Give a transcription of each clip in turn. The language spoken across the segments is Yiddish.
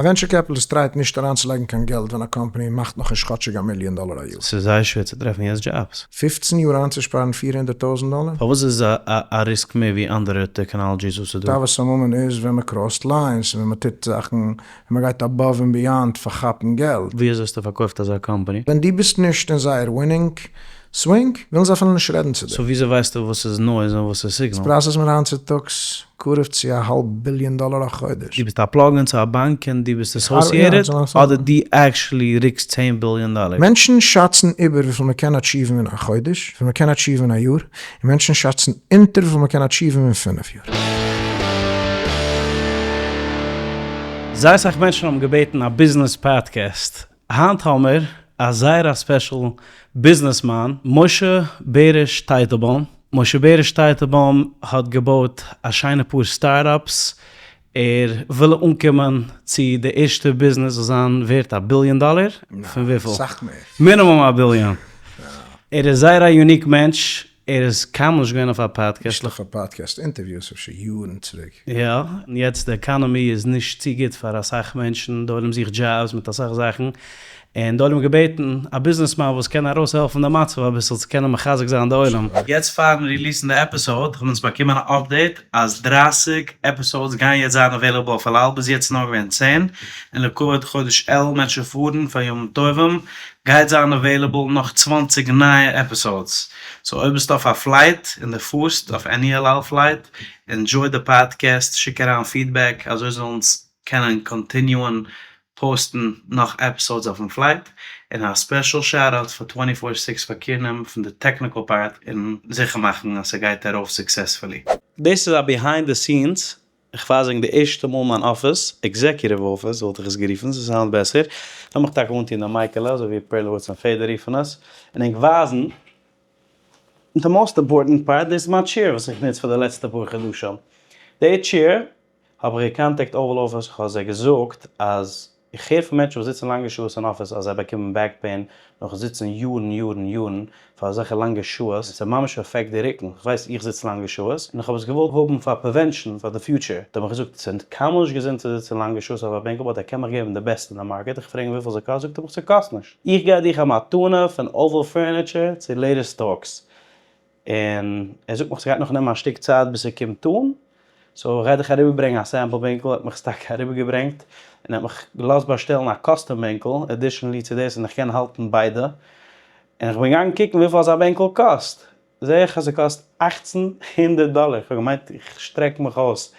א venture capitalist try ט נישט אריינצולייגן קיין געלט ווען א קאמפאני מאכט נאכנישט כאטשיג א מיליאן דאלער א יאר. ס'איז זייער שווער צו טרעפן יעצט דזשאבס. 15 יאר איינצושפארן 400 טויזנט דאלער? פארוואס איז א risk מער ווי אנדערע technologies וואס איז דא? תאוות הממון איז ווען מען cross ט lines, ווען מען טוט זאכן, ווען מען גייט above and beyond פאר כאפן געלט. ווי אזוי האסטו פארקויפט אזא קאמפאני? ווען דו ביסט נישט אין זייער winning swing, ווילן זיי אפילו נישט רעדן צו דיר. so וויאזוי ווייסטו וואס איז noise און וואס איז signal? process מיר היינט צוטאגס קרוב צו א האלב ביליאן דאלער א חודש. דו ביסט א plug-in צו א באנק און דו ביסט associated, אדער דו actually רוקסט 10 ביליאן דאלער? מענטשן שאצן איבער וויפיל מען קען achieve ן אין א חודש, וויפיל מען קען achieve ן אין א יאר, און מענטשן שאצן אונטער וויפיל מען קען achieve ן אין פינף יאר. זייער סאך מענטשן האבן געבעטן א ביזנעס פאדקעסט, היינט האמיר א זייער א special ביזנעסמאן, משה בעריש טייטלבוים. משה בעריש טייטלבוים האט געבויט א שיינע פאר startups, ער וויל אנקומען צו די ערשטע ביזנעס זאל זיין ווערט א ביליאן דאלער, פון וויפיל? סאך מער. מינימום א ביליאן. ער איז זייער א unique מענטש, ער איז קיינמאל נישט געווען אויף א פאדקעסט. נישט אויף א פאדקעסט, interviews אפשר יארן צוריק. יא, און יעצט די עקאנאמי איז נישט צו גוט פאר אסאך מענטשן, די עולם זוכט דזשאבס מיט אסאך זאכן, און די עולם האט געבעטן א ביזנעסמאן וואס קען ארויסהעלפן די מצב אביסל צו קענען מחזק זיין די עולם. יעצט פארן release ן די episode האבן אונז באקומען א update אז 30 episodes גייען יעצט זיין available אויף אל על, ביז יעצט איז נאר געווען 10, און לכבוד חודש אלול מענטשן פארן פאר ימים טובים גייט זיין available נאך 20 נייע episodes, so אויב ביסטו אויף א flight און די פארסט אויף any אל על flight, enjoy די פאדקעסט, שיק אריין feedback אזוי זאלן אונז קענען continue ען post ן נאך episodes אויפן flight, און א special shout out פאר twenty four six פאר care נעמען פון די technical part און זיכער מאכן אז ס'גייט ארויף successfully. דאס איז א behind the scenes, איך ווייז ענק די ערשטע מאל מיין אפיס, executive office וואלט איך עס גערופן, ס' sound בעסער, לאמיך טאקע אנטון די מייקעלע אזוי ווי פערלאוויץ און פעדער רופן עס, און ענק ווייזן די most important part, דאס איז מיין chair וואס איך נוץ פאר די לעצטע פאר חדשים, די chair האב איך גע contact Oval Office, איך האב זיי געזאגט אז איך הער פון מענטשן וואס זיצן לאנגע שעות אין אפיס אז זיי באקומען back pain נאכן זיצן יארן יארן יארן פאר אזעלכע לאנגע שעות, עס איז ממש affect די רוקן, איך ווייס איך זיץ לאנגע שעות און איך האב עס געוואלט האבן פאר prevention פאר די future, האט ער מיך געזאגט עס איז קיינמאל נישט געזונט צו זיצן לאנגע שעות אויף א בענקל but ער קען מיך געבן די בעסטע אין די market, איך פרעג אים וויפיל ס'קאסט זאגט ער מיך ס'קאסט נישט, איך גיי דיך א מתנה פון Oval Furniture צו Latest Talks, און ער זאגט מיך ס'גייט נאך נעמען א שטיק צייט ביז ס'קומט אן, so איך גיי דיך אריבערברענגען א sample בענקל, ער האט מיך עס טאקע אריבערגעברענגט, און ער האט מיך געלאזט באשטעלן א custom בענקל, additionally צו דאס, און איך קען האלטן ביידע, און איך בין געגאנגען קוקן וויפיל אזא בענקל קאסט, זעה איך אז ס'קאסט 1800 דאלער, איך האב געמיינט איך שטרעק מיך אויס,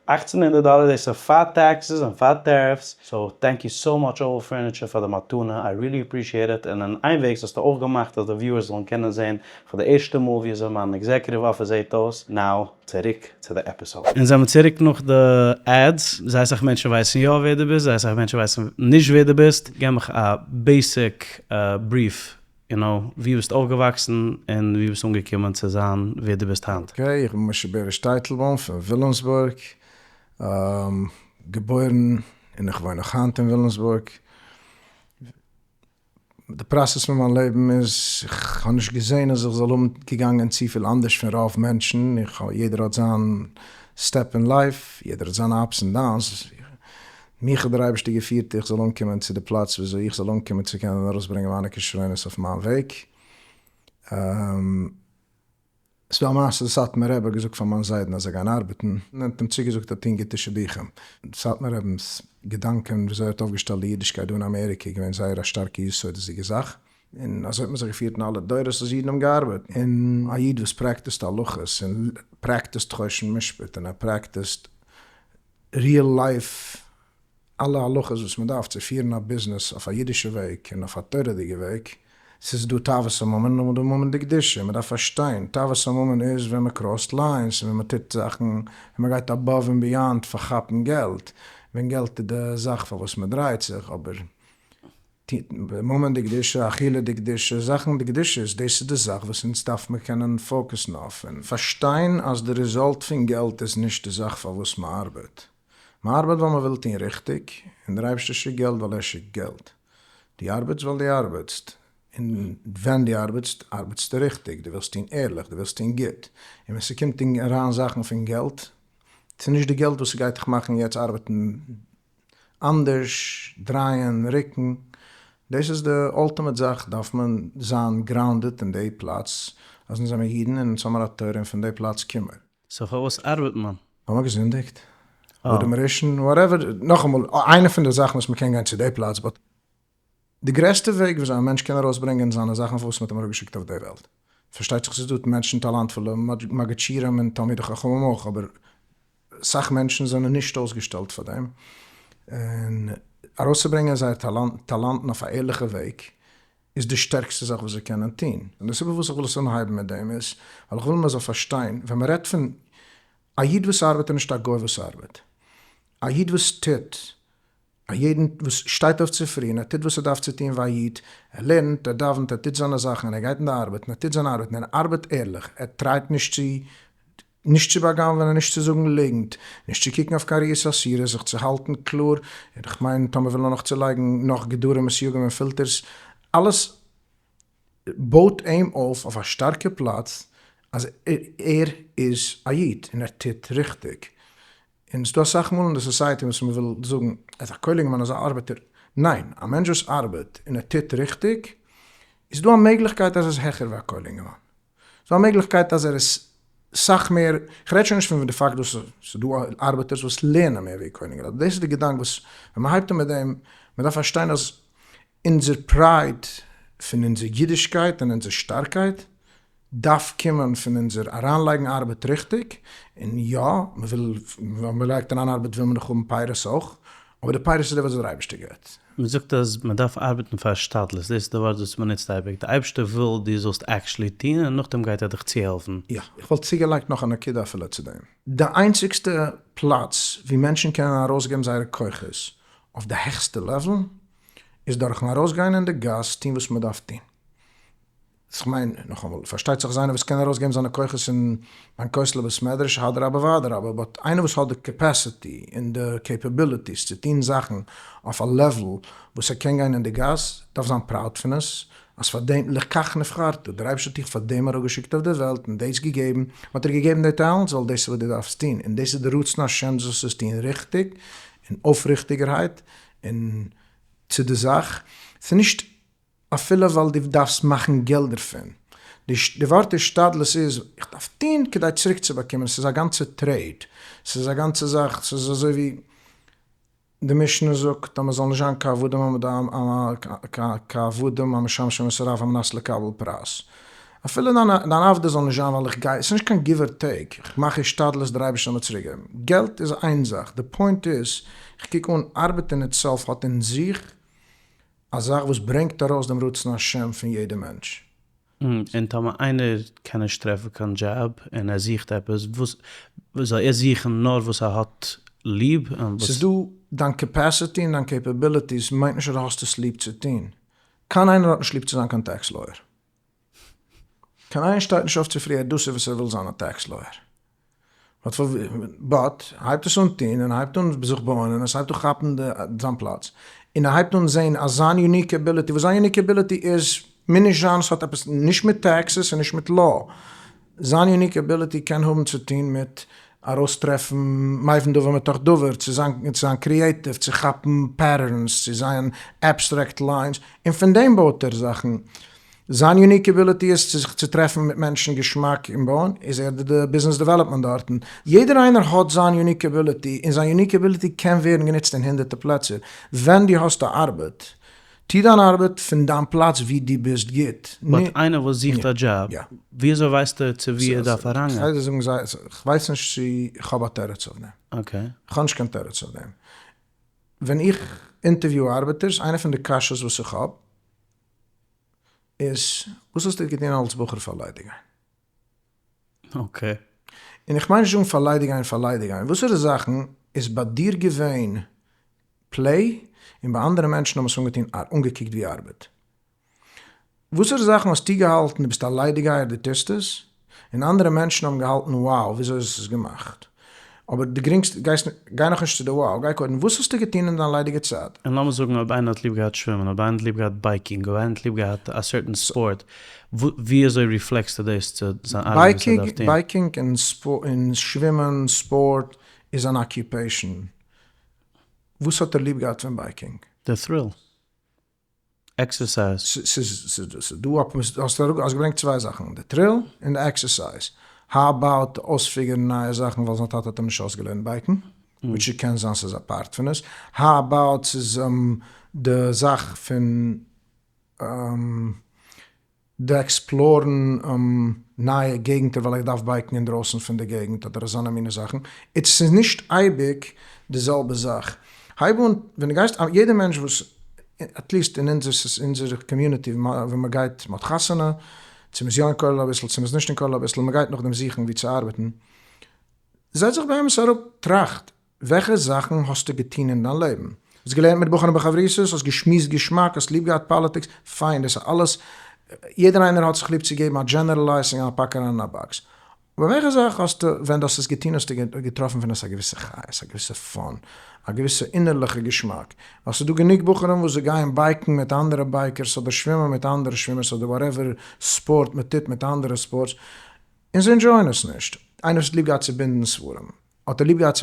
1800 דאלער דאס איז פאר taxes און פאר tariffs, so thank you so much Oval Furniture פאר די מתנה, I really appreciate it, און אין איינוועגס האסטו אויך געמאכט אז די viewers זאלן קענען זען פאר די ערשטע מאל ווי אזוי מיין executive office זעט אויס, now צוריק צו די episode. אונז זעמיר צוריק נאך די ads, זייער סאך מענטשן ווייסן יא ווער דו ביסט, זייער סאך מענטשן ווייסן נישט ווער דו ביסט, געב מיך א basic brief you know, ווי ביסטו אויפגעוואקסן און ווי ביסטו אנגעקומען צו זיין ווער דו ביסט היינט? okay, איך בין משה בעריש טייטלבוים פון וויליאמסבורג, געבוירן און איך וואוין נאך היינט אין וויליאמסבורג. די process פון מיין לעבן איז, איך האב נישט געזען אז איך זאל האבן געגאנגען צופיל אנדערש פון רוב מענטשן, איך האב, יעדער האט זיין step אין life, יעדער האט זיינע ups און downs, מיך האט דער אייבערשטער געפירט איך זאל אנקומען צו די פלאץ וויאזוי איך זאל אנקומען צו קענען ארויסברענגען מיינע כשרונות אויף מיין וועג. ס'דא א מעשה, די סאטמאר רבי האט געזאגט פאר מיין זיידן אז זיי גייען ארבעטן, און ער האט אים צוגעזאגט ער טון גוטע שידוכים. די סאטמאר רבינ'ס געדאנקען וויאזוי ער האט אויפגעשטעלט די אידישקייט דא אין אמעריקע איז געווען זייער א שטארקע יסודות'דיגע זאך, און אזוי האט מען זיך געפירט אין אלע דורות אז אידן האבן געארבעט. און א איד וואס practice ט הלכות און practice ט חושן משפט און ער practice ט real life אלע הלכות וואס מען דארף צו פירן א ביזנעס אויף א אידישע וועג און אויף א תורה'דיגע וועג, ס'איז דא תאוות הממון און דא ממון דקדושה, מען דארף פארשטיין, תאוות הממון איז ווען מען cross ט lines און ווען מען טוט זאכן, ווען מען גייט above and beyond פאר כאפן געלט, ווען געלט איז די זאך פאר וואס מען דרייט זיך, אבער ממון דקדושה, אכילה דקדושה, זאכן דקדושה איז דאס איז די זאך וואס אונז דארף מען קענען focus ן אויף און פארשטיין אז די result פון געלט איז נישט די זאך פאר וואס מען ארבעט. מען ארבעט ווייל מען וויל טון ריכטיג, און דער אייבערשטער שיקט געלט ווייל ער שיקט געלט. דו ארבעטסט ווייל דו ארבעטסט, און ווען דו ארבעטסט, ארבעטסטו ריכטיג, דו ווילסט טון ערליך, דו ווילסט טון גוט. און ווען ס'קומט אריין זאכן פון געלט, ס'איז נישט די געלט וואס ס'גייט דיך מאכן יעצט ארבעטן. אנדערש, דרייען, רוקן, דאס איז די ultimate זאך, דארף מען זיין grounded אין די פלאץ אז אונז זעמיר אידן און אונז האמיר א תורה און פון די פלאץ קומער. So פארוואס ארבעט מען? האמער געזינדיגט? אדם הראשון? Whatever, נאכאמאל, איינע פון די זאכן וואס מ'קען גיין צו די פלאץ, but די גרעסטע וועג וויאזוי א מענטש קען ארויסברענגען זיינע זאכן פארוואס מ'האט אים אראפגעשיקט אויף די וועלט. פארשטייט זיך ס'איז דא מענטשן טאלאנטפולע מגיד שיעורים און תלמידי חכמים אויך, אבער סאך מענטשן זענען נישט אויסגעשטעלט פאר דעם, און ארויסצוברענגען זייער טאלאנטן אויף א ערליכע וועג איז די שטערקסטע זאך וואס זיי קענען טון. און די סיבה וואס איך וויל עס אנהייבן מיט דעם איז, ווייל איך וויל מען זאל פארשטיין, ווען מען רעדט פון א איד וואס ארבעט איז נישט א גוי וואס ארבעט. א איד וואס טוט, א יעדן וואס שטייט אויף צופרי און ער טוט וואס ער דארף צו טון ווי א איד, ער לערנט, ער דאווענט, ער טוט זיינע זאכן און ער גייט אין די ארבעט און ער טוט זיין ארבעט און ער ארבעט ערליך, ער try ט נישט צו נישט צו בא'גנב'ענען, נישט צו זאגן ליגנט, נישט צו קוקן אויף קיין ראיות אסורות, זיך צו האלטן קלאר, און כ'מיין טאמער וויל ער נאך צולייגן נאך גדרים וסייגים און filters, אלעס בויט אים אויף אויף א שטארקע פלאץ אז ער איז א איד און ער טוט ריכטיג. און ס'דא אסאך מאל אין די society וואס מ'וויל זאגן ער איז א כולל אינגערמאן אזא ארבעטער, ניין, א מענטש וואס ארבעט און ער טוט ריכטיג, איז דא א מעגליכקייט אז ער איז העכער ווי א כולל אינגערמאן. ס'דא א מעגליכקייט אז ער איז סאך מער, כ'רעד שוין נישט פון די פאקט וואס ס'דא ארבעטערס וואס לערנען מער ווי כולל אינגעלייט, דאס איז די געדאנק וואס ווען מ'הייבט אן מיט דעם, מ'דארף פארשטיין אז אונזער pride פון אונזער אידישקייט און אונזער שטארקייט דארף קומען פון אונזער אריינלייגן ארבעט ריכטיג, און יא, מ'וויל, ווען מ'לייגט אריין ארבעט וויל מען דאך האבן פירות אויך, אבער די פירות איז די וואס דער אייבערשטער געבט. מען זאגט אז מען דארף ארבעטן פאר השתדלות, דאס איז די ווארט וואס מען נוצט אייביג, די אייבערשטער וויל דו זאלסט actually טון און נאכדעם גייט ער דיך צוהעלפן. יא, איך וואלט צוגעלייגט נאך א נקודה אפילו צו דעם. די איינציגסטע פלאץ ווי מענטשן קענען ארויסגעבן זייערע כוחות אויף די העכסטע level איז דורכן ארויסגיין אין די גאס טון וואס מען דארף טון. כ'מיין, נאכאמאל, פארשטייט זיך אז איינער וואס קען ארויסגעבן זיינע כוחות אין ביים כותל בית מדרש, אדרבה ואדרבה, but איינער וואס האט די capacity און די capabilities צו טון זאכן אויף א level וואס ער קען גיין אין די גאס, דארף זיין proud פון עס, אז פאר דעם, לכך נבחרת, דער אייבערשטער האט דיך פאר דעם אראפגעשיקט אויף די וועלט און דאס געגעבן, מען האט דיר געגעבן די talents ווייל דאס איז וואס דו דארפסט טון, און דאס איז די רצון השם זאלסט עס טון ריכטיג און אויפריכטיגערהייט און צו די זאך, ס'איז נישט אפילו ווייל דו דארפסט מאכן געלט דערפון. די ווארט השתדלות איז, איך דארף טון כדי צוריק צו באקומען, ס'איז א גאנצע trade, ס'איז א גאנצע זאך, ס'איז אזוי ווי די משנה זאגט אז מ'זאל נישט זיין כעבדים המשמשים את הרב על מנת לקבל פרס. אפילו דיין עבודה זאל נישט זיין ווייל איך גיי, ס'איז נישט קיין give or take, איך מאך השתדלות דער אייבערשטער זאל מיר צוריק געבן. געלט איז איין זאך, די point איז, איך קוק אן ארבעט אין itself האט אין זיך א זאך וואס ברענגט ארויס דעם רצון השם פון יעדע מענטש. און טאמער איינער קען נישט טרעפן קיין דזשאב און ער זוכט עפעס, וואס זאל ער זוכן נאר וואס ער האט ליב? און וואס. ס'איז דא, דיין capacity און דיין capabilities מיינט נישט אז דו האסט עס ליב צו טון. קיין איינער האט נישט ליב צו זיין קיין tax lawyer. קיין איינער שטייט נישט אויף צופרי אז דאס איז וואס ער וויל זיין א tax lawyer. But הייבט עס אן טון און הייבט אן זיך בויען און עס הייבט אן כאפן זיין פלאץ און ער הייבט אן זען אז זיין unique ability וואס זיין unique ability איז מוז נישט זיין עס האט עפעס נישט מיט taxes און נישט מיט law זיין unique ability קען האבן צו טון מיט ארויסטרעפן מבין דבר מתוך דבר צו זיין צו זיין creative צו כאפן patterns צו זיין abstract lines און פון דעם בויט ער זאכן. זיין unique ability איז צו זיך צו טרעפן מיט מענטשן געשמאק און בויען, איז ער די business development דארטן. יעדער איינער האט זיין unique ability, און זיין unique ability קען ווערן גענוצט אין הונדערטער פלעצער. ווען דו האסט א ארבעט, טו דיין ארבעט פון דיין פלאץ וואו דו ביסט גוט. But איינער וואס זוכט א דזשאב, ווי אזוי ווייסט ער צו וואו ער דארף אריינגיין? כ'גיי דיר זאגן זייער, כ'ווייס נישט צו כ'האב א תירוץ אויף דעם. Okay. כ'האב נישט קיין תירוץ אויף דעם. ווען איך interview ארבעטערס, איינע פון די קשיות וואס איך האב, איז וואס האסטו געטון אלס בחור פאר ליידיגיין? Okay. און איך מיין נישט זאגן פאר ליידיגיין פאר ליידיגיין, וואסערע זאכן איז ביי דיר געווען play און ביי אנדערע מענטשן האבן עס אנגעטון אנגעקוקט ווי ארבעט? וואסערע זאכן האסטו געהאלטן דו ביסט א ליידיגייער דו טוסט עס, און אנדערע מענטשן האבן געהאלטן wow וויאזוי האסטו עס געמאכט? אבער די גרינגסטע, גייסט, גיי נאכנישט צו די wow, גיי קודם וואס האסטו געטון אין דיין ליידיגע צייט? און לאמיר זאגן אויב איינער האט ליב געהאט שווימען, אויב איינער האט ליב געהאט biking, אויב איינער האט ליב געהאט א certain ספארט, ווי אזוי reflect סטו דאס צו זיין ארבעט וואס ער דארף טון? Biking און שווימען, ספארט, איז אן occupation. וואס האט ער ליב געהאט פון biking? די thrill. Exercise. ס'איז דא א, האסט געברענגט צוויי זאכן, די thrill און די exercise. How about אויספיגערן נייע זאכן ווייל זיין טאטע האט אים נישט אויסגעלערנט בייקן, which קען זיין ס'איז א part פון עס. How about ס'איז די זאך פון די עקספלארן נייע געגנטער ווייל איך דארף בייקן אינדרויסן פון די געגנט אדער אזאנע מינע זאכן. It's ס'איז נישט אייביג די זעלבע זאך. הייב אן ווען דו גייסט, יעדע מענטש וואס, at least אין אונזער community ווען מ'גייט, מ'האט חתונה, צו מ'איז יא אין כולל אביסל צו מ'איז נישט אין כולל אביסל, מ'גייט נאכדעם זוכן ווי צו ארבעטן, זעץ זיך באמת אראפ, טראכט, וועלכע זאכן האסטו געטון אין דיין לעבן? האסט געלערנט מיט בחורים בחברותות? האסט געשמועסט געשמאק? האסט ליב געהאט politics? פיין, דאס איז אלעס, יעדער איינער האט זיך ליב צו געבן א generalizing א פאק אריין אין א box. אבער וועלכע זאך האסטו, ווען דו האסט עס געטון האסטו געטראפן פון עס א געוויסע חיות, א געוויסע fun, א געוויסע אינערליכע געשמאק? ווייל ס'איז דא גענוג בחורים וואס זיי גייען בייקן מיט אנדערע bikers אדער שווימען מיט אנדערע שווימערס אדער whatever ספארט מ'טוט מיט אנדערע sports, און זיי ענדזשויען עס נישט. איינער וואס האט ליב געהאט צו בינדן ספרים, האט ער ליב געהאט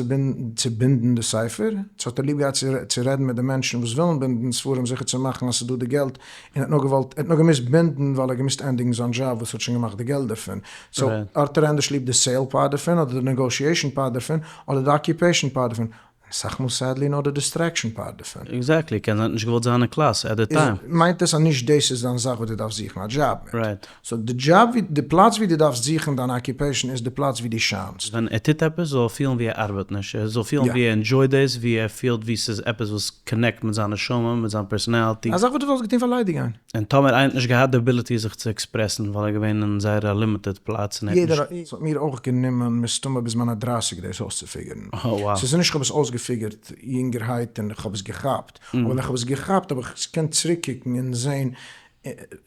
צו בינדן די ספר? צו האט ער ליב געהאט צו רעדן מיט די מענטשן וואס ווילן בינדן ספרים זיכער צו מאכן אז ס'איז דא די געלט, און האט נאר געוואלט, ער האט נאר געמוזט בינדן ווייל ער האט געמוזט ענדיגן זיין דזשאב וואס האט שוין געמאכט די געלט דערפון. So האט ער ענדערש ליב די sale part דערפון אדער די negotiation part דערפון אדער די occupation part דערפון? אסאך מאל sadly נאר די distraction part דערפון. Exactly, קען זיין האט נישט געוואלט זיין אין קלאס at the time. מיינט עס אז נישט דאס איז דיין זאך וואס דו דארפסט זוכן א דזשאב מיט. So די דזשאב ווי, די פלאץ ווי דו דארפסט זוכן דיין occupation איז די פלאץ ווי דו שיינסט. ווען ער טוט עפעס זאל ער פילן ווי ער ארבעט נישט, ער זאל פילן ווי ער ענדזשויט דאס, ווי ער פילט ווי ס'איז עפעס וואס connect מיט זיין נשמה, מיט זיין personality. א זאך וואס דו וואלסט געטון פאר ליידיגיין. און טאמער איינער האט נישט געהאט די ability זיך צו עקספרעסן ווייל ער איז געווען אין זייער א limited פלאץ און ער האט נישט. ס'האט מיר אויך גענומען מסתמא ביז מיינע דרייסיג דאס אויסצופיגערן. ס'איז נישט כ'האב עס אויסגעפיגערט יונגערהייט און כ'האב עס געכאפט, אבער ווען כ'האב עס געכאפט האב איך געקענט צוריקקוקן און זען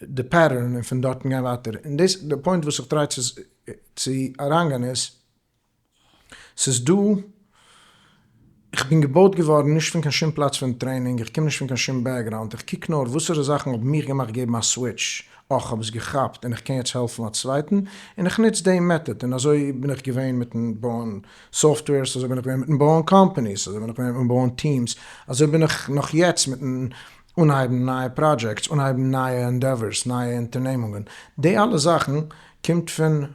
די pattern און פון דארטן גיין ווייטער. און דאס די point וואס איך try צו אריינגיין איז. ס'איז דא, איך בין געבויט געווארן נישט פון קיין שום פלאץ פון training, איך קום נישט פון קיין שום background, איך קוק נאר וואסערע זאכן האבן מיך געמאכט געבן א סוויטש, אה כ'האב עס געכאפט און איך קען יעצט העלפן א צווייטן, און איך נוץ די method, און אזוי בין איך געווען מיטן בויען softwares, אזוי בין איך געווען מיטן בויען companies, אזוי בין איך געווען מיטן בויען teams, אזוי בין איך נאך יעצט מיטן אנהייבן נייע projects, אנהייבן נייע endeavors, נייע אונטערנעמונגען, די אלע זאכן קומט פון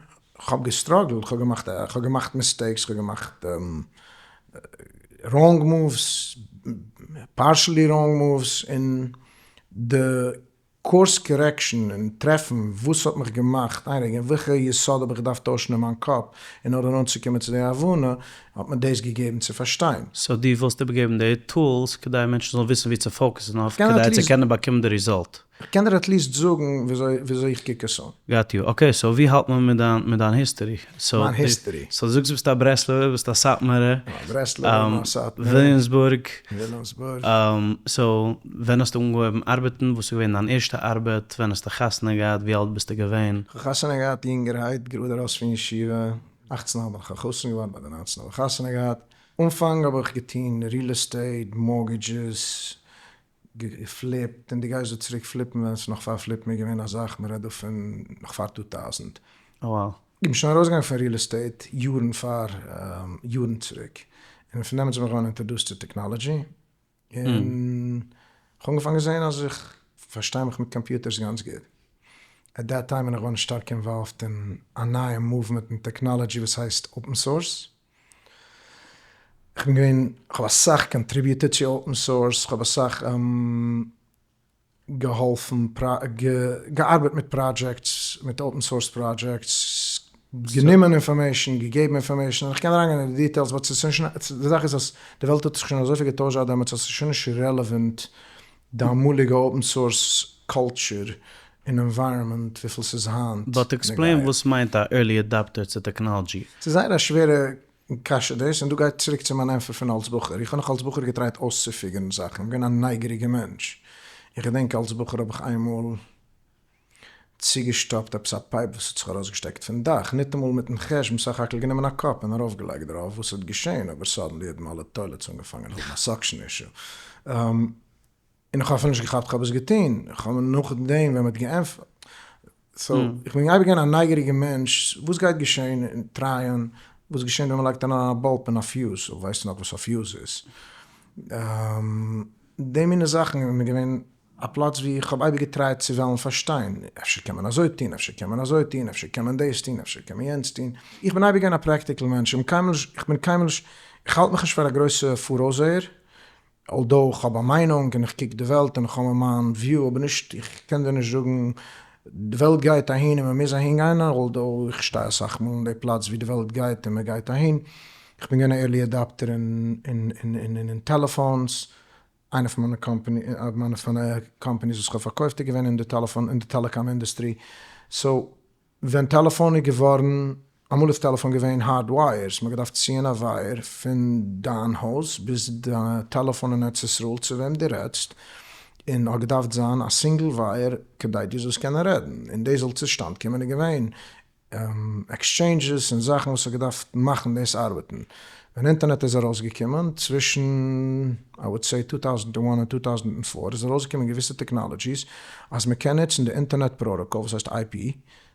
כ'האב געסטראגלט, כ'האב געמאכט, כ'האב געמאכט mistakes, כ'האב געמאכט wrong moves, partially wrong moves, און די course correction און טרעפן וואס האט מיך געמאכט איין רגע, און וועלכע יסוד האב איך געדארפט טוישן אין מיין קאפ in order אנצוקומען צו די הבנה, האט מיר דאס געגעבן צו פארשטיין. So דו ווילסט איבערגעבן די tools כדי מענטשן זאלן וויסן ווי צו פאוקעסן אויף כדי צו קענען באקומען די result. כ'קען דיר at least זאגן וויאזוי איך קוק עס אן. Got you. Okay, so ווי האלט מען מיט דיין מיט דיין history? מיין history. So דו זאגסט ביסט א ברסלב'ער, ביסט א סאטמארער. א ברסלב'ער, א סאטמארער. וויליאמסבורג. וויליאמסבורג. So ווען האסטו אנגעהויבן ארבעטן? וואס איז געווען דיין ערשטע ארבעט? ווען האסטו חתונה געהאט? ווי אלט ביסטו געווען? כ'האב חתונה געהאט יונגערהייט, גראד ארויס פון ישיבה, אכצן האב איך א חתן געווארן, ביי די ניינצן האב איך חתונה געהאט. אנפאנג האב איך געטון real estate, mortgages, געפליפט און דו גייסט דא צוריק פליפן ווען ס'איז נאך פאר פליפן איז געווען א זאך, מ'רעדט דא פון נאך פאר 2000. איך בין שוין ארויסגעגאנגען פון real estate יארן פאר יארן צוריק, און פון דעמאלטס בין איך געווארן introduced צו technology, און כ'האב אנגעפאנגען זעהן אז איך פארשטיי מיך מיט קאמפיוטערס גאנץ גוט. At that time בין איך געווארן שטארק involved אין א נייע movement אין technology וואס הייסט open source. איך בין געווען, כ'האב אסאך קאנטריביוטעד צו open source, כ'האב אסאך געהאלפן, געארבעט מיט projects, מיט open source projects, גענומען information, געגעבן information, איך קען אריינגיין אין די details but ס'איז שוין, די זאך איז אז די וועלט האט זיך שוין אזויפיל געטוישט זייט דעמאלטס אז ס'איז שוין נישט relevant די אמאליגע open source culture און environment וויפיל ס'איז היינט. But explain וואס מיינט א early adopter צו technology? ס'איז זייער א שווערע קשיא דאס, און דא גייט צוריק צו מיין ענטפער פון אלס בחור. איך האב נאך אלס בחור געטרייט אויסצופיגערן זאכן, איך בין געווען א נייגעריגע מענטש. איך געדענק אלס בחור האב איך איינמאל צוגעשטאפט עפעס א pipe וואס האט זיך ארויסגעשטעקט פון דאך, ניטאמאל מיטן חשבון, סך הכל גענומען א קאפ און ארויפגעלייגט דערויף, וואס האט געשען, אבער suddenly האבן אלע toilets אנגעפאנגען האבן א suction issue. און איך האב אפילו נישט געכאפט איך האב עס געטון, איך האב נאכדעם ווען מ'האט געענטפערט, so איך בין אייביג געווען א נייגעריגע מענטש, וואס גייט געשען און טרייען, וואס געשען ווען מ'לייגט אריין א bulb אין א fuse, so ווייסטו נאך וואס א fuse איז? די מינע זאכן איז מיר געווען א פלאץ ווי איך האב אייביג געטרייט צו וועלן פארשטיין, אפשר קען מען אזוי טון, אפשר קען מען אזוי טון, אפשר קען מען דאס טון, אפשר קען מען יענץ טון. איך בין אייביג געווען א practical מענטש, איך בין קיינמאל נישט, איך בין קיינמאל נישט, איך האלט מיך נישט פאר א גרויסע פאראויסזעער, although איך האב א מיינונג און איך קוק די וועלט און איך האב מיין view, אבער נישט, איך קען דיר נישט זאגן די וועלט גייט אהין און מען מוז אהין גיין, although איך שטיי אסאך מאל אין די פלאץ ווי די וועלט גייט און מען גייט אהין. איך בין געווען א early adopter אין טעלעפאונס, איינע פון מיינע קאמפאני, מיינע פון companies וואס איך האב פארקויפט איז געווען אין די טעלעפאן, אין די telecom industry, so ווען טעלעפאן איז געווארן, אמאל איז טעלעפאן געווען hard wires, מ'האט געדארפט ציען א wire פון דיין הויז ביז די טעלעפאן אין ארץ ישראל צו וועם דו רעדסט, און האט געדארפט זיין א single wire כדי דו זאלסט קענען רעדן, און דאס זאל צושטאנד קומען איז געווען exchanges און זאכן וואס האט געדארפט מאכן דאס ארבעטן. ווען אינטערנעט איז ארויסגעקומען צווישן I would say 2001 און 2004 איז ארויסגעקומען געוויסע technologies אז מען קען נוצן די אינטערנעט פראטאקאל וואס הייסט IP,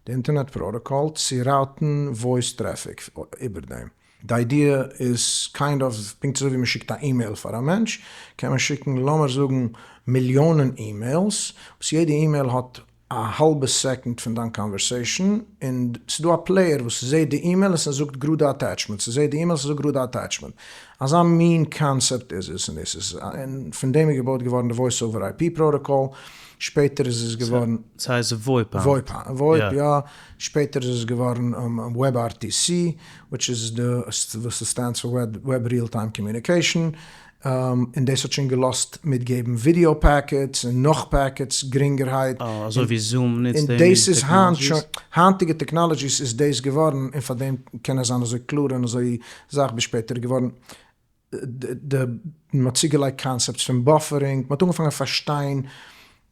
די אינטערנעט פראטאקאל צו route ן voice traffic איבער דעם. די idea איז kind of פונקט אזוי ווי מען שיקט א אימעיל פאר א מענטש, קען מען שיקן לאמיר זאגן מיליאנען emails, וואס יעדע אימעיל האט א האלבע סעקאנד פון דיין conversation, און ס'דא א player וואס זעהט די אימעיל און ס'זאגט גראדע attachment, ס'זעהט די אימעיל ס'זאגט גראדע attachment. אזא מין קאנסעפט איז עס, און דאס איז, און פון דעם איז געבויט געווארן די voice over IP פראטאקאל, שפעטער איז עס געווארן. ס'הייסט VoIP היינט. VoIP, VoIP יא, שפעטער איז עס געווארן WebRTC, which איז די, וואס stands פאר Web Real Time Communication, און דאס האט שוין געלאזט מיטגעבן video packets און נאך packets גרינגערהייט. אה, אזוי ווי Zoom נוצט און די דאס איז היינט technologies. שוין, היינטיגע technologies איז דאס געווארן, און פאר דעם קען עס זיין אזוי קלאר און אזוי זאך ביז שפעטער געווארן די, מען האט צוגעלייגט concepts פון buffering, מען האט אנגעפאנגען פארשטיין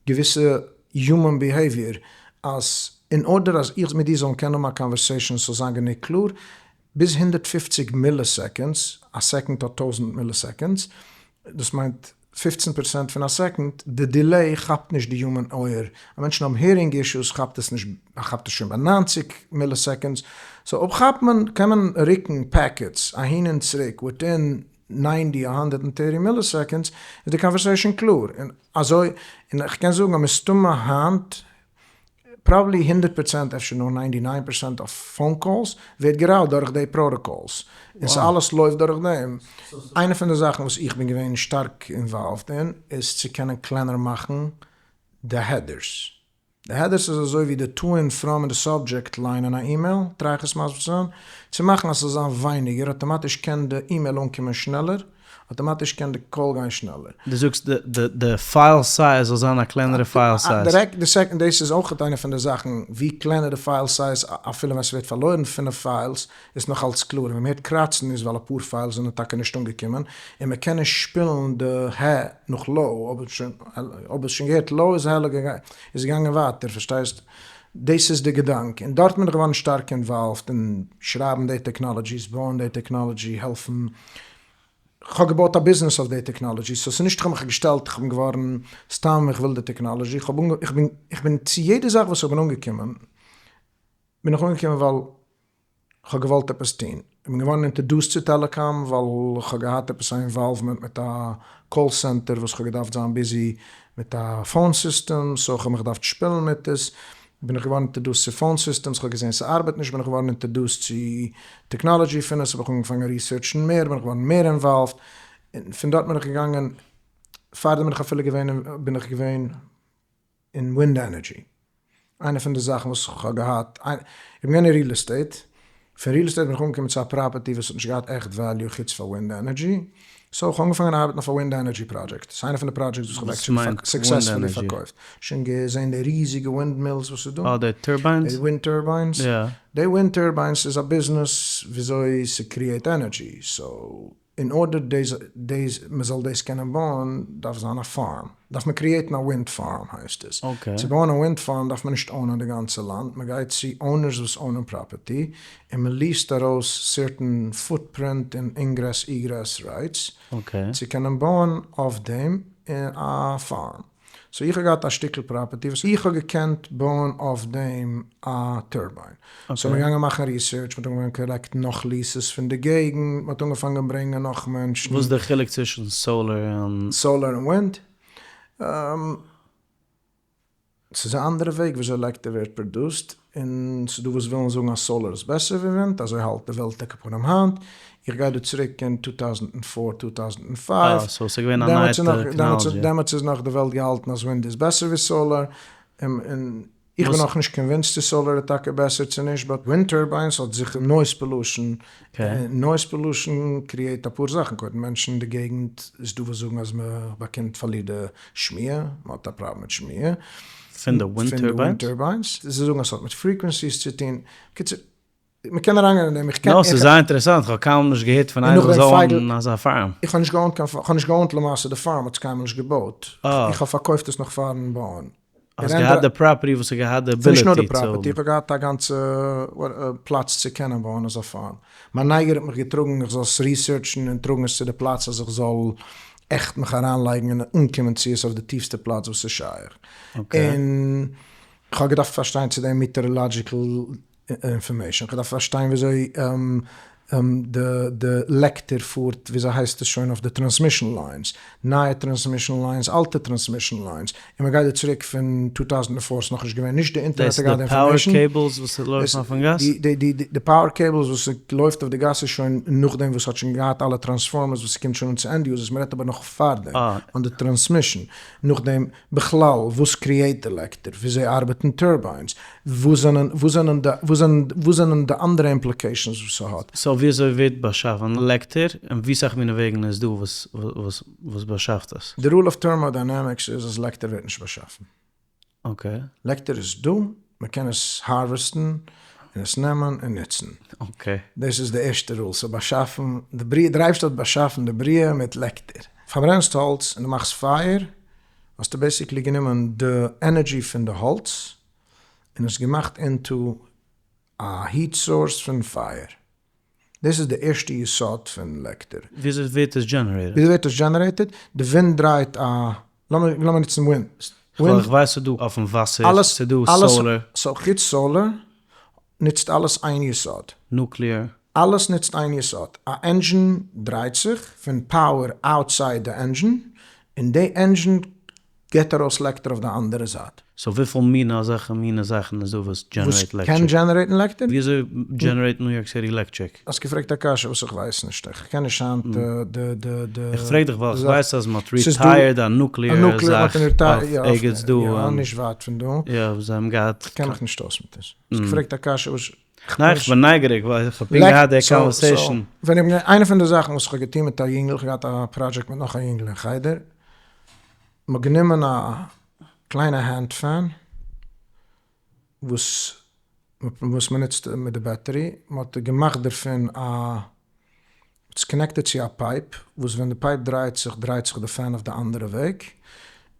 געוויסע human behavior, אז אין order אז איך מיט דיר זאלן קענען האבן א conversation ס'זאל זיין גענוג קלאר, ביז 150 milliseconds, א סעקאנד האט 1000 milliseconds, דאס מיינט 15% פון א סעקאנד, די delay כאפט נישט די human אויער, א מענטשן האבן hearing issues כאפט עס נישט, כאפט עס שוין ביי 90 milliseconds, so אויב כאפט מען, קען מען רוקן packets אהין און צוריק within 90, 130 milliseconds, איז די conversation קלאר, און אזוי, און איך קען זאגן אז מסתמא היינט, probably 100%, אפשר נאר 99% אויף phone calls, ווערט גע route דורך די protocols. און ס'אלעס לויפט דורך דעם. איינע פון די זאכן וואס איך בין געווען שטארק involved אין, איז צו קענען קלענער מאכן די headers. די headers איז אזוי ווי די to and from און די subject line אין א אימעיל, try איך עס מסביר צו זיין, צו מאכן אז ס'זאל זיין ווייניגער, אטאמאטיש קען די אימעיל אנקומען שנעלער, אטאמאטיש קען די call גיין שנעלער. דו זאגסט די file size זאל זיין א קלענערע file size. דירעקט די סעקאנד, דאס איז אויך איינע פון די זאכן, ווי קלענער די file size, אפילו ווען ס'ווערט פארלוירן פינף files, איז נאך אלץ קלאר. ווען מ'הערט קראצן איז ווייל אפאר files זענען טאקע נישט אנגעקומען, און מ'קען נישט שפילן די ה נאך לא, אויב האסט שוין געהערט לא איז העלא איז געגאנגען ווייטער, פארשטייסט? דאס איז די געדאנק, און דארט בין איך געווארן שטארק involved אין שרייבן די technologies, בויען די technology, העלפן. כ'האב געבויט א ביזנעס אויף די technology, so ס'איז נישט כ'האב מיך געשטעלט, כ'בין געווארן סתם איך וויל די technology, כ'האב אנגע, איך בין, איך בין צו יעדע זאך וואס איך בין אנגעקומען, בין איך אנגעקומען ווייל כ'האב געוואלט עפעס טון. איך בין געווארן introduced צו telecom ווייל כ'האב געהאט עפעס א involvement מיט א call center וואס כ'האב געדארפט זיין busy מיט א phone system, so כ'האב מיך געדארפט שפילן מיט עס. בין איך געווארן introduced צו phone systems, כ'האב געזען ס'ארבעט נישט, בין איך געווארן introduced צו technology פון עס, האב איך אנגעפאנגען research ן מער, בין איך געווארן מער involved, און פון דארט בין איך געגאנגען, פארדעם בין איך אפילו געווען, בין איך געווען אין wind energy. איינע פון די זאכן וואס איך האב געהאט, איך בין געווען אין real estate, פון real estate בין איך אנגעקומען צו א property וואס האט נישט געהאט עכט value חוץ פאר wind energy, so איך האב אנגעפאנגען ארבעטן אויף א wind energy project, ס'איז איינע פון די projects וואס איך האב actually successfully פארקויפט. שוין געזען די ריזיגע wind mills וואס איז דא? אה, די turbines? די wind turbines. די wind turbines איז א ביזנעס וויאזוי ס' create energy, so אין order דאס דאס מ'זאל דאס קענען בויען דארף זיין א farm, דארף מען create ן א wind farm הייסט עס. צו בויען א wind farm דארף מען נישט own ען די גאנצע לאנד, מ'גייט צו owners וואס own ען property און מ'lease ט ארויס certain footprint און ingress egress rights צו קענען בויען אויף דעם א farm. so איך האב געהאט א שטיקל property וואס איך האב געקענט בויען אויף דעם א turbine. So מ'איז געגאנגען מאכן research, מ'האט אנגעפאנגען collect ן נאך leases פון די געגנט, מ'האט אנגעפאנגען ברענגען נאך מענטשן. וואס איז די חילוק צווישן solar און. Solar און wind? ס'איז א אנדערע וועג וויאזוי לעקטער ווערט produced, און ס'איז דא וואס ווילן זאגן אז solar איז בעסער ווי wind, אזוי האלט די וועלט עכ"פ היינט. איך גיי דא צוריק אין 2004, 2005. אה, so ס'איז געווען א נייע טעכנאלאגיע. דעמאלטס איז נאך די וועלט געהאלטן אז wind איז בעסער ווי solar, און איך בין נאכנישט convinced צו solar איז טאקע בעסער צו נישט, but wind turbines האט זיכער noise pollution, noise pollution create אפאר זאכן, קודם מענטשן אין די געגנט איז דא וואס זאגן אז מ'באקומט פארלירט די שמיעה, מ'האט א פראבלעם מיט שמיעה. פון די wind turbines? זיי זאגן אז ס'האט מיט frequencies צו טון, בקיצור מ'קען אריינגיין אין דעם, איך קען. נאר ס'איז זייער אינטערעסאנט, כ'האב קיינמאל נישט געהערט פון איינער וואס זאל own ען אזא farm. איך האב נישט גע own ט קיין farm, כ'האב נישט גע own ט למעשה די farm האט עס קיינמאל נישט געבויט, איך האב פארקויפט עס נאך פארן בויען. האסט געהאט די property וואס האט געהאט די ability נישט נאר די property, איך האב געהאט א גאנצע פלאץ צו קענען בויען אזא farm. מיין נייגער האט מיך געטראגן איך זאל עס research ן און טראגן עס צו די פלאץ אז איך זאל עכט מיך אריינלייגן און אנקומען צו עס אויף די טיפסטע פלאץ וואס איז שייך. און איך האב געדארפט פארשטיין צו דעם meteorological information, כ'דארף פארשטיין וויאזוי די לעקטער פארט, וויאזוי הייסט עס שוין אויף די transmission lines, נייע transmission lines, אלטע transmission lines, און מ'גייט דא צוריק פון 2004 ס'איז נאכנישט געווען נישט די אינטערנעט האט געהאט די information. דאס איז די power cables וואס לויפן אויפן גאס? די power cables וואס לויפט אויף די גאס איז שוין נאכדעם וואס האט שוין געהאט אלע transformers וואס ס'קומט שוין אן צו end users, מ'רעדט אבער נאך פארדעם אן די transmission, נאכדעם בכלל וואס create די לעקטער, וויאזוי ארבעטן turbines, וואס זענען וואס זענען די וואס זענען וואס זענען די אנדערע implications וואס ס'האט. So וויאזוי ווערט באשאפן לעקטער, און ווי סאך מיני וועגן איז דא וואס וואס וואס באשאפט עס? די rule of thermodynamics איז אז לעקטער ווערט נישט באשאפן. Okay. לעקטער איז דא, מ'קען עס harvest ן און עס נעמען און נוצן. Okay. דאס איז די ערשטע rule, ס'איז באשאפן די בריאה, דער אייבערשטער האט באשאפן די בריאה מיט לעקטער. פארברענסט האלץ און דו מאכסט פייער, האסטו basically גענומען די energy פון די האלץ און עס געמאכט into א heat source פון פייער. דאס איז די ערשטע יסוד פון לעקטער. וויאזוי ווערט עס generated? וויאזוי ווערט עס generated? די ווינט דרייט א, לאמיר נוצן ווינט. ווייל איך ווייס ס'איז דא אויפן וואסער, ס'איז דא solar. So חוץ solar נוצט אלעס איין יסוד. Nuclear. אלעס נוצט איין יסוד. א engine דרייט זיך פון power outside די engine, און די engine געט ארויס לעקטער אויף די אנדערע זייט. So וויפיל מינע אזעלכע מינע זאכן איז דא וואס generate לעקטריק? וואס קען generate ן לעקטער? וויאזוי generate ניו יארק סיטי לעקטריק? האסט געפרעגט א קשיא וואס איך ווייס נישט, איך קען נישט היינט די די די. איך פרעג דיך ווייל איך ווייס אז מ'האט retired א נוקלעארע זאך אויף ערגעץ דא. יא, נישט ווייט פון דא. יא, וואס זיי האבן געהאט. איך קען מיך נישט אויס מיט דאס. האסט געפרעגט א קשיא וואס. ניין, איך בין נייגעריג ווייל איך האב פונקט געהאט די conversation. ווען איך בין איינע פון די זאכן וואס איך האב געטון מיט א יונגל, איך האב געהאט א project מיט נאך א יונגל אין חדר, מ'האט גענומען א קליינע hand fan וואס וואס מ'נוצט מיט די battery, מ'האט געמאכט דערפון א, מ'האט עס connected צו א pipe, וואס ווען די pipe דרייט זיך דרייט זיך די fan אויף די אנדערע וועג,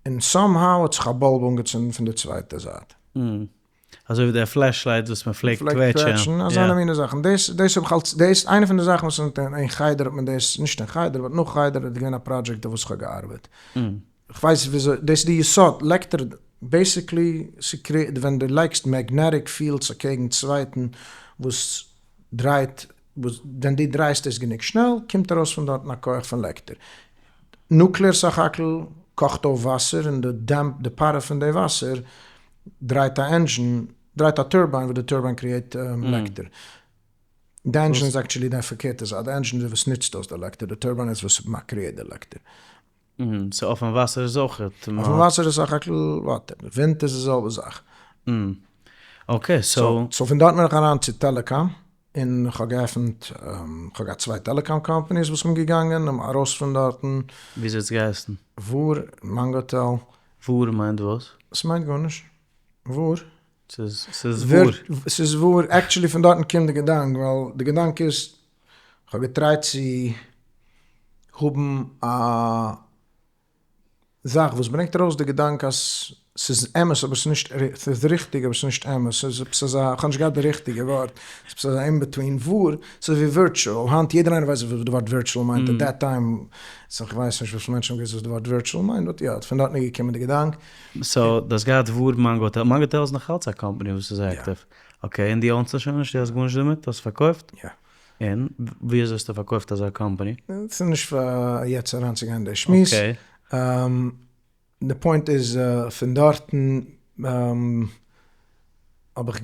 און somehow האט זיך א bulb אנגעצינדן פון די צווייטע זייט. אזוי ווי די flashlight וואס מען פלעגט קוועטשען. אזאנע מינע זאכן, דאס דאס האב איך אלס, דאס איינע פון די זאכן וואס אין חדר האט מען דאס, נישט אין חדר but נאך חדר איז געווען א project אויף וואס איך האב געארבעט. איך ווייס וויאזוי, דאס איז די יסוד, לעקטער basically ס'קריעט ווען דו לייגסט magnetic fields אקעגן צווייטן וואס דרייט, וואס ווען דו דרייסט עס גענוג שנעל קומט ארויס פון דארטן א כח פון לעקטער. Nuclear סך הכל קאכט אויף וואסער און די דעמפ די פארע פון די וואסער דרייט א engine, דרייט א turbine וואס די turbine create לעקטער. די engine איז actually די פארקערטע זייט, די engine איז וואס נוצט אויס די לעקטער, די turbine איז וואס create די לעקטער. So אויפן וואסער איז אויך. אויפן וואסער איז סך הכל water, ווינט איז די זעלבע זאך. Okay so. So פון דארט בין איך אריין צו telecom, און איך האב געעפנט, איך האב געהאט צוויי telecom companies וואס כ'בין געגאנגען, און ארויס פון דארטן. וויאזוי האט עס געהייסן? וואר, מאנגאטעל. וואר מיינט וואס? ס'מיינט גארנישט. וואר. ס'איז וואר. ס'איז וואר, actually פון דארטן קומט די געדאנק, ווייל די געדאנק איז, כ'האב געטרייט צו האבן א זאך וואס ברענגט ארויס די געדאנק אז. ס'איז אמת אבער ס'איז נישט, ס'איז ריכטיג אבער ס'איז נישט אמת, ס'איז עפעס אזא, כ'האב נישט געהאט די ריכטיגע ווארט, ס'איז עפעס אזא in-between ווארט, ס'איז ווי virtual, היינט יעדער איינער ווייסט וואס די ווארט virtual מיינט, at that time, so כ'ווייס נישט וויפיל מענטשן האבן געוואוסט וואס די ווארט virtual מיינט, but יא, פון דארטן איז געקומען די געדאנק. so דו האסט געהאט וואר מאנגא האטעל, מאנגא האטעל איז נאך אלץ א קאמפאני וואס איז active? Okay, און דו own סט עס שוין נישט? דו האסט גארנישט דערמיט? האסט פארקויפט? יא. און ווי אזוי האסטו פארקויפט אזא קאמפאני? ס'איז נישט פאר יעצט אריינצוגיין אין די שמועס. די point איז פון דארטן האב איך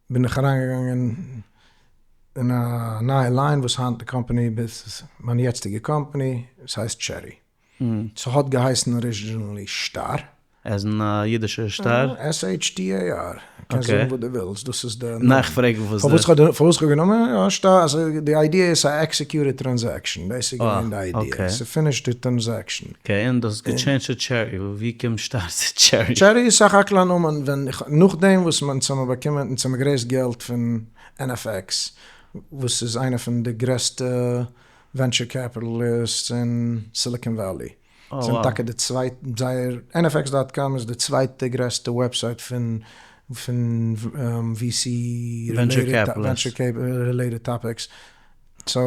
בין איך אריינגעגאנגען אין א נייע line וואס היינט די קאמפאני מיין יעצטיגע קאמפאני עס הייסט Cherry. ס'האט געהייסן originally שטאר. as in א אידישע שטאר? S-H-T-A-R. קענסט זאגן וואס דו ווילסט, דאס איז די נאמען. ניין איך פרעג וואס די. פארוואס כ'האב גענומען יא שטאר, אז די idea איז א executed transaction, דאס איז געווען די idea, ס'פינישט די transaction. Okay, און דו האסט געטשעינדזשט צו Cherry, ווי קומט שטאר צו Cherry? Cherry איז סך הכל א נאמען ווען איך, נאכדעם וואס אונז האמיר באקומען, אונז האמיר גע raise ט געלט פון NFX, וואס איז איינע פון די גרעסטע venture capitalists אין Silicon Valley. זענען טאקע די צווייטע, זייער NFX dot com איז די צווייטע גרעסטע website פון פון VC venture related topics. So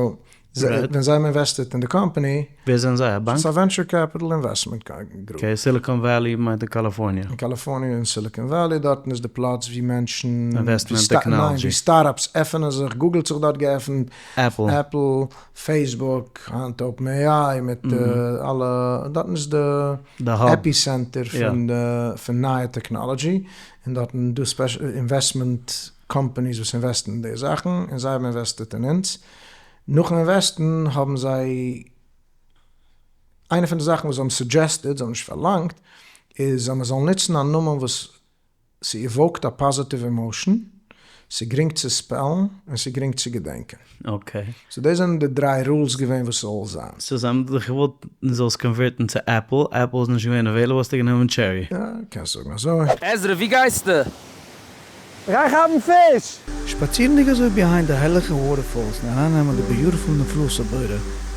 ווען זיי האבן invested אין די קאמפאני. ווער זענען זיי? א באנק? ס'איז א venture capital investment group. Okay, Silicon Valley מיינט אין קאליפארניע. אין קאליפארניע אין Silicon Valley, דארטן איז די פלאץ ווי מענטשן, investment technology. ווי startups עפענען זיך, גוגל האט זיך דארט געעפנט, Apple. Apple, Facebook, היינט OpenAI מיט אלע, דארטן איז די epicenter פון פון נייע technology, און דארטן דא special investment companies וואס invest ן אין די זאכן, און זיי האבן invested אין אונז, נאכן invest ן האבן זיי, איינע פון די זאכן וואס זיי האבן suggested, זיי האבן נישט פארלאנגט, איז אז מען זאל נוצן א נאמען וואס ס'evoke ט א positive emotion, ס'גרינג צו spell ן, און ס'גרינג צו געדענקען. Okay. So דאס זענען די דריי rules געווען וואס ס'זאל זיין. So זיי האבן דיך געוואלט דו זאלסט convert ן צו Apple, Apple איז נישט געווען available האסטו גענומען Cherry. יא, קענסט זאגן אזוי. עזרא, ווי גייסטו? גיי כאפן פיש! שפאצירנדיג אזוי behind די הערליכע waterfalls און ארייננעמען די beautiful נפלאות הבורא,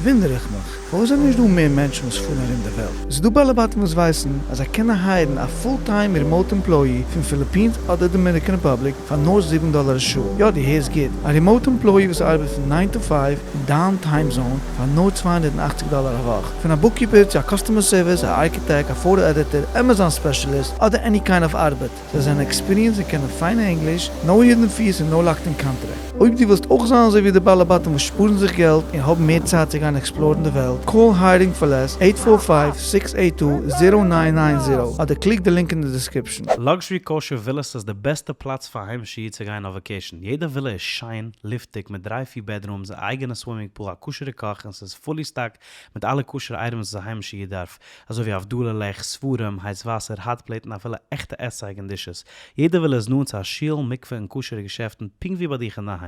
וואונדער איך מיך, פארוואס זענען נישט דא מער מענטשן וואס פארן ארום די וועלט? ס'איז דא בעלי בתים וואס ווייסן אז זיי קענען hire ן א full time remote employee פון פיליפינס אדער Dominican Republic פאר נאר זיבן דאלער א שעה, יא דו הערסט גוט, א remote employee וואס ארבעט פון nine to five אין דיין time zone פאר נאר 280 דאלער א וואך, פון א bookkeeper צו א customer service, א architect, א photo editor, Amazon specialist, אדער any kind of ארבעט. זיי זענען experienced און קענען פיינע ענגליש, no hidden fees און no locked in contract. אויב דו ווילסט אויך זיין אזוי ווי די בעלי בתים וואס שפארן זיך געלט און האבן מער צייט צו גיין explore ן די וועלט, call Hiring for Less eight four five six eight two zero nine nine zero אדער click די link אין די description. Luxury Kosher Villas איז די בעסטע פלאץ פאר היימישע איד צו גיין אויף vacation, יעדע ווילע איז שיין, לופטיג, מיט דריי פיר bedrooms, א אייגענע swimming pool, א כשר'ע קאך און ס'איז fully stocked מיט אלע כשר'ע items וואס א היימישע איד דארף. אזוי ווי הבדלה לעכט, ספרים, הייס וואסער, hot plate און אפילו עכטע עסצייג און dishes. יעדע ווילע איז נאנט צו א שול, מקווה און כשר'ע געשעפטן פונקט ווי ביי דיך אינדערהיים.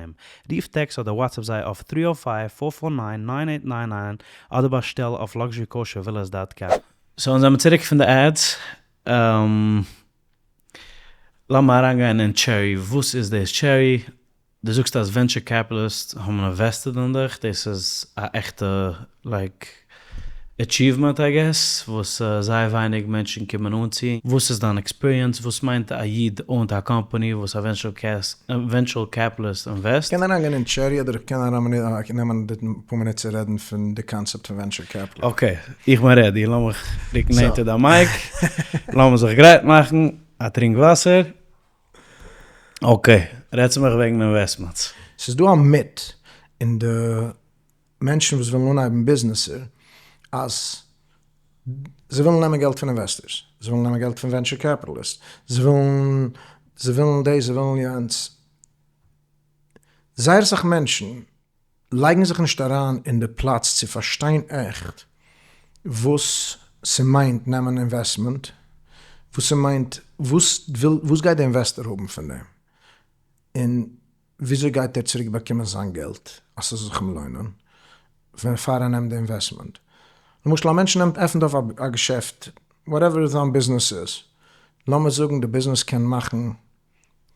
רוף טעקסט אדער WhatsApp זיי אויף three o five, four four nine, nine eight nine nine אדער באשטעל אויף luxurykoshervillas dot com. So אונז זעמיר צוריק פון די ads. לאמיר אריינגיין אין Cherry, וואס איז דאס Cherry? דו זאגסט אז venture capitalists האבן invested אין דיך, דאס איז א עכטע like achievement I guess, וואס זייער ווייניג מענטשן קומען אן צו. וואס איז דיין experience? וואס מיינט א איד own ט א קאמפאני וואס א venture capitalist invest? כ'קען אריינגיין אין Cherry אדער איך קען נעמען די פאר מינוט צו רעדן פון די קאנצעפט פון venture capital? Okay, איך בין ready, לאמיך רוקן נענטער דיין mic, לאמיר זיך גרייט מאכן, א טרינק וואסער. Okay, רעד צו מיך וועגן investments. ס'איז דא א myth אין די מענטשן וואס ווילן אנהייבן ביזנעסער אז זיי ווילן נעמען געלט פון investors, זיי ווילן נעמען געלט פון venture capitalist, זיי ווילן זיי ווילן דאס זיי ווילן יענץ. זייער אסאך מענטשן לייגן זיך נישט אריין אין די פלאץ צו פארשטיין עכט וואס ס'מיינט נעמען investment, וואס ס'מיינט וואס וויל וואס גייט די investor האבן פון דעם, און וויאזוי גייט ער צוריק באקומען זיין געלט אז ס'זאל זיך אים לוינען ווען פאר ער נעמט די investment. למשל א מענטש נעמט עפענט אויף א געשעפט whatever זיין ביזנעס איז, לאמיר זאגן די ביזנעס קען מאכן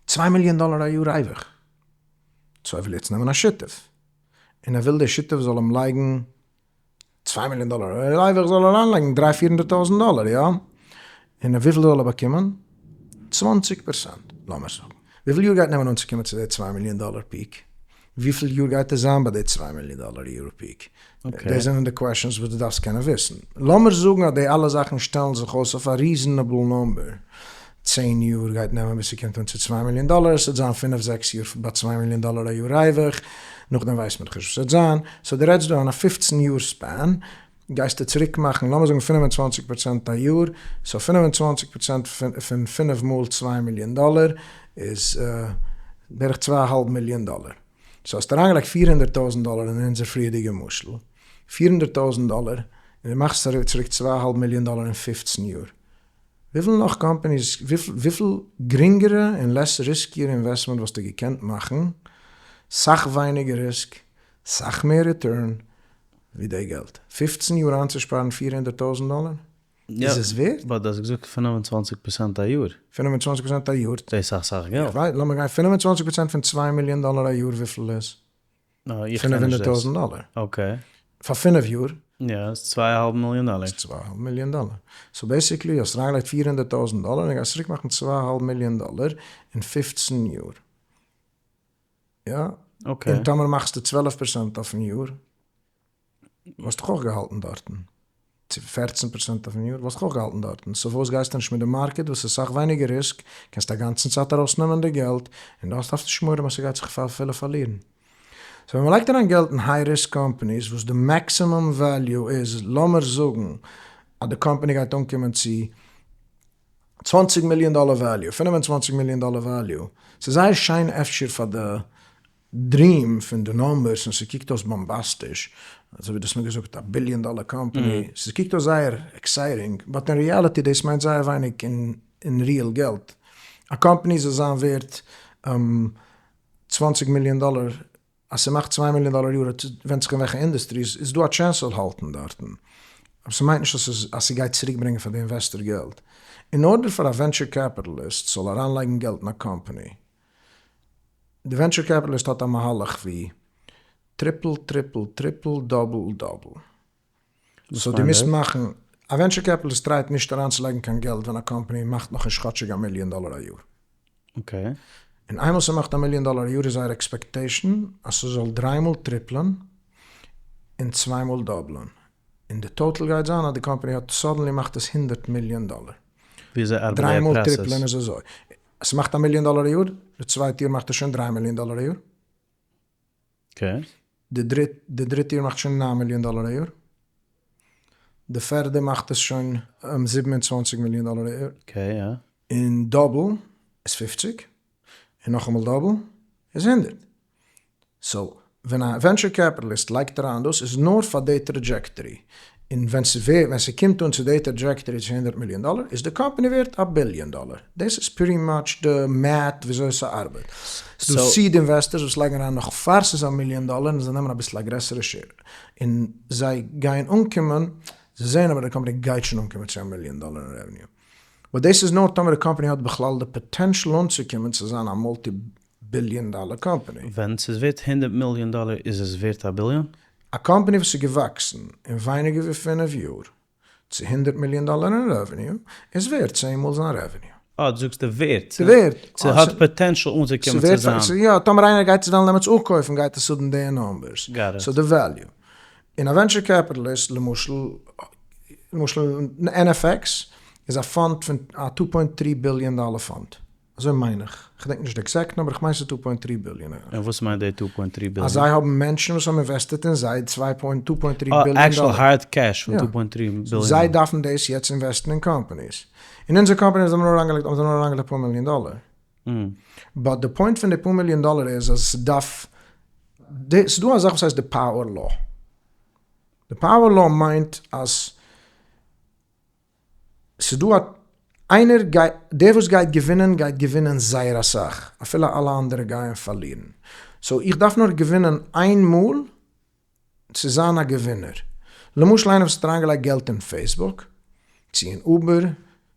צוויי מיליאן דאלער א יאר ריווח, so ער וויל יעצט נעמען א שותף, און ער וויל דער שותף זאל אים לייגן צוויי מיליאן דאלער, ריווח זאל ער אריינלייגן דריי פיר הונדערט טויזנט דאלער, יא? און וויפיל זאל ער באקומען? 20 פערסענט לאמיר זאגן. וויפיל יאר גייט נעמען אנצוקומען צו די צוויי מיליאן דאלער peak? וויפיל יאר גייט עס זיין ביי די צוויי מיליאן דאלער יאר peak? דאס זענען די questions וואס דו דארפסט קענען וויסן. לאמיר זאגן אז די אלע זאכן שטעלן זיך אויס אויף א reasonable number. צען יאר גייט נעמען ביז ס'קומט אן צו צוויי מיליאן דאלער, עס וועט זיין פינף זעקס יאר ביי צוויי מיליאן דאלער א יאר ריווח, נאכדעם ווייסט מען דאך נישט וואס ס'וועט זיין. so דו רעדסט דא אין א פופצן יאר span, גייסטו צוריק מאכן לאמיר זאגן 25% א יאר, so 25% פון פינף מאל צוויי מיליאן דאלער איז בערך צוויי א האלב מיליאן דאלער. so האסט אריינגעלייגט 400 טויזנט דאלער אין אונזער פריערדיגע משל, 400 טויזנט דאלער, און דו מאכסט צוריק צוויי א האלב מיליאן דאלער אין 15 יאר. וויפיל נאך companies, וויפיל גרינגערע און less riskier investment וואלסטו געקענט מאכן, סאך ווייניגער risk, סאך מער return, ווי די געלט. 15 יאר איינצושפארן 400 טויזנט דאלער? איז עס ווערט? but דו האסט געזאגט 25% א יאר. 25% א יאר. דאס איז אסאך געלט. איך ווייס, לאמיר גיין 25% פון 2 מיליאן דאלער א יאר, וויפיל איז? 500 טויזנט דאלער. okay. פאר פינף יאר. יא, איז צוויי א האלב מיליאן דאלער. איז צוויי א האלב מיליאן דאלער. so basically, האסט אריינגעלייגט 400 טויזנט דאלער און גייסט צוריק מאכן צוויי א האלב מיליאן דאלער אין 15 יאר. יא? okay. און טאמער מאכסטו 12% אויפן יאר, וואלסט דאך אויך געהאלטן דארטן. צו 14% אויפן יאר, וואלסט דאך אויך געהאלטן דארטן. so וואס גייסטו נישט מיט די market, וואס איז סאך ווייניגער risk, קענסט א גאנצן צייט ארויסנעמען די געלט, און דו האסט נישט מורא אז ס'גייט זיך אפילו פארלירן. so ווען מ'לייגט אריין געלט אין high risk companies, וואס די maximum value איז, לאמיר זאגן, אז די קאמפאני גייט אנקומען צו 20 מיליאן דאלער value, 25 מיליאן דאלער value, ס'איז זייער שיין אפשר פאר די dream פון די numbers, און ס'קוקט אויס באמבאסטיש, אזוי ווי דו האסט מיר געזאגט, א ביליאן דאלער קאמפאני, ס'קוקט אויס זייער exciting, but אין reality דאס מיינט זייער ווייניג אין real געלט. א קאמפאני זאל זיין ווערט 20 מיליאן דאלער, אז ס'מאכט 2 מיליאן דאלער א יאר, ווענדט זיך אין וועלכע industry, איז דא א chance זאל האלטן דארטן. אבער ס'מיינט נישט אז ס'גייט צוריקברענגען פאר די investor געלט. אין order פאר א venture capitalist זאל אריינלייגן געלט אין א קאמפאני, די venture capitalist האט א מהלך ווי triple, triple, triple, double, double. so דו מוזט מאכן, א venture capitalist try ט נישט אריינצולייגן קיין געלט ווען א קאמפאני מאכט נאכנישט כאטשיג א מיליאן דאלער א יאר. און איינמאל ס'מאכט א מיליאן דאלער א יאר איז זייער expectation אז ס'זאל דריי מאל triple ען און צוויי מאל double ען. און די total גייט זיין אז די קאמפאני האט suddenly מאכט עס 100 מיליאן דאלער. וויאזוי ארבעט דריי דער מאל process? triple ען איז אזוי. ס'מאכט א מיליאן דאלער א יאר, די צווייטע יאר מאכט עס שוין 3 מיליאן דאלער א יאר. די דריטע יאר מאכט שוין 9 מיליאן דאלער א יאר. די פערדע מאכט עס שוין 27 מיליאן דאלער א יאר. און double איז 50, און נאכאמאל double איז 100. so, ווען א venture capitalist לייגט אריין דאס, איז נאר פאר די trajectory. און ווען ס'קומט אן צו די trajectory צו 100 מיליאן דאלער, איז די קאמפאני ווערט א ביליאן דאלער. דאס איז pretty much די math וויאזוי ס'ארבעט. ס'דא seed investors וואס לייגן אריין נאך פאר ס'איז א מיליאן דאלער און זיי נעמען אביסל א גרעסערע share. און זיי גייען אנקומען, זיי זעען אבער די קאמפאני גייט שוין אנקומען צו א מיליאן דאלער אין revenue. but דאס איז נאר טאמער די קאמפאני האט בכלל די potential אנצוקומען צו זיין א multi billion דאלער קאמפאני. ווען ס'איז ווערט 100 מיליאן דאלער איז עס ווערט א ביליאן? א קאמפאני וואס איז געוואקסן אין ווייניגער ווי 5 יאר צו 100 מיליאן דאלער אין revenue איז ווערט 10 מאל זיין revenue. אה, דו זאגסט די ווערט. די ווערט. ס'האט potential אנצוקומען צו זיין. יא, טאמער איינער גייט עס וועלן דעמאלטס אפקויפן גייט עס האבן די numbers. Got it. so די value. און א venture capitalist, למשל NFX איז א fund פון א 2.3 ביליאן דאלער fund. אזוי מיין איך. איך געדענק נישט די exact number, איך מיין ס'איז 2.3 ביליאן. און וואס מיינט די 2.3 ביליאן? אז זיי האבן מענטשן וואס האבן invested אין זיי 2.3 ביליאן דאלער. actual hard cash פון 2.3 ביליאן. זיי דארפן דאס יעצט invest ן אין companies. אין אונזער קאמפאני האבן זיי נאר אריינגעלייגט, האבן זיי נאר אריינגעלייגט אפאר מיליאן דאלער. but די point פון די פאר מיליאן דאלער איז אז ס'דארף, ס'איז דא א זאך וואס הייסט די power law. די power law מיינט אז ס'איז דא א, איינער גייט, דער וואס גייט געווינען גייט געווינען זייער אסאך, אפילו אלע אנדערע גייען פארלירן. so איך דארף נאר געווינען איין מאל צו זיין א געווינער. למשל איינער וואס האט אריינגעלייגט געלט אין Facebook, צו אין Uber,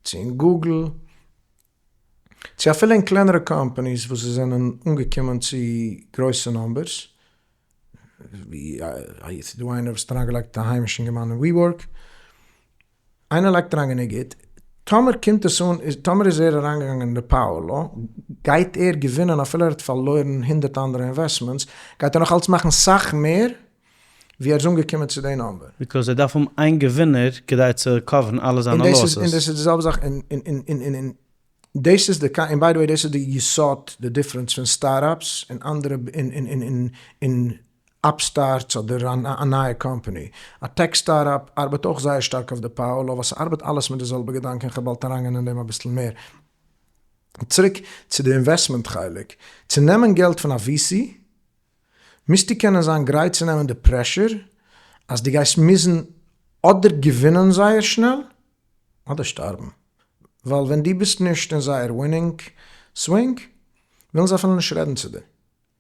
צו אין Google, צו אפילו אין קלענערע companies וואס זיי זענען אנגעקומען צו גרויסע numbers, ווי ס'איז דא איינער וואס האט אריינגעלייגט א היימישן אינגערמאן אין WeWork, איינער לייגט אריין גענוג גוט. טאמער קומט עס אן, טאמער איז ער אריינגעגאנגען אין די power law, גייט ער געווינען אפילו ער האט פארלוירן הונדרעט אנדערע investments, גייט ער נאך אלץ מאכן סאך מער ווי ער איז אנגעקומען צו די number. Because ער דארף האבן איין געווינער כדי צו cover ן אלע זיינע losses. און דאס איז די זעלבע זאך און און דאס איז די, און by the way דאס איז די יסוד די difference פון startups און אנדערע און און upstarts אדער א נייע קאמפאני. א tech startup ארבעט אויך זייער שטארק אויף די power law ווייל ס'ארבעט אלעס מיט די זעלבע געדאנק און כ'וועל באלד אריינגיין אין דעם אביסל מער. צוריק צו די investment חלק. צו נעמען געלט פון א VC מוזטו קענען זיין גרייט צו נעמען די pressure אז דו גייסט מוזן אדער געווינען זייער שנעל אדער שטארבן. ווייל ווען דו ביסט נישט אין זייער winning swing ווילן זיי אפילו נישט רעדן צו דיר.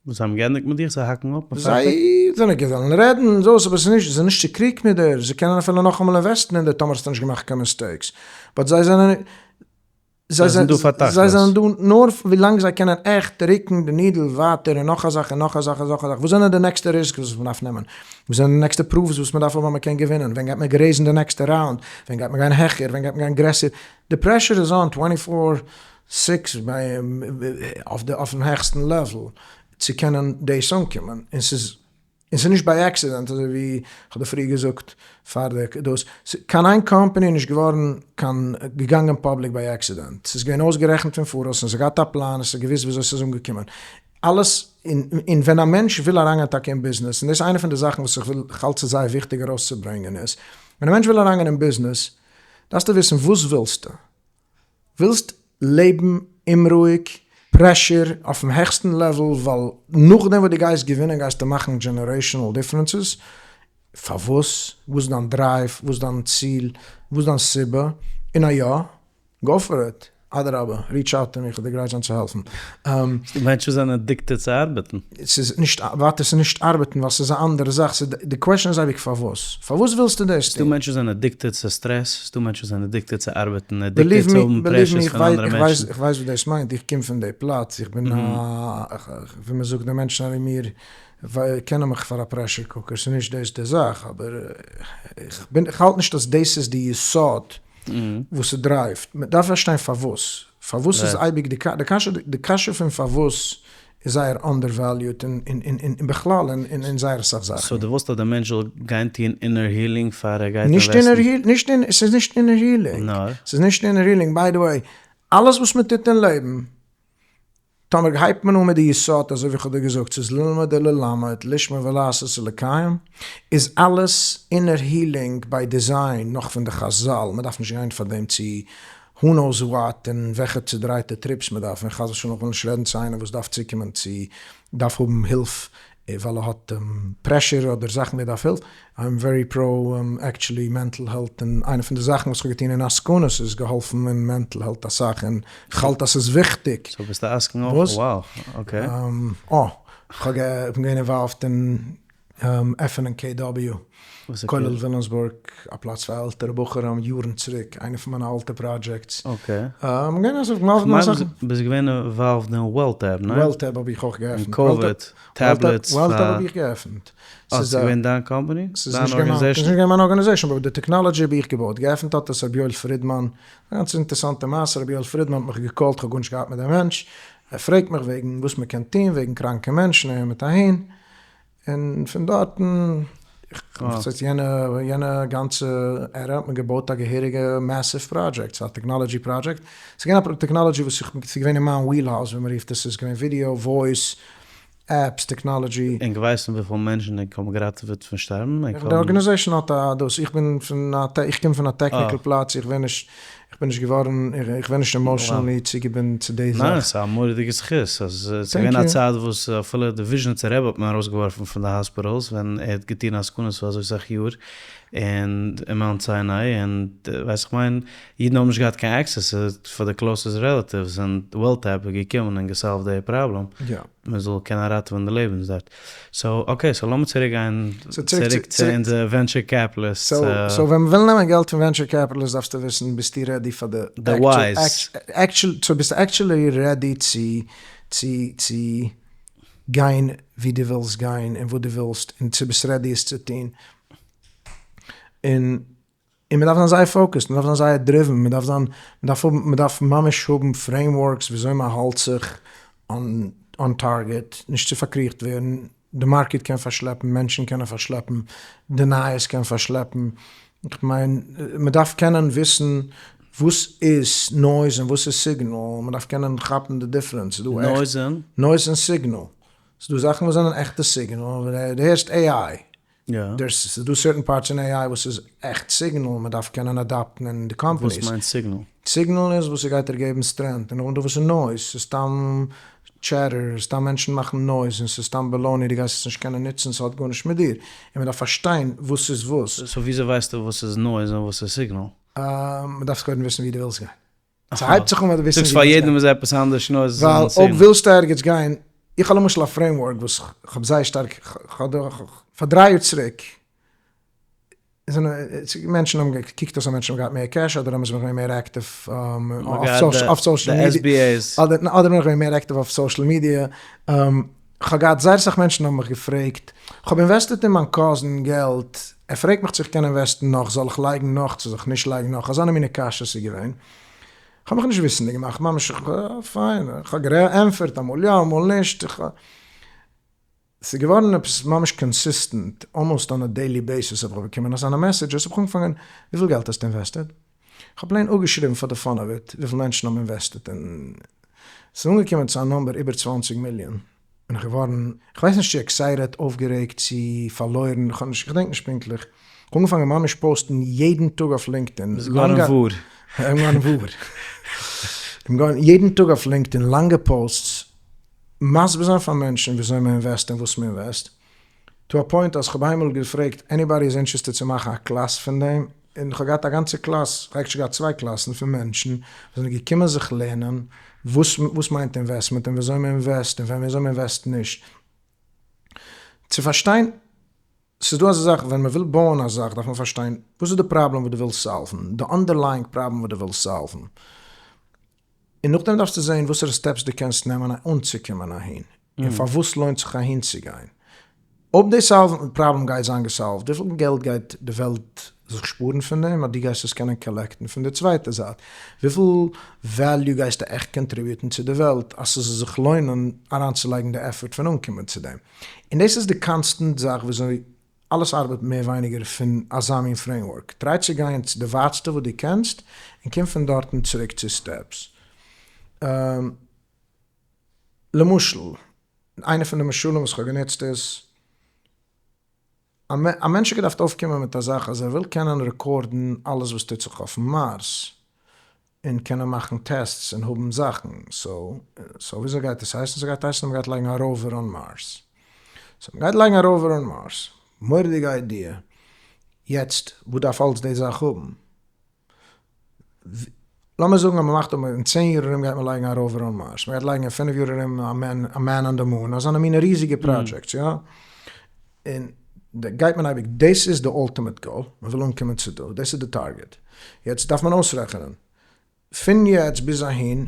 וואס זיי האבן געענדיגט מיט דיך, זיי האקן אפ און פארטיג? זיי זענען געוועלן רעדן און דאס, אבער ס'איז נישט, זיי זענען נישט צוקריגט מיט דיר, זיי קענען אפילו נאכאמאל invest ן אין דיר טאמער האסטו נישט געמאכט קיין mistakes, but זיי זענען, זיי זענען דא פאר תכלית. זיי זענען דא נאר ווילאנג זיי קענען עכט רוקן די needle ווייטער און נאך א זאך און נאך א זאך און נאך א זאך, וואס זענען די נעקסטע risks וואס מ'דארף נעמען? וואס זענען די נעקסטע proofs וואס מ'דארף האבן אז מ'קען געווינען? ווען גייט מען raise ן די נעקסטע round? ווען גייט מען גיין העכער? ווען גייט מען גיין גרעסער? די pressure איז on twenty four six אויפן העכסטן level צו קענען דאס אנקומען, און ס'איז און ס'איז נישט ביי accident אזוי ווי כ'האב דיר פריער געזאגט פאר די דאס, קיין איין קאמפאני איז נישט געווארן קיין געגאנגען public ביי accident, ס'איז געווען אויסגערעכנט פון פאראויס און ס'האט געהאט א פלאן און ס'איז געוואוסט וויאזוי ס'איז אנגעקומען אלעס, און ווען א מענטש וויל אריינגיין טאקע אין ביזנעס, און דאס איז איינע פון די זאכן וואס איך וויל כ'האלט ס'איז זייער וויכטיג ארויסצוברענגען איז, ווען א מענטש וויל אריינגיין אין ביזנעס דארפסטו וויסן וואס ווילסטו? ווילסט לעבן אומרואיג, pressure אויפן העכסטן level, ווייל נאכדעם וואס דו גייסט געווינען גייסטו מאכן generational differences, פארוואס? וואס איז דיין drive? וואס איז דיין ציל? וואס איז דיין סיבה? און א יא, go for it, אדרבה, reach out to me, כ'וועל דיר גרייט זיין צו העלפן. ס'דא מענטשן וואס זענען addicted צו ארבעטן. ס'איז נישט, ווארט, עס איז נישט ארבעטן ווייל ס'איז א אנדערע זאך, ס'איז די question איז אייביג פארוואס? פארוואס ווילסטו דאס ס'דא טון? מענטשן וואס זענען addicted צו סטרעס, ס'דא מענטשן וואס זענען addicted צו ארבעטן, addicted צו האבן pressures פון אנדערע מענטשן. איך ווייס וואס דאס מיינט, איך קום פון די פלאץ, איך בין א, ווי מ'זאגט די מענטשן ארום מיר קענען מיך פאר א pressure cooker, ס'איז נישט דאס די זאך, אבער איך בין, איך האלט נישט אז דאס איז די יסוד וואס ס' drive ט, מ'דארף פארשטיין פארוואס, פארוואס איז אייביג די קשיא, די קשיא פון פארוואס איז זייער undervalued און בכלל אין זייער אסאך זאכן. So דו ווילסט אז דער מענטש זאל גיין טון inner healing פאר ער גייט invest ן? נישט inner, ס'איז נישט inner healing. נאר? ס'איז נישט inner healing, by the way, אלעס וואס מ'טוט אין לעבן, טאמער הייבט מען אן מיט די יסוד אזוי ווי כ'האב דיר געזאגט, ס'איז ללמוד וללמד, לשמור ולעשות ולקיים, איז אלעס inner healing by design נאך פון די חזל, מ'דארף נישט גיין פאר דעם צו who knows what און וועלכע צודרייטע trips מ'דארף, און חס ושלום כ'וויל נישט רעדן צו איינער וואס דארף צוקומען צו דארף האבן הילף ווייל ער האט pressure אדער זאכן ווי ער דארף הילף, I'm very pro actually mental health און איינע פון די זאכן וואס כ'האב געטון אין עסקנות איז געהאלפן אין mental health אסאך און כ'האלט אז ס'איז וויכטיג. So ביסטו א עסקן אויך? Wow okay. אה, כ'האב כ'בין געווען involved אין עפענען KW, כולל וויליאמסבורג, א פלאץ פאר עלטערע בחורים, יארן צוריק, איינע פון מיינע אלטע projects. כ'מיין ביסט געווען involved אין WellTab, ניין? WellTab האב איך אויך געעפנט. אין קאוויד, tablets פאר. WellTab האב איך געעפנט. אה, ס'איז געווען דיין קאמפאני? ס'איז נישט געווען מיין organization, אבער די technology האב איך געבויט. געעפנט האט עס רבי יואל פרידמאן. א גאנץ אינטערסאנטע מעשה, רבי יואל פרידמאן האט מיך געקאלט, כ'האב גארנישט געהאט מיט דעם מענטש, ער פרעגט מיך וועגן וואס מ'קען טון וועגן קראנקע מענטשן אהין מיט אהין, און פון דארטן, איך יענע יענע גאנצע era האט מען געבויט א געהעריגע massive project, ס'איז א technology project, ס'איז געווען א technology וואס איך, ס'איז געווען אין מיין wheelhouse ווי מ'רופט עס, ס'איז געווען ווידיאו, voice, apps, technology. ענק ווייסן וויפיל מענטשן ענק האבן געראטעוועט פון שטארבן? ענק די organization האט א דאס, איך בין פון א, איך קום פון א technical פלאץ, איך ווער נישט, איך בין נישט געווארן, איך ווער נישט emotionally צוגעבינדן צו די זאך. ניין, ס'איז א מורא'דיגע זכות, אז ס'איז געווען א צייט וואס אפילו די וויזשניצער רבי האט מען ארויסגעווארפן פון די hospitals ווען ער האט געטון עסקנות פאר אזוי סאך יאר, און אין מאונט סיני, און ווייסט איך מיין, אידן האבן נישט געהאט קיין access פאר די closest relatives, און WellTab איז געקומען און געסאלווד די פראבלעם. מען זאל קענען ראטעווען די לעבנס דארט. So okay, so לאמיר צוריק גיין צוריק צו אונזער venture capitalist. So ווען מ'וויל נעמען געלט פון venture capitalist דארפסטו וויסן ביסטו ready פאר די די whys. Actual, so ביסטו actually ready צו צו צו גיין ווי דו ווילסט גיין און וואס דו ווילסט און צו ביסט ready עס צו טון און. און מען דארף זיין זייער focused, מען דארף זיין זייער driven, מען דארף זיין, מען דארף האבן, מען דארף ממש האבן frameworks וויאזוי מען האלט זיך on target, נישט צו פארקריכט ווערן, די market קען פארשלעפן, מענטשן קענען פארשלעפן, די נייעס קען פארשלעפן, איך מיין, מען דארף קענען וויסן וואס איז noise און וואס איז signal, מען דארף קענען כאפן די difference, ס'איז דא עכט. noise און? noise און signal, ס'איז דא זאכן וואס זענען עכטע signal, דו הערסט AI, ס'איז דא certain parts אין AI וואס איז עכט signal, מען דארף קענען adopt ן אין די companies. וואס מיינט signal? signal איז וואס ס'גייט דיר געבן strength, און נאכדעם דא וואס איז noise, ס'איז סתם chatter, סתם מענטשן מאכן noise, און ס'איז סתם baloney, דו גייסט עס נישט קענען נוצן, ס'האט גארנישט מיט דיר, און מען דארף פארשטיין וואס איז וואס. so וויאזוי ווייסטו וואס איז noise און וואס איז signal? מען דארף קודם וויסן ווי דו ווילסט גיין. ס'הייבט זיך אן מיט וויסן זאגסט פאר יעדעם איז עפעס אנדערש נאר עס איז ווייל אויב ווילסטו ערגעץ גיין, איך האב למשל א framework וואס כ'האב זייער שטארק, כ'האב פאר דריי יאר צוריק זענען מענטשן האבן געקוקט אויס אז מענטשן האבן געהאט מער cash אדער האבן זיי געווען מער active אויף social media, אדער בין איך געווען מער active אויף social media, כ'האב געהאט זייער אסאך מענטשן האבן מיך געפרעגט, כ'האב invested אין מיין cousin געלט, ער פרעגט מיך צו איך קען invest ן נאך, זאל איך לייגן נאך, צו זאל איך נישט לייגן נאך, אזאנע מינע קשיות איז געווען, כ'האב מיך נישט וויסענדיג געמאכט, ממש פיין, כ'האב געענפערט אמאל יא אמאל נישט, ס'איז געווארן עפעס ממש consistent, almost on a daily basis האב איך באקומען אזאנע messages, האב איך אנגעפאנגען, וויפיל געלט האסטו invested? כ'האב plain אפגעשריבן פאר די fun of it וויפיל מענטשן האבן invested און ס'איז אנגעקומען צו א number איבער 20 מיליאן, בין איך געווארן, כ'ווייס נישט צו excited, אויפגערעגט, צו פארלוירן, כ'האב נישט, כ'געדענק נישט פונקטליך, כ'האב אנגעפאנגען ממש post ן יעדן טאג אויף LinkedIn, ביסט געווארן וואר. כ'בין געווארן וואר. כ'בין געווארן יעדן טאג אויף LinkedIn לאנגע posts, מסביר זיין פאר מענטשן וויאזוי מען invest און וואס מען invest, to a point אז כ'האב איינמאל געפרעגט anybody איז interested צו מאכן א קלאס פון דעם, און כ'האב געהאט א גאנצע קלאס, כ'האב actually געהאט צוויי קלאסן פון מענטשן וואס זענען געקומען זיך לערנען וואס וואס מיינט investment און וויאזוי מען invest און ווען וויאזוי מען invest נישט. צו פארשטיין, ס'איז דא אזא זאך ווען מ'וויל בויען א זאך דארף מען פארשטיין וואס איז די פראבלעם וואס דו ווילסט solve ן, די underlying problem וואס דו ווילסט solve ן. און נאכדעם דארפסטו זען וואסערע steps דו קענסט נעמען אנצוקומען אהין, און פארוואס לוינט זיך אהינצוגיין. אויב די solve פראבלעם גייט זיין גע solve ט, וויפיל געלט גייט די וועלט זיך שפארן פון דעם אז דו גייסט עס קענען collect ן? פון די צווייטע זייט, וויפיל value גייסטו עכט contribute ן צו די וועלט אז ס'זאל זיך לוינען אריינצולייגן די effort פון אנקומען צו דעם? און דאס איז די constant זאך וויאזוי אלעס ארבעט מער ווייניגער פון אזא מין framework. try צו גיין צו די ווייטסטע וואס דו קענסט און קום פון דארטן צוריק צו steps. למשל, איינע פון די משלים וואס כ'האב גענוצט איז, א מענטש האט געדארפט אויפקומען מיט א זאך אז ער וויל קענען record ן אלעס וואס טוט זיך אויפן מארס, און קענען מאכן tests און האבן זאכן, so so וויאזוי גייט עס הייסן? ס'גייט הייסן אז מ'גייט לייגן א rover on Mars. so מ'גייט לייגן א rover on Mars. מורא'דיגע idea. יעצט וואס דארף אלץ די זאך האבן? לאמיר זאגן אז מ'מאכט אפ אין צען יאר ארום גייט מען לייגן א rover on Mars, מ'גייט לייגן אין פינף יאר ארום א man on the moon, אזאנע מינע ריזיגע projects, יא? און גייט מען אייביג, דאס איז די ultimate goal, מען וויל אנקומען צו דא, דאס איז די target. יעצט דארף מען אויסרעכענען, פון יעצט ביז אהין,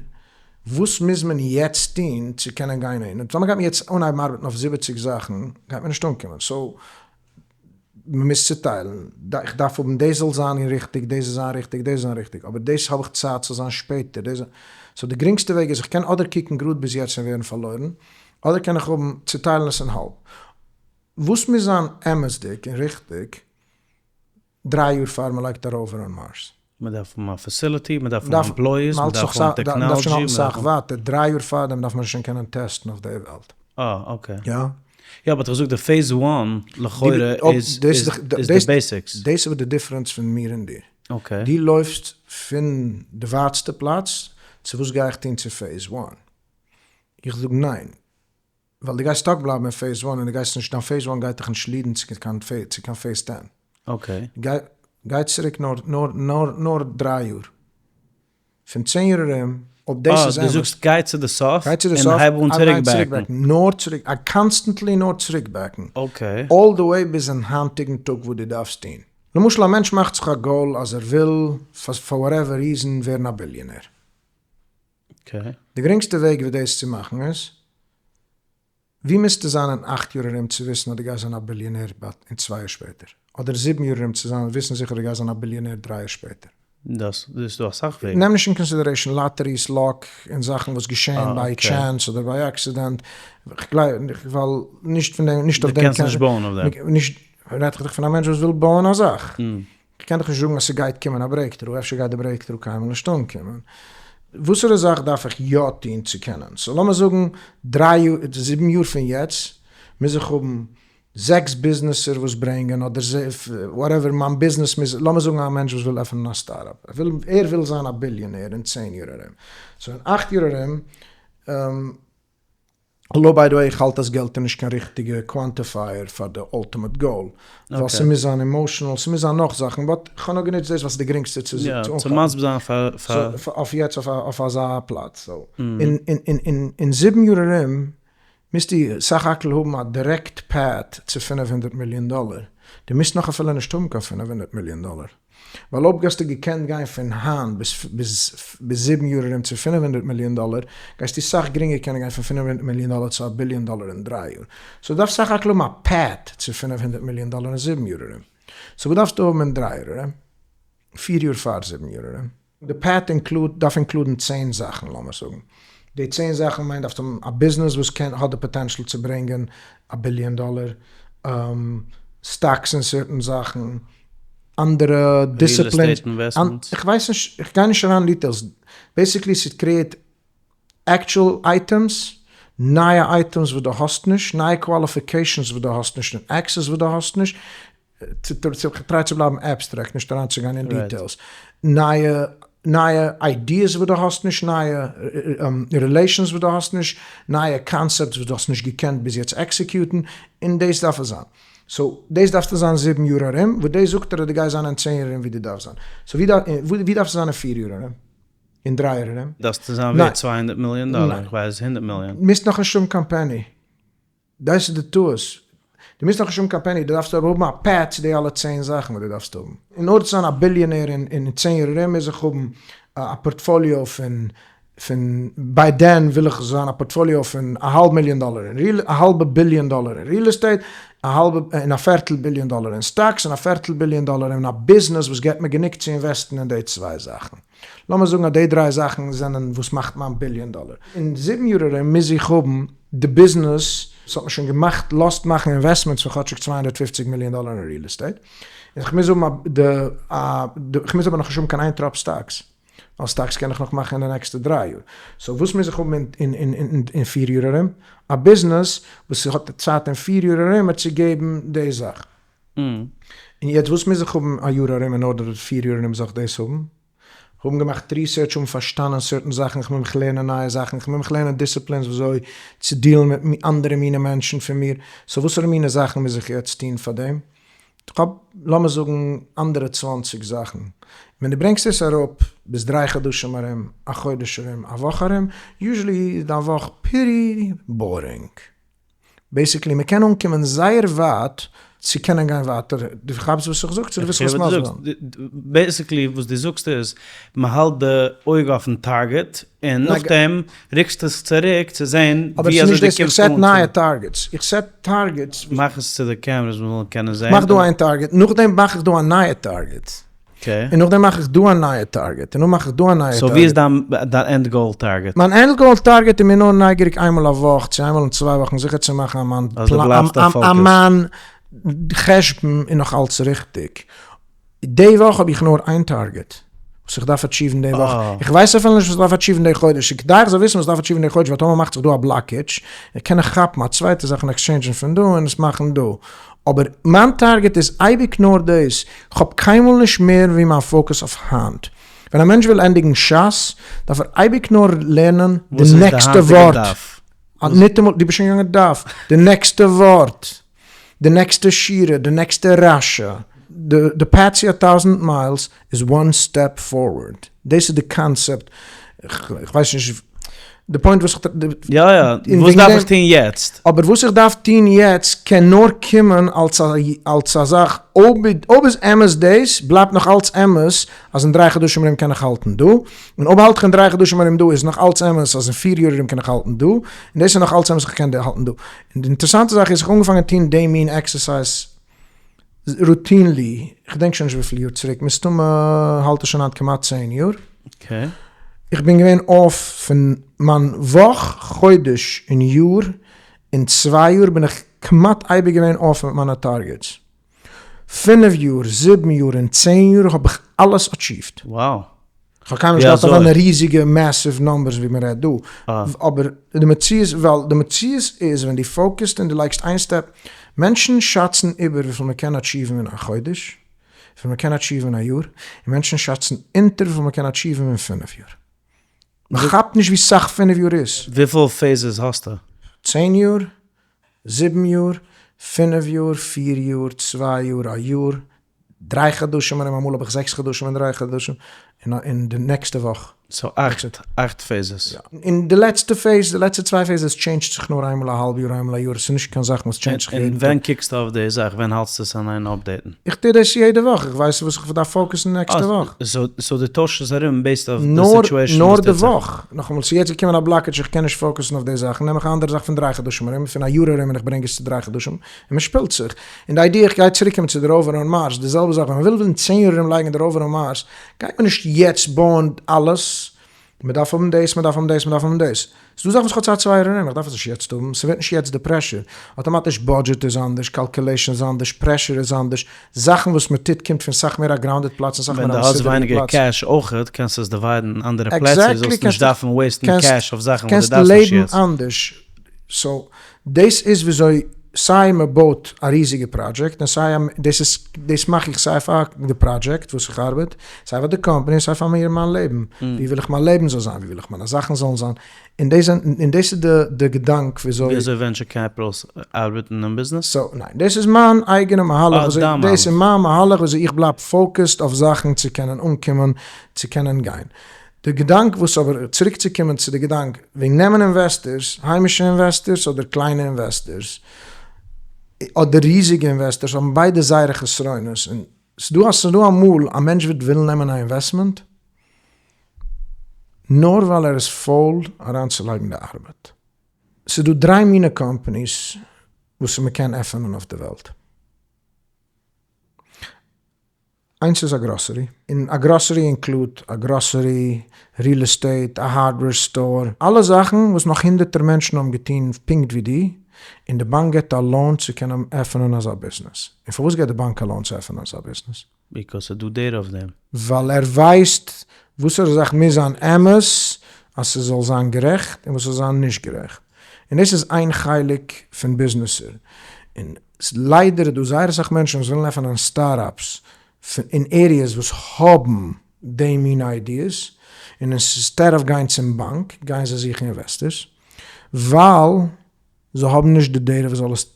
וואס מוז מען יעצט טון צו קענען גיין אהין. און טאמער גייט מען יעצט אנהייבן ארבעטן אויף 70 זאכן, גייט מען נישט אנקומען. so, מען מוז צוטיילן, איך דארף האבן דאס זאל זיין ריכטיג, דאס זאל זיין ריכטיג, דאס זאל זיין ריכטיג, אבער דאס האב איך צייט ס'זאל זיין שפעטער, דאס so די גרינגסטע וועג איז, איך קען אדער קוקן גראד ביז יעצט און ווערן פארלוירן, אדער קען איך האבן צוטיילן עס אין האלב. וואס מוז זיין אמת'דיג און ריכטיג דריי יאר פאר מען לייגט א rover on Mars? מען דארף האבן א facility, מען דארף האבן employees, מען דארף האבן technology, מען דארף שוין האלטן סאך ווייטער, דריי יאר פארדעם דארף מען שוין קענען test ן אויף די וועלט. אה okay. יא. יא but איך זאג די phase one לכאורה איז די basics. דאס איז די difference פון מיר און דיר. okay. דו לויפסט פון די ווייטסטע פלאץ צו וואס גיי איך טון צו phase one. איך זאג ניין. ווייל דו גייסט stuck בלייבן אין phase one און דו גייסט נישט, דיין phase one גייט דיך נישט lead ן צו קיין צו קיין phase 10. okay. גיי גיי צוריק נאר נאר נאר נאר דריי יאר. פון צען יאר ארום, אויב דאס איז אמת. אה, דו זאגסט גיי צו די סוף, און הייב אן צוריק back ן. נאר צוריק, constantly נאר צוריק back ן. okay. all the way ביז אין היינטיגן טאג וואס דו דארפסט טון. למשל א מענטש מאכט זיך א goal אז ער וויל פאר whatever reason ווערן א billionaire. okay. די גרינגסטע וועג ווי דאס צו מאכן איז. ווי מוזטו זיין אין אכט יאר ארום צו וויסן אז דו גייסט זיין א ביליאנער אין צוויי יאר שפעטער? אדער זיבן יאר ארום צו זיין וויסן זיכער דו גייסט זיין א ביליאנער דריי יאר שפעטער? דאס איז דא אסאך וועגן. נעם נישט אין consideration lotteries, luck, און זאכן וואס געשען by chance אדער by accident, כ'גלייב, ווייל נישט פון דעם, נישט אויף דעם דו קענסט נישט בויען אויף דעם. נישט, רעד איך דאך פון א מענטש וואס וויל בויען א זאך. כ'קען דאך נישט זאגן אז ס'גייט קומען א breakthrough, אפשר גייט די breakthrough קיינמאל נישט אנקומען. וואסערע זאך דארף איך יא טון צו קענען? so לאמיר זאגן דריי יאר, זיבן יאר פון יעצט מוז איך האבן זעקס ביזנעסער וואס ברענגען אדער whatever מיין ביזנעס מוז, לאמיר זאגן א מענטש וואס וויל עפענען א startup, ער וויל ער וויל זיין א ביליאנער אין צען יאר ארום, so אין אכט יאר ארום, although by the way איך האלט אז געלט איז נישט קיין ריכטיגע quantifier פאר די ultimate goal, ווייל ס'מוז זיין emotional, ס'מוז זיין נאך זאכן, but כ'האב נאר גענוצט דאס ווייל ס'איז די גרינגסטע צו אנכאפן. צו מסביר זיין פאר. אויף יעצט אויף אזא פלאץ, so אין זיבן יאר ארום מוזטו סך הכל האבן א direct path צו 500 מיליאן דאלער, דו מוזט נאך אפילו נישט האבן קיין 500 מיליאן דאלער, ווייל אויב גייסטו געקענט גיין פון היינט ביז ביז זיבן יאר ארום צו 500 מיליאן דאלער, גייסטו סאך גרינגער קענען גיין פון 500 מיליאן דאלער צו א ביליאן דאלער אין דריי יאר. so דו דארפסט סך הכל האבן א path צו 500 מיליאן דאלער אין זיבן יאר ארום. so וואס דארפסטו האבן אין דריי יאר ארום? פיר יאר פאר זיבן יאר ארום? די path include דארף include ן צען זאכן לאמיר זאגן. די צען זאכן מיינט דארפסט האבן א ביזנעס וואס קען האט די potential צו ברענגען א ביליאן דאלער, סטאקס אין certain זאכן, אנדערע disciplines, איך ווייס נישט, איך גיי נישט אריין אין details, basically ס'איז create actual items, נייע items וואס דו האסט נישט, נייע qualifications וואס דו האסט נישט און access וואס דו האסט נישט, try צו בלייבן abstract נישט אריינצוגיין אין details, נייע נייע ideas וואס דו האסט נישט, נייע relations וואס דו האסט נישט, נייע concepts וואס דו האסט נישט געקענט ביז יעצט execute ן, און דאס דארף עס זיין. so דאס דארפסטו זיין זיבן יאר ארום, וואס דאס זאגט ער אז דו גייסט זיין אין צען יאר ארום ווי דו דארפסט זיין. so ווי דארפסטו זיין אין פיר יאר ארום? אין דריי יאר ארום? דארפסטו זיין ווערט 200 מיליאן דאלער, איך ווייס 100 מיליאן. מוזט נאכנישט האבן קיין פעני. דאס איז די טעות. דו מוזט נאכנישט האבן קיין פעני, דו דארפסט אבער האבן א path צו די אלע צען זאכן וואס דו דארפסט האבן. אין order צו זיין א ביליאנער אין צען יאר ארום מוז איך האבן א portfolio פון פון by then וויל איך זיין א portfolio פון א האלב מיליאן דאלער אין real א האלבע ביליאן דאלער אין real estate, א האלבע און א פערטל ביליאן דאלער אין סטאקס און א פערטל ביליאן דאלער אין א ביזנעס וואס געבט מיר גענוג צו invest ן אין די צוויי זאכן. לאמיר זאגן אז די דריי זאכן זענען וואס מאכט מיין ביליאן דאלער. אין זיבן יאר ארום מוז איך האבן די ביזנעס וואס האט מיר שוין געמאכט לאזט מאכן investments פון כאטשיג 250 מיליאן דאלער אין real estate, און כ'מוז האבן א די א די כ'מוז אבער נאכנישט האבן קיין איין טראפ סטאקס, ווייל סטאקס קען איך נאך מאכן אין די נעקסטע דריי יאר. so וואס מוז איך האבן אין אין אין אין פיר יאר ארום? א ביזנעס וואס האט צייט אין פיר יאר ארום מיר צו געבן די זאך. און יעצט וואס מוז איך האבן א יאר ארום אין order פיר יאר ארום זאל איך דאס האבן? האבן געמאכט research, האבן פארשטאנען certain זאכן, איך מוז מיך לערנען נייע זאכן, איך מוז מיך לערנען disciplines וויאזוי צו deal ן מיט אנדערע מיני מענטשן פון מיר, so וואסערע מיני זאכן מוז איך יעצט טון פאר דעם? איך האב לאמיר זאגן אנדערע 20 זאכן, ווען דו ברענגסט עס אראפ ביז דריי חדשים ארום, א חודש ארום, א וואך ארום, usually איז דיין וואך pretty boring. basically מען קען אנקומען זייער ווייט צו קענען גיין ווייטער, דו כאפסט וואס איך זאג צו דו ווילסט איך זאל עס מסביר זיין? basically וואס דו זאגסט איז, מען האלט די אויג אויפן target, און נאכדעם רוקסטו עס צוריק צו זען ווי אזוי דו קומסט אן. אבער ס'איז נישט דאס, איך set נייע targets, איך set targets. מאך עס צו די cameras מען זאל קענען זען. מאך דא איין target, נאכדעם מאך איך דא א נייע target. און נאכדעם מאך איך דא א נייע target, און נאך מאך איך דא א נייע target. so ווי איז דיין end goal target? מיין end goal target איז מיר נאר נייגעריג איינמאל א וואך צו איינמאל אין צוויי וואכן זיכער צו מאכן אז מיין אז מיין חשבון איז נאך אלץ ריכטיג. די וואך האב איך נאר איין target וואס איך דארף achieve ן די וואך. איך ווייס אפילו נישט וואס איך דארף achieve ן די חודש. ס'איז כדאי איך זאל וויסן וואס איך דארף achieve ן די חודש ווייל טאמער מאכט זיך דא א blockage קען איך כאפן א צווייטע זאך און exchange ן פון דא און עס מאכן דא. אבער מיין target איז אייביג נאר דאס, כ'האב קיינמאל נישט מער ווי מיין focus אויף היינט. ווען א מענטש וויל ענדיגן שס, דארף ער אייביג נאר לערנען די נעקסטע ווארט. ניטאמאל, דו ביסט שוין געגאנגען דף. די נעקסטע ווארט, די נעקסטע שורה, די נעקסטע רשי. די path צו א טויזענט miles איז one step forward. דאס איז די קאנצעפט. כ'ווייס נישט. די point וואס איך. יא יא, וואס דארף איך טון יעצט? אבער וואס איך דארף טון יעצט קען נאר קומען אלס א אלס א זאך, אויב אויב איז אמת דאס, בלייבט נאך אלץ אמת אז אין דריי חדשים ארום קען איך האלטן דא, און אויב האלט איך אין דריי חדשים ארום דא איז נאך אלץ אמת אז אין פיר יאר ארום קען איך האלטן דא, און דאס איז נאך אלץ אמת איך קען האלטן דא. און די אינטערעסאנטע זאך איז איך האב אנגעפאנגען טון די מין exercise routinely, כ'דענק שוין נישט וויפיל יאר צוריק, מסתמא האלט עס שוין היינט כמעט 10 יאר. איך בין געווען off פון מיין וואך, חודש און יאר, אין 2 יאר בין איך כמעט אייביג געווען off מיט מיינע targets. 5 יאר, 7 יאר און 10 יאר האב איך אלעס achieved. Wow. איך האב קיינמאל נישט געהאט אזאנע ריזיגע massive numbers ווי מען רעדט דא. אבער די מציאות, ווייל די מציאות איז ווען דו focus ט און דו לייגסט איין step, מענטשן שאצן איבער וויפיל מען קען achieve ן אין א חודש, וויפיל מען קען achieve ן אין א יאר, און מענטשן שאצן אונטער וויפיל מען קען achieve ן אין 5 יאר. מען כאפט נישט ווי סאך 5 יאר איז. וויפיל phases האסטו? 10 יאר, 7 יאר, 5 יאר, 4 יאר, 2 יאר, א יאר, 3 חדשים, און אמאל האב איך 6 חדשים און 3 חדשים, און אין די נעקסטע וואך. So 8 phases. יא. אין די לעצטע phase, די לעצטע צוויי phases change ט זיך נאר איינמאל א האלב יאר, איינמאל א יאר, עס איז נישט קיין זאך וואס change ט זיך יעדן טאג. און ווען קוקסטו אויף די זאך? ווען האלטסטו עס אין איין update ן? איך טו דאס יעדע וואך, איך ווייס וואס איך דארף focus ן נעקסטע וואך. So דו טוישסט עס ארום based אויף די situation נאר די וואך. נאכאמאל, ס'איז יעצט געקומען א blockage, איך קען נישט focus ן אויף די זאכן, נעם איך א אנדערע זאך פון 3 חדשים ארום, פון א יאר ארום און איך ברענג עס צו 3 חדשים, און מען שפילט זיך. און די idea, איך גיי צוריקקומען צו די rover on Mars, די זעלבע זאך, ווען מען וויל אין 10 יאר ארום לייגן די rover on Mars, גייט מען נישט יעצט בויען אלעס, מען דארף האבן דאס, מען דארף האבן דאס, מען דארף האבן דאס. ס'דא זאכן וואס איך האב צייט 2 יאר ארום, איך דארף עס נישט יעצט האבן, ס'ווערט נישט יעצט די pressure. אויטאמאטיש budget איז אנדערש, calculation איז אנדערש, pressure איז אנדערש, זאכן וואס מען טוט קומט פון סאך מער א grounded פלאץ און סאך מער ווען א דו האסט מסודר'דיגע ווייניגער פלאץ. cash אויכעט, קענסטו עס divide ן אין אנדערע פלעצער, זאלסט נישט דארפן waste ן cash אויף זאכן וואס דו דארפסט נישט קענסט יעצט. לעבן אנדערש. So, דאס איז וויאזוי סיי מען בויט א ריזיגע פראדזשעקט, און סיי דאס איז, דאס מאך איך סיי פאר די פראדזשעקט וואס איך ארבעט, סיי פאר די קאמפאני, און סיי פאר מיר מיין לעבן. ווי וויל איך מיין לעבן זאל זיין, ווי וויל איך מיינע זאכן זאלן זיין. און דאס און דאס איז די די געדאנק וויאזוי. וויאזוי venture capitals ארבעטן אין ביזנעס? So, ניין, דאס איז מיין אייגענע מהלך וויאזוי, דאס איז מיין מהלך וויאזוי איך בלייב focused אויף זאכן צו קענען אנקומען, צו קענען גיין. די געדאנק וואס אבער, צוריקצוקומען צו די געדאנק וועגן נעמען investors, היימישע investors אדער קליינע investors, אדער ריזיגע investors, האבן ביידע זייערע חסרונות, און ס'דא ס'דא אמאל א מענטש וועט ווילן נעמען א investment, נאר ווייל ער איז פויל אריינצולייגן די ארבעט. ס'דא דריי מיני companies וואס מ'קען עפענען אויף די וועלט. איינס איז א גראסערי, און א גראסערי include א גראסערי, real estate, א hardware store, אלע זאכן וואס נאך הונדערטער מענטשן האבן געטון פונקט ווי דו, און די באנק געבט א loan צו קענען עפענען אזא ביזנעס. און פארוואס געבט די באנק א loan צו עפענען אזא ביזנעס? Because ס'איז דא data אויף דעם. ווייל ער ווייסט וואסערע זאך מוז זיין אמת אז ס'זאל זיין גערעכט און וואס זאל זיין נישט גערעכט. און דאס איז איין חלק פון ביזנעסער. און ליידער איז דא זייער אסאך מענטשן וואס ווילן עפענען startups אין areas וואס האבן די מין ideas, און instead of גיין צום באנק גייען זיי זוכן investors, ווייל זיי האבן נישט די data וואס זאל עס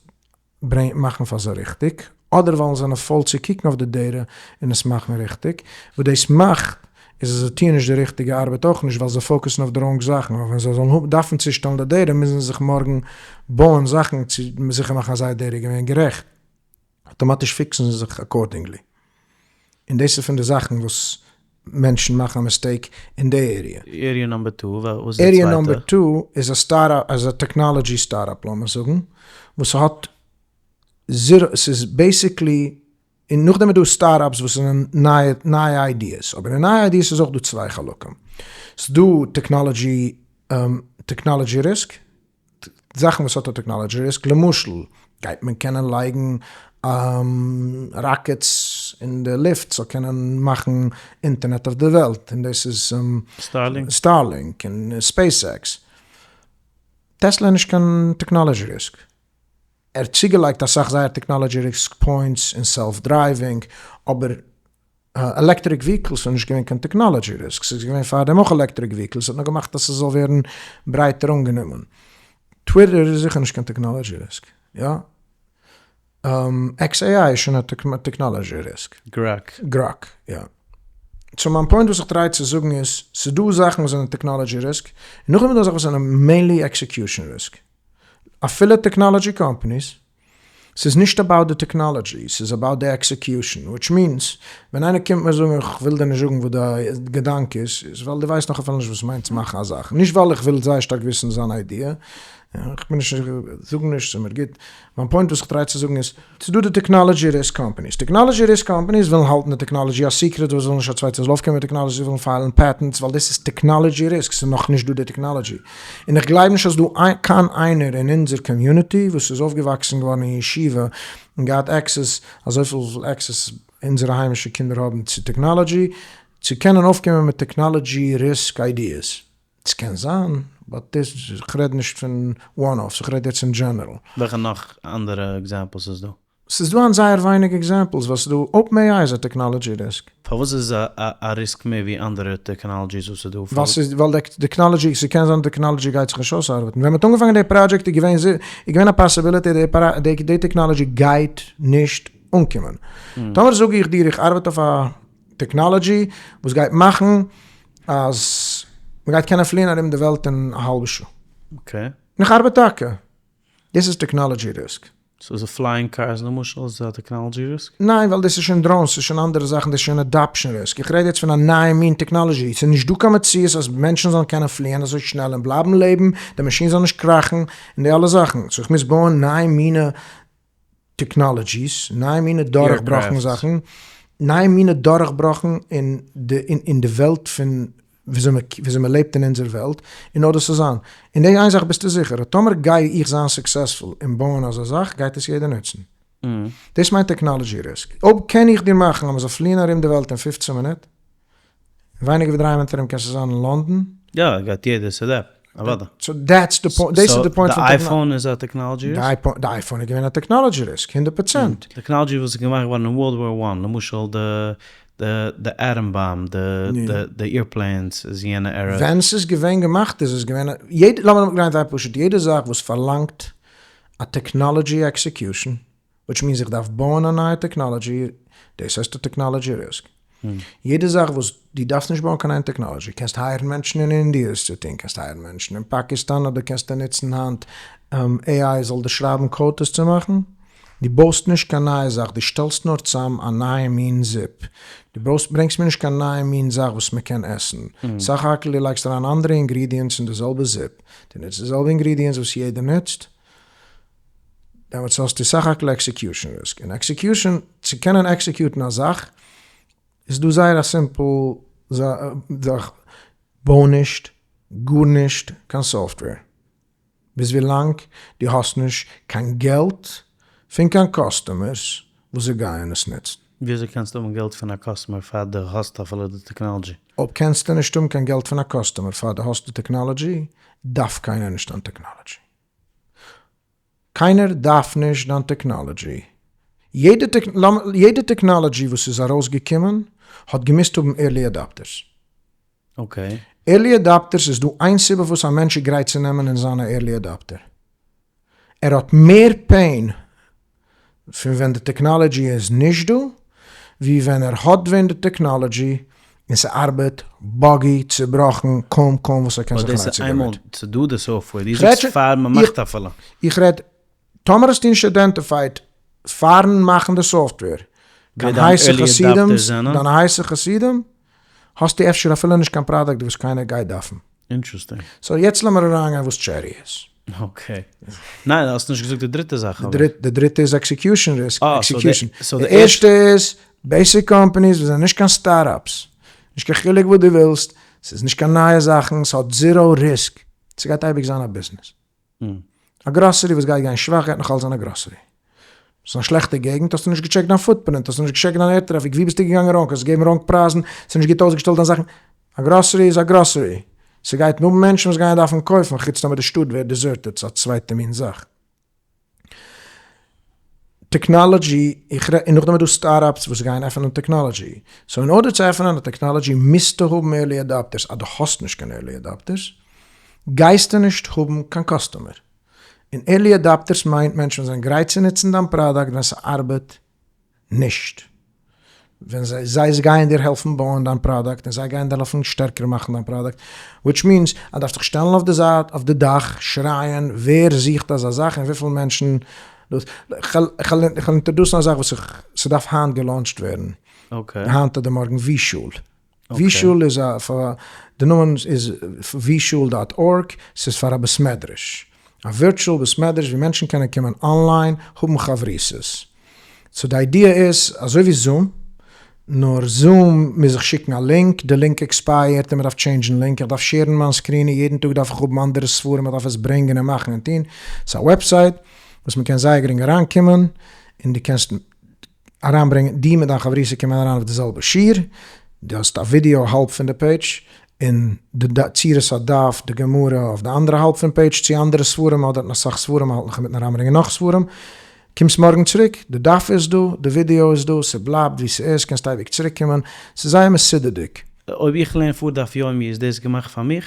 מאכן פאר זיי ריכטיג, אדער ווייל זיי זענען פויל צו קוקן אויף די data און עס מאכן ריכטיג, וואס דאס מאכט איז אז זיי טוען נישט די ריכטיגע ארבעט אויך נישט ווייל זיי focus ן אויף די wrong זאכן, ווייל ווען זיי זאלן דארפן צושטעלן די data מוזן זיי זיך מארגן בויען זאכן צו זיכער מאכן אז זייער data איז געווען גערעכט, אטאמאטיש fix ן זיי זיך accordingly. און דאס איז פון די זאכן וואס מענטשן מאכן א mistake אין די area. Area number two, וואס איז די עריע צווייטע? number two איז א startup, איז א technology startup לאמיר זאגן, וואס האט zero, ס'איז basically, און נאכדעם איז דא startups וואס זענען נייע נייע ideas, אבער אין נייע ideas איז אויך דא צוויי חלקים, ס'איז דא technology technology risk, זאכן וואס האט א technology risk, למשל גייט מען קענען לייגן rockets אין די לופט ס'זאל קענען מאכן אינטערנעט אויף די וועלט, און דאס איז Starlink. Starlink און SpaceX. Tesla איז נישט קיין technology risk. ער האט צוגעלייגט אסאך זייער technology risk points און self driving, אבער electric vehicles איז נישט געווען קיין technology risk, ס'איז געווען פארדעם אויך electric vehicles, ס'האט נאר געמאכט אז ס'זאל ווערן ברייטער אנגענומען. Twitter איז זיכער נישט קיין technology risk, יא? xAI איז שוין א technology risk. Grok. Grok, יא. So מיין point וואס איך try צו זאגן איז, ס'איז דא זאכן וואס זענען technology risk, און נאכדעם איז דא זאכן וואס זענען mainly execution risk. אפילו technology companies, ס'איז נישט about די technology, ס'איז about די execution, which means, ווען איינער קומט מיר זאגן איך וויל דיר נישט זאגן וואס די געדאנק איז, איז ווייל דו ווייסט נאך אפילו נישט וואס מיינט צו מאכן א זאך, נישט ווייל איך וויל זייער שטארק וויסן זיין idea, איך בין נישט, זאג נישט, ס'איז מיר גוט, מיין point וואס איך try צו זאגן איז, ס'איז דא די technology risk companies, technology risk companies ווילן האלטן די technology א secret, זיי ווילן נישט א צווייטער זאל אויפקומען מיט technology, זיי ווילן file ן patents, ווייל דאס איז technology risk, ס'איז נאכנישט דא די technology, און איך גלייב נישט אז דא קיין איינער אין אונזער community וואס איז אויפגעוואקסן געווארן אין ישיבה און געהאט access אזויפיל וויפיל access אונזערע היימישע קינדער האבן צו technology, צו קענען אויפקומען מיט technology risk ideas. ס'קען זיין, but דאס, כ'רעד נישט פון one offs, כ'רעד יעצט אין general. וועלכע נאך אנדערע examples איז דא? ס'איז דא היינט זייער ווייניג examples, ווייל ס'איז דא, OpenAI איז א technology risk. פארוואס איז א risk מער ווי אנדערע technologies וואס איז דא? ווייל ס'איז, ווייל די technology, ס'קען זיין די technology גייט זיך נישט אויסארבעטן. ווען מ'האט אנגעפאנגען די פראדזשעקט איז געווען, איז געווען א possibility די technology גייט נישט אנקומען. טאמער זאג איך דיר איך ארבעט אויף א technology וואס גייט מאכן אז מ'גייט קענען פליען ארום די וועלט אין א האלבע שעה. Okay. און איך ארבעט טאקע. דאס איז technology risk. So איז flying cars למשל איז א technology risk? ניין ווייל דאס איז שוין drones, ס'איז שוין אנדערע זאכן, דאס איז שוין adoption risk. איך רעד יעצט פון א נייע מין technology. ס'איז נישט דא קיין מציאות אז מענטשן זאלן קענען פליען אזוי שנעל און בלייבן לעבן, די מאשין זאל נישט קראכן, און די אלע זאכן. So איך מוז בויען נייע מינע technologies, נייע מינע דורכבראכן זאכן, נייע מינע דורכבראכן אין די אין די וועלט פון וויאזוי מען לעבט אין אונזער וועלט, אין order צו זיין. און די איין זאך ביסטו זיכער, אז טאמער גיי איך זיין successful אין בויען אזא זאך, גייט עס יעדער נוצן. דאס מיינט technology risk. אויב קען איך דיר מאכן אז מען זאל פליען ארום די וועלט אין 15 מינוט, ווייניגער ווי דריי מינוט ארום קענסטו זיין אין לאנדאן. יא, גייט יעדער עס adapt ן, אוודאי. So that's the point, דאס איז די point פון די iPhone איז א technology risk? די iPhone איז געווען א technology risk, 100%. Technology וואס איז געמאכט געווארן אין World War One, למשל די atom bomb, די airplanes איז יענע era. ווען ס'איז געווען געמאכט איז עס געווען א, יעדע, לאמיר גיין זייער פשוט, יעדע זאך וואס פארלאנגט א technology execution, which means איך דארף בויען א נייע technology, דאס הייסט א technology risk. יעדע זאך וואס דו דארפסט נישט בויען קיין איין technology, קענסט hire ן מענטשן אין אינדיע עס צו טון, קענסט hire ן מענטשן אין פאקיסטאן, אדער קענסטו נוצן היינט AI זאל דיר שרייבן code עס צו מאכן. דו בויסט נישט קיין נייע זאך, דו שטעלסט נאר צאם א נייע מין זופ. דו בויסט, ברענגסט מיר נישט קיין נייע מין זאך וואס מען קען עסן. סך הכל דו לייגסט אריין אנדערע ingredients אין די זעלבע זופ. דו נוצט די זעלבע ingredients וואס יעדער נוצט. דעמאלטס האסטו סך הכל execution risk. און execution, צו קענען execute ן א זאך, איז דא זייער א simple זאך, בוי נישט גארנישט קיין software, ביז ווילאנג דו האסט נישט קיין געלט פון קיין customers וואס זיי גייען עס נוצן. וויאזוי קענסטו האבן געלט פון א customer פאר דו האסט אפילו די technology? אויב קענסטו נישט האבן קיין געלט פון א customer פאר דו האסט די technology, דארף קיינער נישט דיין technology. קיינער דארף נישט דיין technology. יעדע technology וואס איז ארויסגעקומען האט געמוזט האבן early adopters. Okay. Early adopters איז דא איין סיבה וואס א מענטש איז גרייט צו נעמען און זיין א early adopter. ער האט מער pain פון ווען די technology איז נישט דא, ווי ווען ער האט ווען די technology און ס'ארבעט buggy, צובראכן, קוים קוים וואס ער קען זיך אבער דאס אן איז עצה איינמאל געבן מיט. ס'דא די software, דו זאגסט פאר מ'מאכט אפילו. איך רעד טאמער האסטו נישט identified פארן מאכן די software קיין הייסע חסידים, דיינע הייסע חסידים, האסטו אפשר אפילו נישט קיין פראדוקט וואס קיינער גייט דארפן. Interesting. So יעצט לאמיר אריינגיין וואס Cherry איז. Okay. ניין, האסט נישט געזאגט די דריטע זאך אבער. די דריטע איז execution risk. Execution. די ערשטע איז basic companies וואס זענען נישט קיין startups. נישט קיין חילוק וואס דו ווילסט, ס'איז נישט קיין נייע זאכן, ס'האט zero risk. ס'גייט אייביג זיין א ביזנעס. א גראסערי וואס גייט גיין שוואך גייט נאכאלץ זיין א גראסערי. ס'איז א שלעכטע געגנט, האסטו נישט געטשעקט דיין footprint, האסטו נישט געטשעקט דיין air traffic, ווי ביסטו געגאנגען wrong, האסט געגעבן wrong פרייזן, ס'איז נישט גוט אויסגעשטעלט דיין זאכן. א גראסערי איז א גראסערי. ס'גייט האבן מענטשן וואס גייען דארפן קויפן, חוץ טאמער די שטאט ווערט deserted, ס'איז א צווייטע מין זאך. Technology, איך רעד, און נאכדעם איז דא startups וואס גייען עפענען technology. So in order צו עפענען א technology מוזטו האבן early adopters, אז דו האסט נישט קיין early adopters, גייסטו נישט האבן קיין customer. און early adopters מיינט מענטשן וואס זענען גרייט צו נוצן דיין פראדאקט ווען ס'ארבעט נישט. ווען זיי זיי גייען דיר העלפן בויען דיין פראדאקט און זיי גייען דיר העלפן שטערקער מאכן דיין פראדאקט, which means אז דארפסט דיך שטעלן אויף די זייט אויף די דאך שרייען ווער זוכט אזא זאך און וויפיל מענטשן דאס, כ'על introduce ן א זאך וואס איך ס'דארף היינט גע launch ט ווערן, היינט אדער מארגן, WeShul. WeShul איז א פאר די נאמען איז WeShul dot org, ס'איז פאר א בית מדרש, א virtual בית מדרש ווי מענטשן קענען קומען online האבן חברותות. so די idea איז אזוי ווי Zoom, נאר Zoom מוז איך שיקן א link, די link expire ט און מ'דארף change ן link, איך דארף share ן מיין screen און יעדן טאג דארף איך האבן אנדערע ספרים, איך דארף עס ברענגען און מאכן און טון, ס'איז א website וואס מ'קען זייער גרינג אריינקומען און דו קענסט אריינברענגען, דו מיט דיין חברותא קומען אריין אויף די זעלבע שיעור, דו האסט א ווידיאו האלב פון די page, און די צורת הדף, די גמרא אויף די אנדערע האלב פון page, צו אנדערע ספרים, מ'האט דארטן אסאך ספרים, מ'האלט נאך אינמיטן אריינברענגען נאך ספרים, קומסט מארגן צוריק, די דף איז דא, די ווידיאו איז דא, ס'בלייבט ווי ס'איז, קענסט אייביג צוריקקומען, ס'איז זייער מסודר'דיג. אויב איך לערן פאר דף יומי איז דאס געמאכט פאר מיך?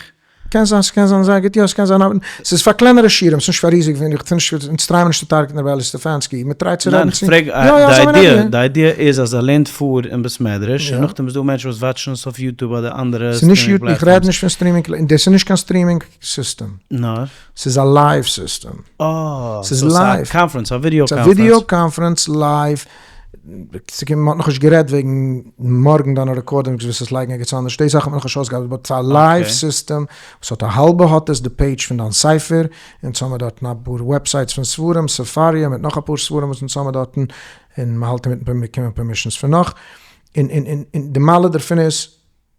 קען זיין, ס'קען זיין זייער גוט, יא ס'קען זיין, אבער ס'איז פאר קלענערע שיעורים, ס'נישט פאר ריזיג, ווען איך טו נישט, אונז try ען מיר נישט צו target ן רבי אלי סטעפאנסקי, מען try ט צו רעדן צו, ניין, איך פרעג די idea, די idea איז אז ער לערנט פאר אין בית מדרש, און נאכדעם איז דא מענטשן וואס watch ן עס אויף YouTube אדער אנדערע streaming platforms. איך רעד נישט פון streaming, דאס איז נישט קיין streaming system. נאר? ס'איז א live system. אה, ס'איז live. ס'איז א קאנפרענץ, א ווידיאו קאנפרענץ. ס'איז א ווידיאו קאנפרענץ live. מ'האט נאכנישט גערעדט וועגן מארגן דיינע recordings וועסט עס לייגן ערגעץ אנדערש, די זאכן האט מען נאכנישט אויסגעארבעט, but ס'איז א live system וואס האט א האלבע האט עס די page פון דיין ספר, אונז האמיר דארטן אפאר websites פון ספרים, ספריה מיט נאך אפאר ספרים וואס אונז האמיר דארטן, און מ'האלט אינמיטן באקומען permissions פון נאך, און און און די מעלה דערפון איז,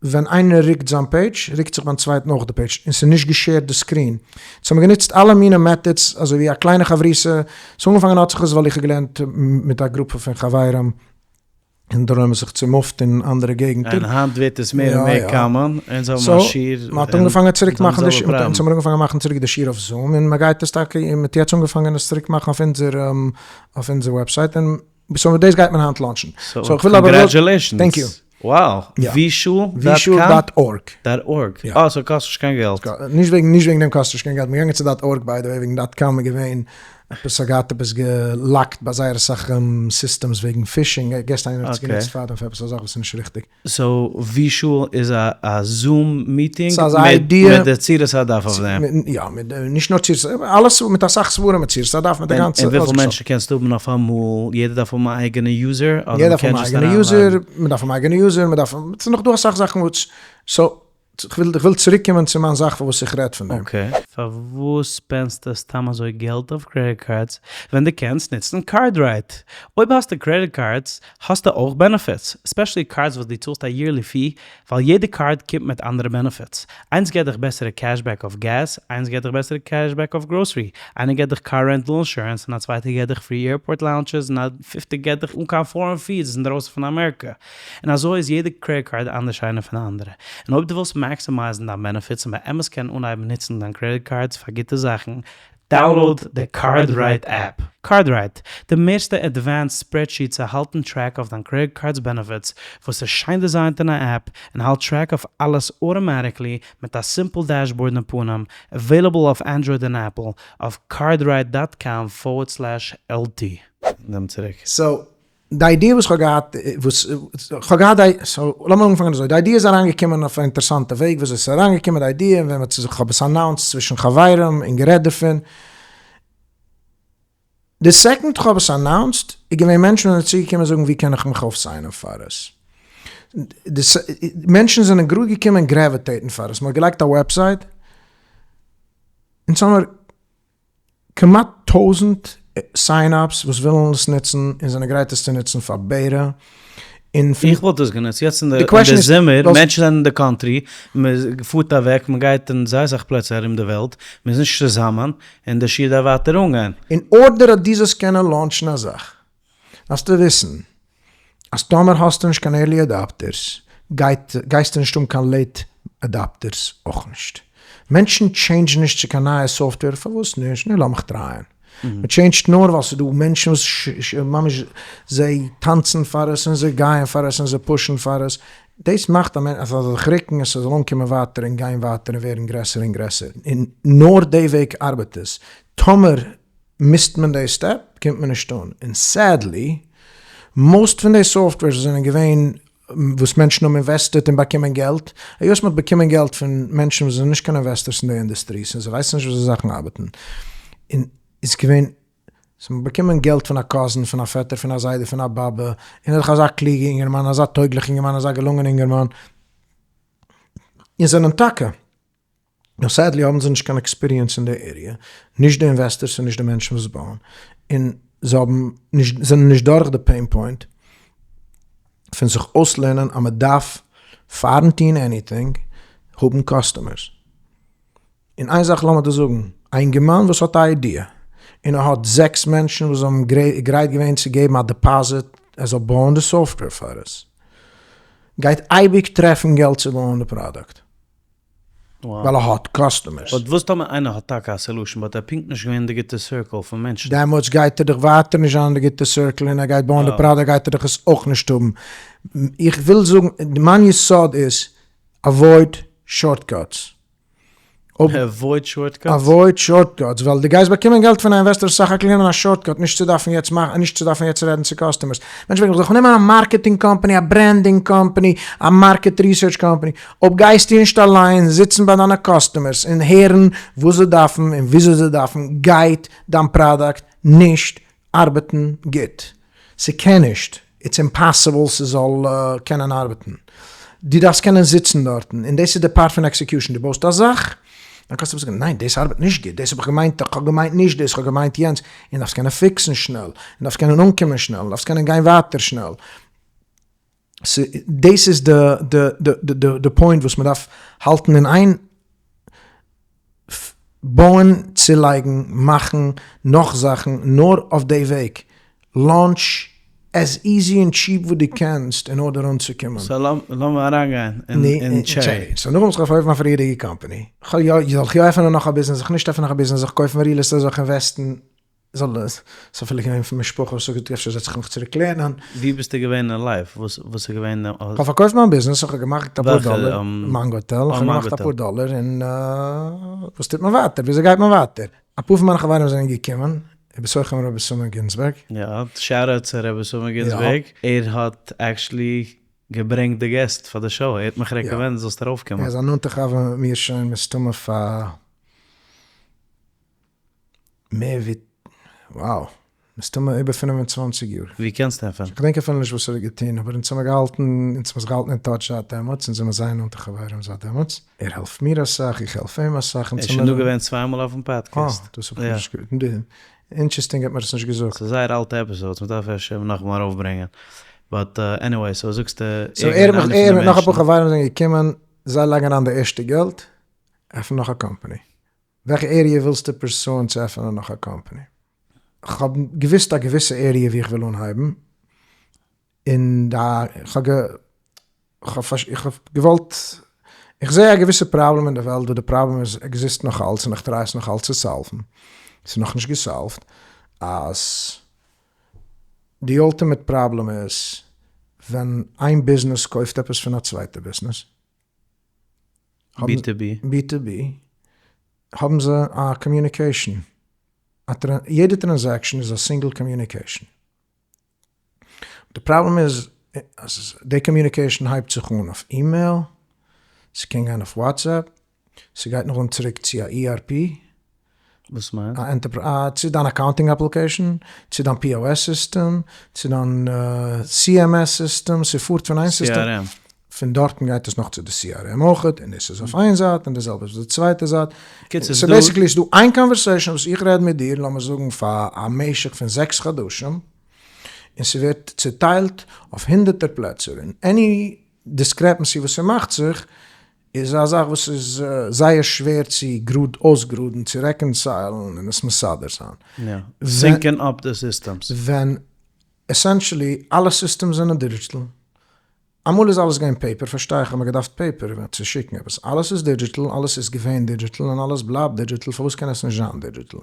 ווען איינער רוקט זיין page, רוקט זיך ביים צווייטן אויך די page, און ס'איז נישט גע share ט די screen. סאו האבן מיר גענוצט אלע מיני methods, אזוי ווי א קליינע חברותא, ס'איז אנגעפאנגען האט זיך עס ווייל איך האב געלערנט מיט א גרופע פון חברים, און דער עולם איז זיך צומופט אין אנדערע געגנטער. און היינט ווערט עס מער און מער common, אונז האבן א שיעור, so, מ'האט אנגעפאנגען צוריק מאכן די שיעור, אונז האבן אנגעפאנגען מאכן צוריק די שיעור אויף Zoom, און מ'גייט עס טאקע, און מ'האט יעצט אנגעפאנגען עס צוריק מאכן אויף אונזער, אויף אונזער website, און סאו מיט דאס גייט מען היינט launch ן. סאו congratulations. Thank you. Wow. WeShul dot WeShul com? Dot org. Dot org. אה, so קאסט נישט קיין געלט. נישט וועגן נישט וועגן דעם קאסט נישט קיין געלט. מ'איז געגאנגען צו dot org by the way וועגן dot com איז געווען עפעס האט געהאט עפעס גע lock ט ביי זייער אסאך systems וועגן phishing. I guess איינער האט עס גענוצט פארדעם פאר עפעס א זאך וואס איז נישט ריכטיג. So WeShul איז א א Zoom meeting ס'איז א idea מיט די צורת הדף אויף דעם? יא, מיט נישט נאר צורת, אלעס מיט אסאך ספרים מיט צורת הדף מיט די גאנצע. און וויפיל מענטשן קענסטו האבן אויף אמאל? יעדער דארף האבן א אייגענע user? יעדער דארף האבן א אייגענע user, מען דארף האבן א אייגענע user, מען דארף, ס'איז נאך דא אסאך זאכן וואס, so כ'וויל כ'וויל צוריק קומען צו מיין זאך פארוואס איך רעד פון דעם. Okay. פארוואס spend סטו סתם אזוי געלט אויף credit cards ווען דו קענסט נוצן CardRight? אויב האסטו credit cards האסטו אויך benefits, especially cards וואס דו צאלסט א yearly fee, ווייל יעדע קארד קומט מיט אנדערע benefits. איינס געט דיך בעסערע cashback אויף געז, איינס געט דיך בעסערע cashback אויף גראסערי, איינער געט דיך car rental insurance און א צווייטער געט דיך free airport lounges און א פיפטער געט דיך אן קיין foreign fees אינדרויסן פון אמעריקע. און אזוי איז יעדע credit card אנדערש איינע פון די אנדערע. און אויב דו ווילסט maximize ן דיין benefits און באמת קענען אנהייבן נוצן דיין credit cards פאר גוטע זאכן, download די CardRight app. CardRight, די מערסטע advanced spreadsheet צו האלטן track אויף דיין credit card's benefits, וואס איז שיין designed אין א app, און האלט track אויף אלעס automatically מיט א simple dashboard און פנים, available אויף Android און Apple, אויף cardright dot com forward slash LT. נעם צוריק. So, די idea וואס כ'האב געהאט, וואס כ'האב געהאט די, so לאמיר אנפאנגען אזוי, די idea איז אריינגעקומען אויף א אינטערעסאנטע וועג וויאזוי ס'איז אריינגעקומען די idea, און ווען מ'האט זיך, כ'האב עס announced צווישן חברים און גערעדט דערפון, די second כ'האב עס announced איז געווען מענטשן וואס זענען צוגעקומען זאגן ווי קען איך מיך אויפ sign ען פאר עס, די מענטשן זענען גראד געקומען gravitate ן פאר עס, מ'האט געלייגט א website, אונז האמיר. כמעט טויזענט sign-ups וואס ווילן עס נוצן און זענען גרייט עס צו נוצן פאר beta, און פון. איך וואלט עס גענוצט יעצט אין די זומער, מענטשן זענען אין די country, מען פארט אוועק, מען גייט אין זייער אסאך פלעצער ארום די וועלט, מען איז נישט צוזאמען, און די שיעור דארף ווייטער אנגיין. אין order אז דו זאלסט קענען launch ן א זאך, דארפסטו וויסן אז טאמער האסטו נישט קיין early adopters גייט גייסטו נישט האבן קיין late adopters אויך נישט. מענטשן change ן נישט צו קיין נייע software, פארוואס נישט? נו לאמיך try ען. מען change ט נאר ווייל ס'איז דא מענטשן וואס ממש זיי טאנצן פאר עס און זיי גייען פאר עס און זיי push ן פאר עס. דאס מאכט אז ס'זאל זיך רוקן און ס'זאל אנקומען ווייטער און גיין ווייטער און ווערן גרעסער און גרעסער. און נאר די וועג ארבעט עס. טאמער miss ט מען די step קומט מען נישט אן, און sadly. Most פון די softwares זענען געווען וואס מענטשן האבן invested און באקומען געלט, היות מ'האט באקומען געלט פון מענטשן וואס זענען נישט קיין investors אין די industries און זיי ווייסן נישט וויאזוי זאכן ארבעטן, און איז געווען, זיי האבן באקומען געלט פון א cousin, פון א פעטער, פון א זיידע, פון א באבע, און ער איז דאך אזא קלוגע אינגערמאן, אזא טויגליכע אינגערמאן, אזא געלונגענע אינגערמאן, און זענען טאקע. נאר sadly האבן זיי נישט קיין experience אין די area, נישט די investors און נישט די מענטשן וואס בויען, און זיי האבן נישט, זענען נישט דורך די pain point פון זיך אויסלערנען אז מען דארף פארן טון anything האבן customers. און איין זאך לאמיר דיר זאגן, א אינגערמאן וואס האט א idea, און ער האט זעקס מענטשן וואס האבן גרייט געווען צו געבן א deposit ער זאל בויען די software פאר עס, גייט אייביג טרעפן געלט צו בויען די product. ווייל ער האט customers. But וואס טאמער איינער האט טאקע א solution but ער פונקט נישט געווען אין די גוטע circle פון מענטשן? דעמאלטס גייט ער דאך ווייטער נישט זיין אין די גוטע circle און ער גייט בויען די product גייט ער דאך עס אויך נישט האבן. איך וויל זאגן מיין יסוד איז avoid shortcuts. Avoid shortcuts? Avoid shortcuts, ווייל דו גייסט באקומען געלט פון א investor סך הכל נעמען א shortcut נישט צו דארפן יעצט מאכן נישט צו דארפן יעצט רעדן צו customers. מענטשן פרעגן מיך זאל איך נעמען א marketing company א branding company א market research company אויב גייסטו נישט אליין זיצן ביי דיינע customers און הערן וואס זיי דארפן און וויאזוי זיי דארפן גייט דיין product נישט ארבעטן גוט. ס'קען נישט, it's impossible ס'זאל קענען ארבעטן. דו דארפסט קענען זיצן דארטן, און דאס איז די part פון execution, דו בויסט א זאך, דיין customer זאגט ניין דאס ארבעט נישט גוט, דאס האב איך געמיינט, איך האב געמיינט נישט דאס, איך האב געמיינט יענץ, און דארפסט קענען fix ן שנעל, און דארפסט קענען אנקומען שנעל, און דארפסט קענען גיין ווייטער שנעל. דאס איז די point וואס מ'דארף האלטן אין איין בויען, צולייגן, מאכן נאך זאכן, נאר אויף די וועג, launch as easy און cheap וואס דו קענסט אין order אנצוקומען. So לאמיר אריינגיין אין Cherry. So נאכדעם וואס איך האב פארקויפט מיין פריערדיגע קאמפאני, זאל איך יא עפענען נאך א ביזנעס, זאל איך נישט עפענען נאך א ביזנעס, זאל איך קויפן real estate, זאל איך invest ן, זאל עס, ס'איז אפילו געווען פון משפחה וואס האט געזאגט אפשר זעץ איך מיך צוריק לערנען. ווי ביסטו געווען אין life? וואס איז געווען די. כ'האב פארקויפט מיין ביזנעס, איך האב געמאכט אפאר דאלער, מאנגא האטעל, איך האב געמאכט אפאר דאלער, און וואס טוט מען ווייטער, וויאזוי גייט מען ווייטער? אפאר פון מיינע חברים זענען געקומען, ובתוכם רבי סומא גינזבערג. יא, shout out צו רבי סומא גינזבערג, ער האט actually געברענגט די געסט פאר די show, ער האט מיך recommended זאלסט ארויפקומען. ער איז א נאנטע חבר מיט מיר שוין מסתמא פאר. מער ווי, wow, מסתמא איבער 25 יאר. ווי קענסטו אים פון? כ'געדענק אפילו נישט וואס ער האט געטון, אבער אונז האמיר געהאלטן, אונז האמיר זיך געהאלטן אין touch זייט דעמאלטס, אונז זעמיר זייער נאנטע חברים זייט דעמאלטס. ער העלפט מיר אסאך, איך העלף אים אסאך, אונז האמיר. ער איז שוין דא געווען צוויי מאל אויפן פאדקעסט. אה, דאס האב איך נישט געוואוסט. Interesting האט מיר עס נישט געזאגט. ס'איז זייער אלטע episodes, מ'דארף אפשר נאכאמאל ארויפברענגען. But anyway, so זאגסטו ער איז געווען איינער פון די מענטשן. So ער מיט נאך אפאר חברים זענען געקומען, זיי לייגן אריין די ערשטע געלט, עפן נאך א קאמפאני. וועלכע area ווילסטו pursue ען צו עפענען נאך א קאמפאני? כ'האב געוויסט א געוויסע area ווי איך וויל אנהייבן, און איך האב געוואלט, איך זעה א געוויסע פראבלעם אין די וועלט וואס די פראבלעם איז exist נאך אלץ און איך try עס נאך אלץ צו solve ן, ס'איז נאכנישט גע solved, אז די ultimate פראבלעם איז ווען איין ביזנעס קויפט עפעס פון א צווייטע ביזנעס, B to B. B to B, האבן זיי א communication, יעדע transaction איז א single communication. די פראבלעם איז אז די communication הייבט זיך אן אויף אימעיל, ס'קען גיין אויף WhatsApp, ס'גייט נאכדעם צוריק צו א ERP, וואס מיינט? א צו דיין accounting application, צו דיין POS סיסטעם, צו דיין CMS סיסטעם, ס'פארט פון איין סיסטעם, CRM. פון דארטן גייט עס נאך צו די CRM אויכעט, און דאס איז אויף איין זייט, און די זעלבע איז אויף די צווייטע זייט. So basically איז דא איין conversation וואס איך רעד מיט דיר, לאמיר זאגן פאר א משך פון זעקס חדשים, און ס'ווערט צוטיילט אויף הונדערטער פלעצער, און any discrepancy וואס ס'מאכט זיך, איז א זאך וואס איז זייער שווער צו גראד אויסגראדן, צו reconcile ן און עס מסדר זיין. יא, sync ן up די systems. ווען essentially אלע systems זענען digital, אמאל איז אלעס געווען paper, פארשטיי איך האט מען געדארפט paper צו שיקן עפעס, אלעס איז digital, אלעס איז געווען digital און אלעס בלייבט digital, פארוואס קען עס נישט זיין digital?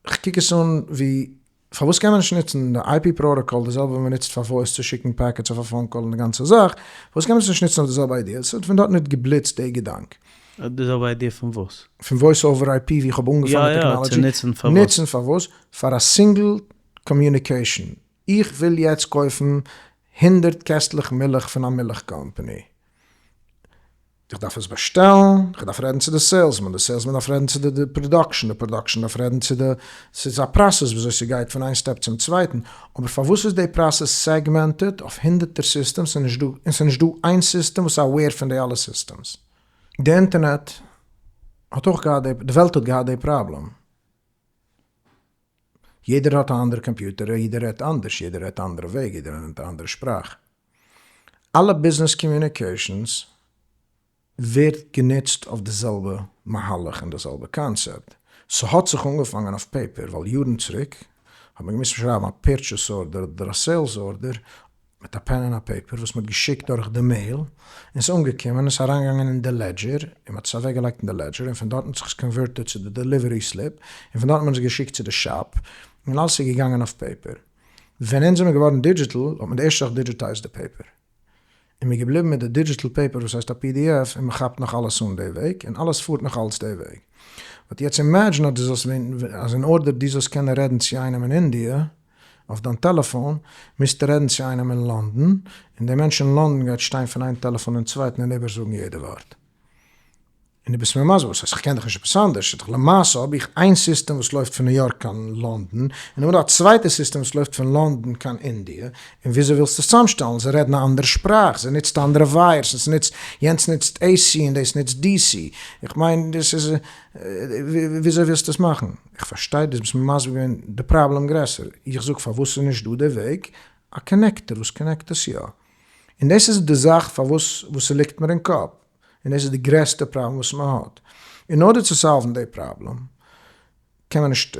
כ'קוק עס אן ווי פארוואס קען מען נישט נוצן די IP פראטאקאל די זעלבע ווי מען נוצט פאר voice צו שיקן packets אויף א phone call און די גאנצע זאך, פארוואס קען מען עס נישט נוצן אויף די זעלבע idea? ס'האט פון דארט נישט געבליצט די געדאנק. די זעלבע idea פון וואס? פון voice over IP ווי איך האב אנגעפאנגען טעקנאלעדזשי. יא יא, צו נוצן פאר וואס? נוצן פאר וואס? פאר א single communication. איך וויל יעצט קויפן הונדרעט קעסטלעך מילך פון א מילך קאמפאני. איך דארף עס באשטעלן, איך דארף רעדן צו די salesman, די salesman דארף רעדן צו די production, די production דארף רעדן צו די, ס'איז א process וויאזוי ס'גייט פון איין step צום צווייטן, אבער פארוואס איז די process segmented אויף הונדערטער systems און נישט דא, און ס'איז נישט דא איין סיסטעם וואס איז aware פון די אלע systems? די אינטערנעט האט אויך געהאט די, די וועלט האט געהאט די פראבלעם. יעדער האט א אנדערע קאמפיוטער, יעדער רעדט אנדערש, יעדער רעדט אנדערע וועג, יעדער רעדט א אנדערע שפראך. אלע business communications ווערט גענוצט אויף די זעלבע מהלך און די זעלבע קאנצעפט. ס'האט זיך אנגעפאנגען אויף paper, ווייל יארן צוריק האט מען געמוזט שרייבן א purchase order אדער א sales order מיט א פען און א paper וואס מ'האט געשיקט דורך די mail, און ס'איז אנגעקומען און ס'איז אריינגעגאנגען אין די ledger, און מ'האט עס אוועקגעלייגט אין די ledger, און פון דארטן האט זיך עס converted צו די delivery slip, און פון דארטן האט מען עס געשיקט צו די shop, און אלעס איז געגאנגען אויף paper. ווען אונז זעמיר געווארן digital האט מען די ערשטע זאך digitized די paper, און מ'איז געבליבן מיט די digital paper וואס הייסט א PDF, און מ'כאפט נאך אלעס אן די וועג, און אלעס פארט נאך אלץ די וועג. But יעצט imagine אז דו זאלסט ווען, אז אין order דו זאלסט קענען רעדן צו איינעם אין אינדיע, אויף דיין טעלעפאן, מוזטו רעדן צו איינעם אין לאנדאן, און דער מענטש אין לאנדאן גייט שטיין פון איין טעלעפאן אין צווייטן און איבערזאגן יעדע ווארט. און דו ביסט מיר מסביר, וואס הייסט איך קען דאך נישט עפעס אנדערש, איז דאך למעשה האב איך איין סיסטעם וואס לויפט פון ניו יארק קיין לאנדאן, און נאכדעם דא א צווייטע סיסטעם וואס לויפט פון לאנדאן קיין אינדיע, און וויאזוי ווילסטו עס צוזאמשטעלן, זיי רעדן א אנדערע שפראך, זיי נוצט אנדערע wires, און ס'נוצט, יענץ נוצט AC און דאס נוצט DC, איך מיין דאס איז, וויאזוי ווילסטו עס מאכן? איך פארשטיי דו ביסט מיר מסביר געווען די פראבלעם גרעסער, איך זאג פארוואס איז נישט דא די וועג, א connector וואס connect עס יא, און דאס איז די זאך פארוואס וואס ס'ליגט מיר אין קאפ, און דאס איז די גרעסטע פראבלעם וואס מען האט, אין order צו solve ן די פראבלעם קען מען נישט,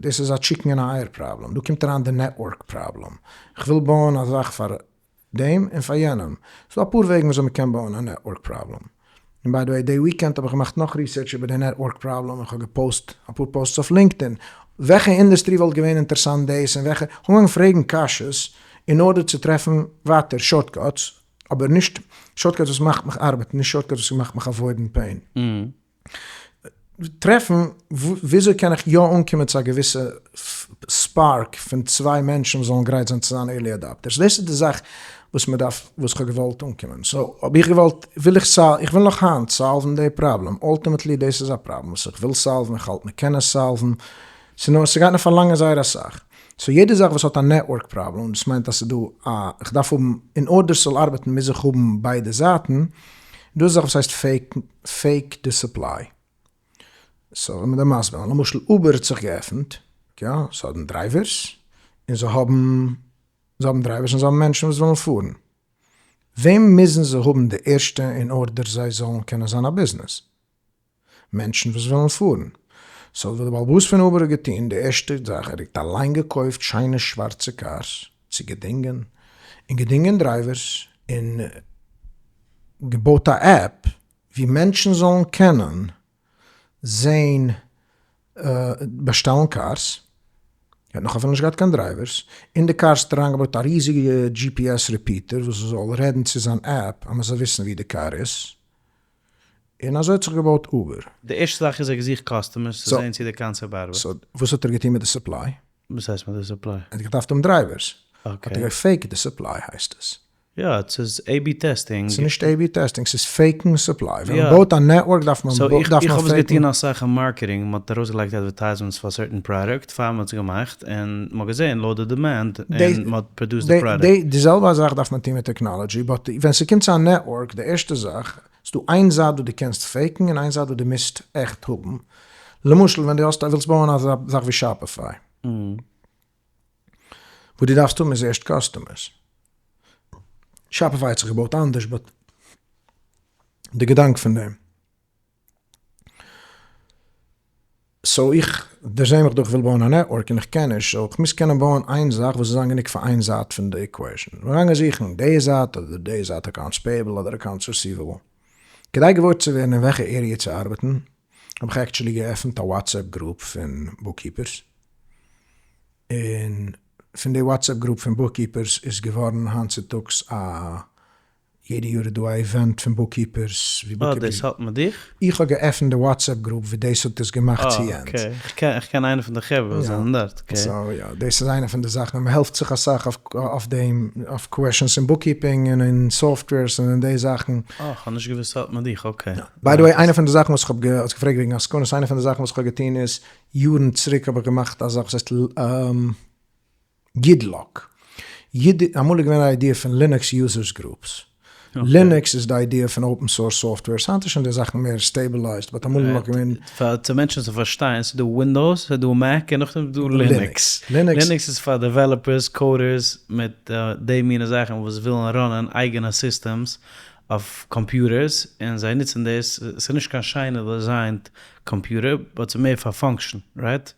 דאס איז א chicken און א אייער פראבלעם, דא קומט אריין די network פראבלעם, איך וויל בויען א זאך פאר דעם און פאר יענעם. ס'דא אפאר וועגן וויאזוי מ'קען בויען א network פראבלעם. און by the way, די weekend האב איך געמאכט נאך research איבער די network פראבלעם און כ'האב געפאוסט אפאר posts אויף LinkedIn. וועלכע אינדוסטרי וואלט געווען אינטערסאנט דאס און וועלכע, כ'האב אנגעהויבן פרעגן קשיות אין order צו טרעפן ווייטער shortcuts, אבער נישט shortcuts וואס מאכט מיך ארבעטן, נישט shortcuts וואס מאכט מיך avoid ן pain. טרעפן וויאזוי קען איך יא אנקומען צו א געוויסע spark פון צוויי מענטשן וואס זאלן גרייט זיין צו זיין early adopters, דאס איז די זאך וואס מען דארף, וואס כ'האב געוואלט אנקומען, so האב איך געוואלט, וויל איך solve, איך וויל נאך היינט solve ן די פראבלעם, ultimately דאס איז א פראבלעם וואס איך וויל solve ן, איך האלט מען קען עס solve ן, ס'נאר ס'גייט נאר פארלאנגען זייער אסאך, so יעדע זאך וואס האט א network פראבלעם, דאס מיינט אז ס'איז דא א, איך דארף האבן, אין order ס'זאל ארבעטן מוז איך האבן ביידע זייטן, דא איז א זאך וואס הייסט fake fake די supply. So לאמיר דיר מסביר זיין, למשל Uber האט זיך געעפנט, יא, זיי האבן drivers, און זיי האבן, זיי האבן drivers און זיי האבן מענטשן וואס ווילן פארן. וועם מוזן זיי האבן די ערשטע אין order זיי זאלן קענען זיין א ביזנעס? מענטשן וואס ווילן פארן. So וואס די בעל הבית פון Uber האט געטון, די ערשטע זאך, ער האט אליין געקויפט שיינע שווארצע cars צו געדינגען, און געדינגען drivers, און געבויט א app ווי מענטשן זאלן קענען זעהן באשטעלן cars, ער האט נאך אפילו נישט געהאט קיין drivers, אין די cars האט ער אריינגעבויט א ריזיגע GPS repeater וואס זאל רעדן צו זיין app אז מען זאל וויסן ווי די קאר איז, און אזוי האט זיך געבויט Uber. די ערשטע זאך איז ער געזוכט customers צו זעהן צו די קאנצעפט ארבעט. So וואס האט ער געטון מיט די supply? וואס הייסט מיט די supply? ער האט געדארפט האבן drivers. האט ער גע fake ט די supply הייסט עס. יא, ס'איז A/B testing. ס'איז נישט A/B testing, ס'איז fake ן supply. ווען מען בויט א network דארף מען So דארף איך מען האב עס fake ן. געטון אסאך אין marketing, מען האט ארויסגעלייגט advertisements פאר certain product פאר מען האט עס געמאכט, און מען האט געזען לויט די demand, און מען האט produced די product. די זעלבע זאך דארף מען טון מיט technology, but ווען ס'קומט צו א network, די ערשטע זאך, ס'דא איין זייט וואס דו קענסט fake ן און איין זייט וואס דו מוזט עכט האבן. למשל ווען דו האסט ווילסט בויען אזא זאך ווי Shopify. וואס דו דארפסט האבן איז ערשט customers. Shopify האט זיך געבויט אנדערש but די געדאנק פון דעם. So איך דערזעה מיך דא איך וויל בויען א network און איך קען נישט, so איך מוז קענען בויען איין זאך וואס זאל זיין גענוג פאר איין זייט פון די equation. מיר גייען זוכן די זייט אדער די זייט accounts payable אדער accounts receivable. כדי געוואויר צו ווערן אין וועלכע area צו ארבעטן האב איך actually געעפנט א WhatsApp group פון bookkeepers. און פון די WhatsApp group פון bookkeepers איז געווארן היינט צוטאגס א. יעדע יאר איז דא א event פון bookkeepers ווי אה bookkeepers. דאס האט מיט דיך? איך האב געעפנט די WhatsApp group ווי דאס האט עס געמאכט צו אה יענץ. okay, איך קען איינע פון די חברה וואס זענען דארט, okay. so יא, דאס איז איינע פון די זאכן, מען העלפט זיך אסאך אויף דעם, אויף questions אין bookkeeping און אין softwares און אין די זאכן. אה, כ'האב נישט געוואוסט ס'האט מיט דיך, okay. by the way, איינע פון די זאכן וואס איך האב גע, האסט געפרעגט וועגן עסקנות, איינע פון די זאכן וואס איך האב געטון איז, יארן צוריק האב איך געמאכט א זאך וואס הייסט יידלאק. אמאל איז געווען א idea פון Linux users groups. Linux איז די idea פון open source softwares, היינט איז שוין די זאכן מער stabilized, but אמאל איז נאך געווען. פאר צו מענטשן צו פארשטיין, ס'איז דא Windows, ס'איז דא Mac, און נאכדעם איז דא Linux. Linux איז פאר developers, coders, מיט די מינע זאכן וואס ווילן run ען אייגענע systems אויף קאמפיוטערס, און זיי נוצן דאס, ס'איז נישט קיין שיינע designed קאמפיוטער, but ס'איז מער פאר function, right?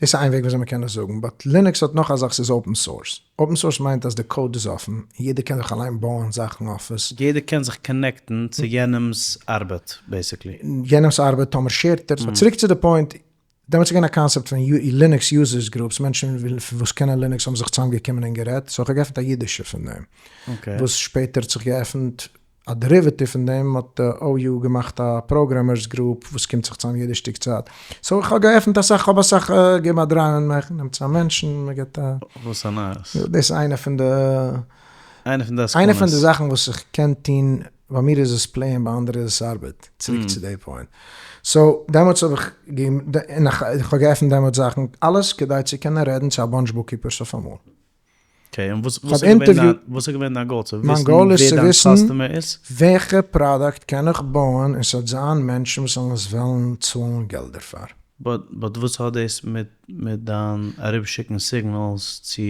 דאס איז איין וועג וויאזוי מ'קען עס זאגן, but Linux האט נאך א זאך ס'איז open source. open source מיינט אז די code איז אפן, און יעדער קען זיך אליין בויען זאכן אויף עס. יעדער קען זיך connect ן צו יענעמ'ס ארבעט basically. יענעמ'ס ארבעט טאמער share ט ער עס. but צוריק צו די point, דעמאלטס איז געווען א קאנסעפט פון Linux users groups, מענטשן וואס קענען Linux האבן זיך צוזאמגעקומען און גערעדט, so איך האב געעפנט א אידישע פון דעם, וואס שפעטער האט זיך געעפנט א derivative פון דעם האט די OU געמאכט א programmers group וואס קומט זיך צוזאם יעדע שטיק צייט. so איך האב געעפנט אסאך, כ'האב אסאך געבן א דריי און מאכן, נעמט צוזאם מענטשן, מען געבט א. וואס א נייעס. דאס איז איינע פון די. איינע פון די עסקנות. איינע פון די זאכן וואס איך קען טון, ביי מיר איז עס play און ביי אנדערע איז עס ארבעט, צוריק צו די point. so דעמאלטס האב איך און איך האב געעפנט דעמאלטס זאכן, אלעס כדי צו קענען רעדן צו א bunch bookkeepers אויפאמאל. okay, און וואס וואס איז געווען דיין וואס איז געווען דיין goal? צו וויסן ווער דיין customer איז? וועלכע product קען איך בויען און ס'וועט זיין מענטשן וואס זאלן עס וועלן צאלן געלט דערפאר. but but וואס האט דאס מיט מיט דיין אריבערשיקן signals צו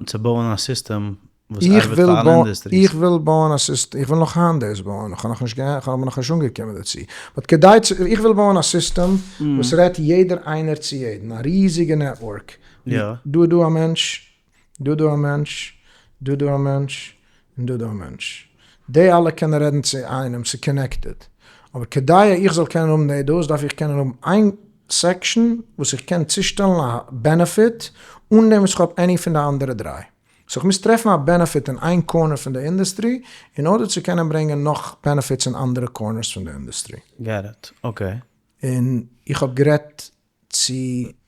צו בויען א סיסטעם וואס ארבעט פאר אלע industries? איך וויל בויען א סיסטעם, איך וויל נאך היינט דאס בויען, איך האב נאכנישט איך בין נאכנישט אנגעקומען דערצו, but כדי צו, איך וויל בויען א סיסטעם וואס רעדט יעדער איינער צו יעדן, א ריזיגע network, דא איז דא א מענטש, דא איז דא א מענטש, דא איז דא א מענטש, און דא איז דא א מענטש, די אלע קענען רעדן צו איינעם, ס'איז connected, אבער כדי איך זאל קענען האבן די דאס דארף איך קענען האבן איין section וואס איך קען צושטעלן א benefit אן דעם וואס איך האב any פון די אנדערע דריי. so איך מוז טרעפן א benefit אין איין corner פון די industry in order צו קענען ברענגען נאך benefits אין אנדערע corners פון די industry. got it, okay. און איך האב גערעדט צו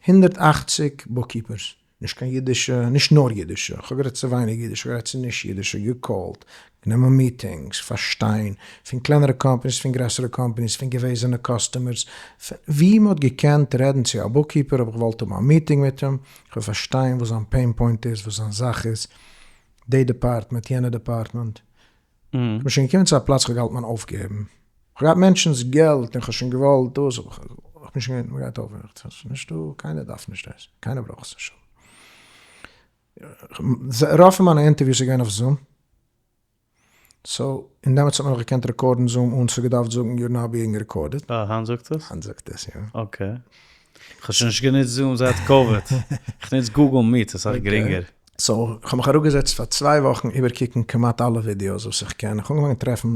180 bookkeepers, נישט קיין אידישע, נישט נאר אידישע, איך האב גערעדט צו ווייניג אידישע, איך האב גערעדט צו נישט אידישע, גע call ט, גענומען meetings, פארשטיין, פון קלענערע companies, פון גרעסערע companies, פון געוועזענע customers, פון ווי מען האט געקענט רעדן צו א bookkeeper האב איך געוואלט האבן א meeting מיט אים, איך וויל פארשטיין וואס זיין pain point איז, וואס זיין זאך איז, די department, יענע department. איך בין שוין געקומען צו א פלאץ איך האב געהאלטן ביים אויפגעבן. איך האב געהאט מענטשנ'ס געלט און איך האב שוין געוואלט דאס, איך בין שוין געווען, מ'גייט אויפהערן, ס'איז נישטא, קיינער דארף נישט דאס, קיינער ברויך עס נישט האבן. רוב פון מיינע interviews איז געווען אויף Zoom. so, און דעמאלטס האט מען נאך געקענט record ן Zoom אן צו געדארפט זאגן you're not being recorded. אה, היינט זאגט עס? היינט זאגט עס, יא. okay. כ'האב שוין נישט גענוצט Zoom זייט COVID. כ'נוץ Google Meet, אסאך גרינגער. so, כ'האב מיך אראפגעזעצט פאר צוויי וואכן איבערקוקן כמעט אלע ווידיאוס וואס איך קען, איך האב אנגעפאנגען טרעפן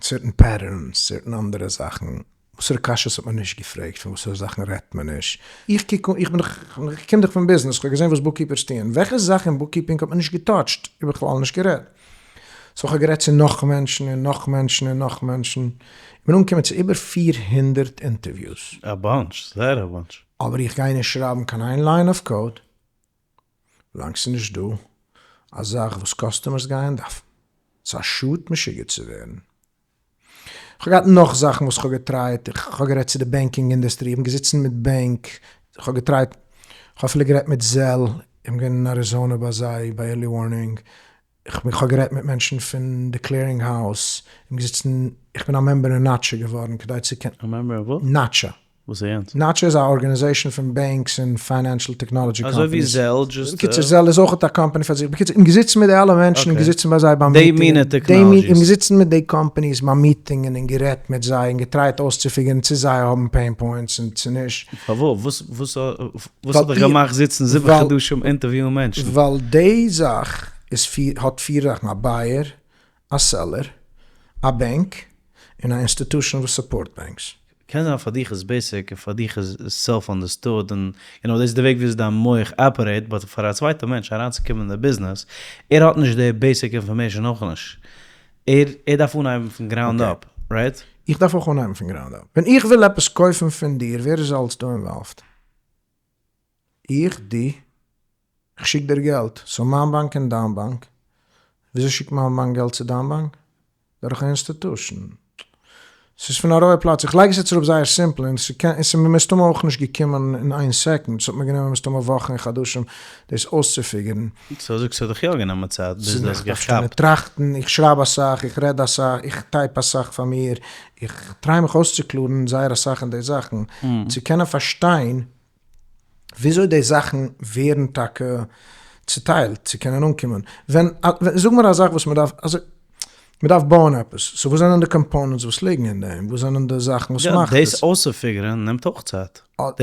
certain patterns, certain אנדערע זאכן, וואסערע קשיות האט מען נישט געפרעגט, פון וואסערע זאכן רעדט מען נישט, איך קוק אן, איך בין דאך, איך קום דאך פון ביזנעס, איך האב געזען וואס bookkeepers טוען, וועלכע זאך אין bookkeeping האט מען נישט גע touch ט, און בכלל נישט גערעדט. so איך האב גערעדט צו נאך מענטשן און נאך מענטשן און נאך מענטשן, איך בין אנגעקומען צו איבער 400 interviews. א bunch, זייער א bunch. אבער איך גיי נישט שרייבן קיין איין line of code, ווילאנג ס'איז נישט דא א זאך וואס customers גייען דארפן. ס'איז א שאד משוגע צו ווערן. כ'האב געהאט נאך זאכן וואס כ'האב גע try ט, כ'האב גערעדט צו די banking industry, איך בין געזיצן מיט בענק, כ'האב גע try ט, כ'האב אפילו גערעדט מיט Zelle, איך בין געווען אין אריזאנע ביי זיי ביי early warning, כ'האב גערעדט מיט מענטשן פון די clearing house, איך בין געזיצן, איך בין א member אין NACHA געווארן כדי צו קענען. א member אין וואס? NACHA. וואס איז יענץ? NACHA איז א organization פון banks און financial technology companies. אזוי ווי Zelle, just. בקיצור Zelle איז אויך א קאמפאני פאר זיך. בקיצור, און געזיצן מיט די אלע מענטשן, און געזיצן ביי זיי ביים meeting. די מינע technologies. און געזיצן מיט די companies ביים meeting און גערעדט מיט זיי און גע try ט אויסצו figure ן צו זיי האבן pain points און צו נישט. פארוואס? וואס האט דיך געמאכט זיצן זיבן חדשים interview ען מענטשן? ווייל די זאך איז האט פיר זאכן, א buyer, א seller, א בענק, און א institution וואס support banks. קען זיין פאר דיך איז basic און פאר דיך איז self understood און you know דאס איז די וועג וויאזוי דיין מח operate but פאר א צווייטע מענטש אריינצוקומען אין די ביזנעס ער האט נישט די basic information אויך נישט ער ער דארף אנהייבן פון ground up right? איך דארף אויך אנהייבן פון ground up. ווען איך וויל עפעס קויפן פון דיר ווער איז אלס דא involved? איך, דו, איך שיק דיר געלט, so מיין באנק און דיין באנק, וויאזוי שיקט מיין באנק געלט צו דיין באנק? דורך א institution. ס'איז פון א רויע פלאץ, איך לייג עס יעצט אראפ זייער simple, און ס'איז מיר מסתמא אויך נישט געקומען אין איין סעקונד, ס'האט מיר גענומען מסתמא וואכן און חדשים דאס אויסצופיגערן. so זאגסט ס'האט דיך יא גענומען צייט ביז דו האסט געכאפט. טראכטן, איך שרייב אסאך, איך רעד אסאך, איך type אסאך פאר מיר, איך try מיך אויסצוקלארן זייער אסאך אין די זאכן, צו קענען פארשטיין וויאזוי די זאכן ווערן טאקע צוטיילט צו קענען אנקומען. ווען, זאג מיר א זאך וואס מ'דארף, אזוי, מ'דארף בויען עפעס, so וואס זענען די components וואס ליגן אין דעם? וואס זענען די זאכן וואס מאכט עס? יא, דאס אויסצופיגערן נעמט אויך צייט.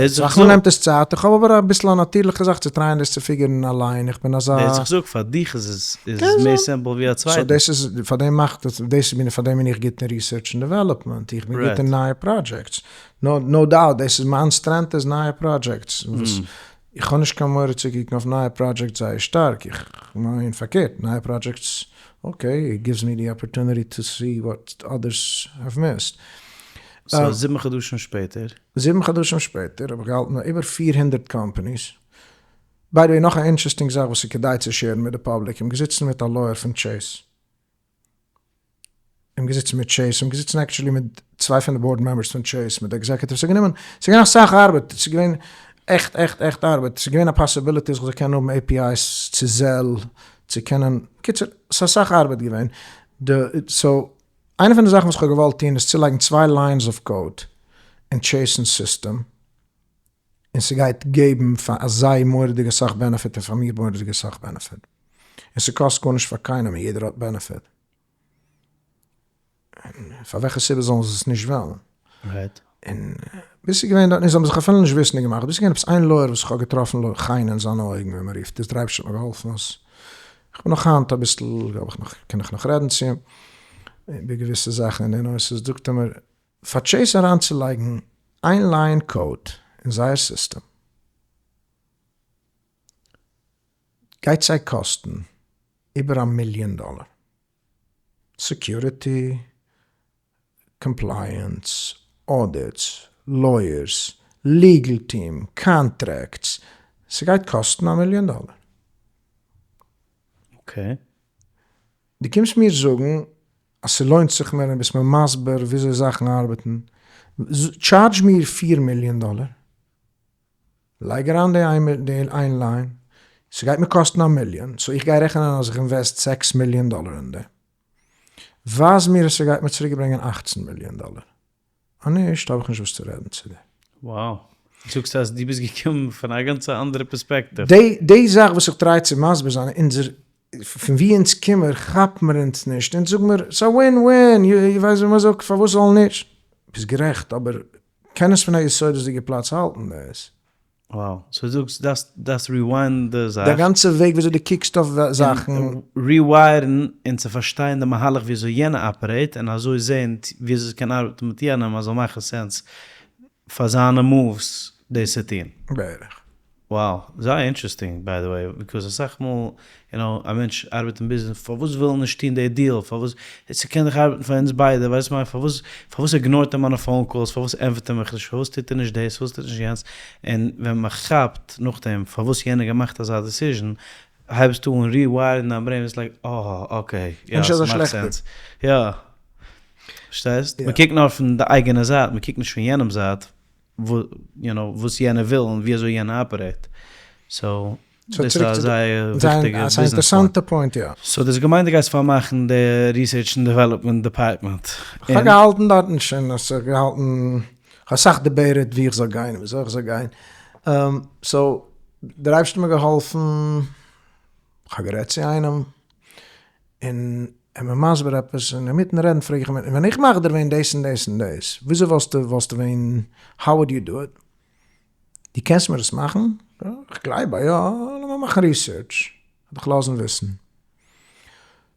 אסאך מאל נעמט עס צייט, איך האב אבער אביסל א נאטירליכע זאך צו טרייען דאס צו פיגערן אליין, איך בין אזא. דאס איך זאג, פאר דיך איז עס איז מער simple ווי א צווייטן. so דאס איז, פאר דעם מאכט עס, דאס בין איך, פאר דעם בין איך גוט אין research און development, איך בין גוט אין נייע projects. no doubt, דאס איז מיין strength איז נייע projects, וואס איך האב נישט קיין מורא צו קוקן אויף נייע projects זייער שטארק, איך מיין פארקערט, נייע projects okay, it gives me the opportunity to see what others have missed. so זיבן חדשים שפעטער? זיבן חדשים שפעטער האב איך געהאלטן ביי איבער 400 companies. by the way נאך א interesting זאך וואס איז כדאי צו שערן מיט די public, איך בין געזיצן מיט א lawyer פון Chase. איך בין געזיצן מיט Chase, איך בין געזיצן actually מיט צוויי פון די board members פון Chase, מיט די executives, ס'האט גענומען, ס'איז געווען אסאך ארבעט, ס'איז געווען עכט עכט עכט ארבעט, ס'איז געווען א possibility אז איך זאל קענען האבן APIs צו Zelle, צו קענען, קיצור, ס'איז אסאך ארבעט געווען, די, so, איינע פון די זאכן וואס איך האב געוואלט טון איז צולייגן צוויי lines of code אין Chase'ן סיסטעם, און ס'גייט געבן פאר זיי מורא'דיג אסאך benefit און פאר מיר מורא'דיג אסאך benefit. און ס'קאסט גארנישט פאר קיינעם און יעדער האט benefit. און פאר וועלכע סיבה זאלן זיי עס נישט וועלן? און ביז ס'איז געווען דארט, און זיי האבן זיך אפילו נישט וויסנדיג געמאכט, ביז ס'איז געווען עפעס איין lawyer וואס איך האב געטראפן חן אין זיינע אויגן ווי מ'רופט עס, דער אייבערשטער האט מיר געהאלפן אז איך בין נאך היינט אביסל, האב איך נאך, קען איך נאך רעדן צו אים איבער געוויסע זאכן אין די נושא, זאגט ער מיר, פאר Chase אריינצולייגן איין line code אין זייער סיסטעם גייט זיי קאסטן איבער א מיליאן דאלער, security, compliance, audits, lawyers, legal team, contracts, ס'גייט קאסטן א מיליאן דאלער. okay. דו קומסט מיר זאגן אז ס'לוינט זיך מיר און ביסט מיר מסביר וויאזוי זאכן ארבעטן, טשארדזש מיר 4 מיליאן דאלער, לייג אריין די איין line, ס'גייט מיר קאסטן א מיליאן, so איך גיי רעכענען אז איך invest 6 מיליאן דאלער אין דעם. ווייז מיר אז ס'גייט מיר צוריקברענגען 18 מיליאן דאלער. אז נישט, האב איך נישט וואס צו רעדן צו דיר. Wow. דו זאגסט אז דו ביסט געקומען פון א גאנצע אנדערע פערספעקטיוו. די זאך וואס איך try צו מסביר זיין, אונזער, פון ווי אונז קומער, כאפט מיר אונז נישט. אונז זאגן מיר, ס'איז א win win, איר ווייסט ווי מ'זאגט, פארוואס זאל נישט? ביסט גערעכט, אבער קען עס פון א יסודות'דיגע פלאץ האלטן דאס? Wow, so דו זאגסט דארפסט דארפסט rewind די זאך. די גאנצע וועג וויאזוי דו קוקסט אויף זאכן. rewire ן און צו פארשטיין די מהלך וויאזוי יענע operate און אזוי זען וויאזוי עס קען ארבעטן מיט יענעם אז זאל מאכן sense פאר זיינע moves דאס צו טון. בערך. Wow, זייער interesting by the way, because אסאך מאל you know א מענטש ארבעט אין ביזנעס פארוואס וויל ער נישט טון די deal, פארוואס, ס'קען דאך ארבעטן פאר אונז ביידע, ווייסט מיין פארוואס פארוואס איגנארט ער מיינע phone calls, פארוואס ענטפערט ער מיך נישט, פארוואס טוט ער נישט דאס, פארוואס טוט ער נישט יענץ, און ווען מען כאפט נאכדעם פארוואס יענער געמאכט אזא decision, הייבסטו אן rewire ן דיין brain, ביסט like אה okay, יא ס'מאכט sense, יא, פארשטייסט? מען קוקט נאר פון די אייגענע זייט, מען קוקט נישט פון יענעמ'ס זייט. וואס יענער וויל און ווי אזוי יענער operate. so, דאס איז א זייער וויכטיגע ביזנעס פוינט. אינטערעסאנטע point, יא. so דאס געמיינט דו גייסט פארמאכן די research און development department. כ'האב געהאלטן דארטן שוין, כ'האב געהאלטן, כ'האב אסאך debated ווי איך זאל גיין און וויאזוי איך זאל גיין. so, דער אייבערשטער האט מיר געהאלפן, כ'האב גערעדט צו איינעם, און ער מיר מסביר עפעס, און אינמיטן רעדן פרעג איך אים, ווען איך מאך דיר ווען דאס און דאס און דאס, וויאזוי וואלסטו, וואלסטו ווען, how would you do it? דו קענסט מיר עס מאכן? איך גלייב אז יא, לאמיר מאכן research, וועל דיך לאזן וויסן.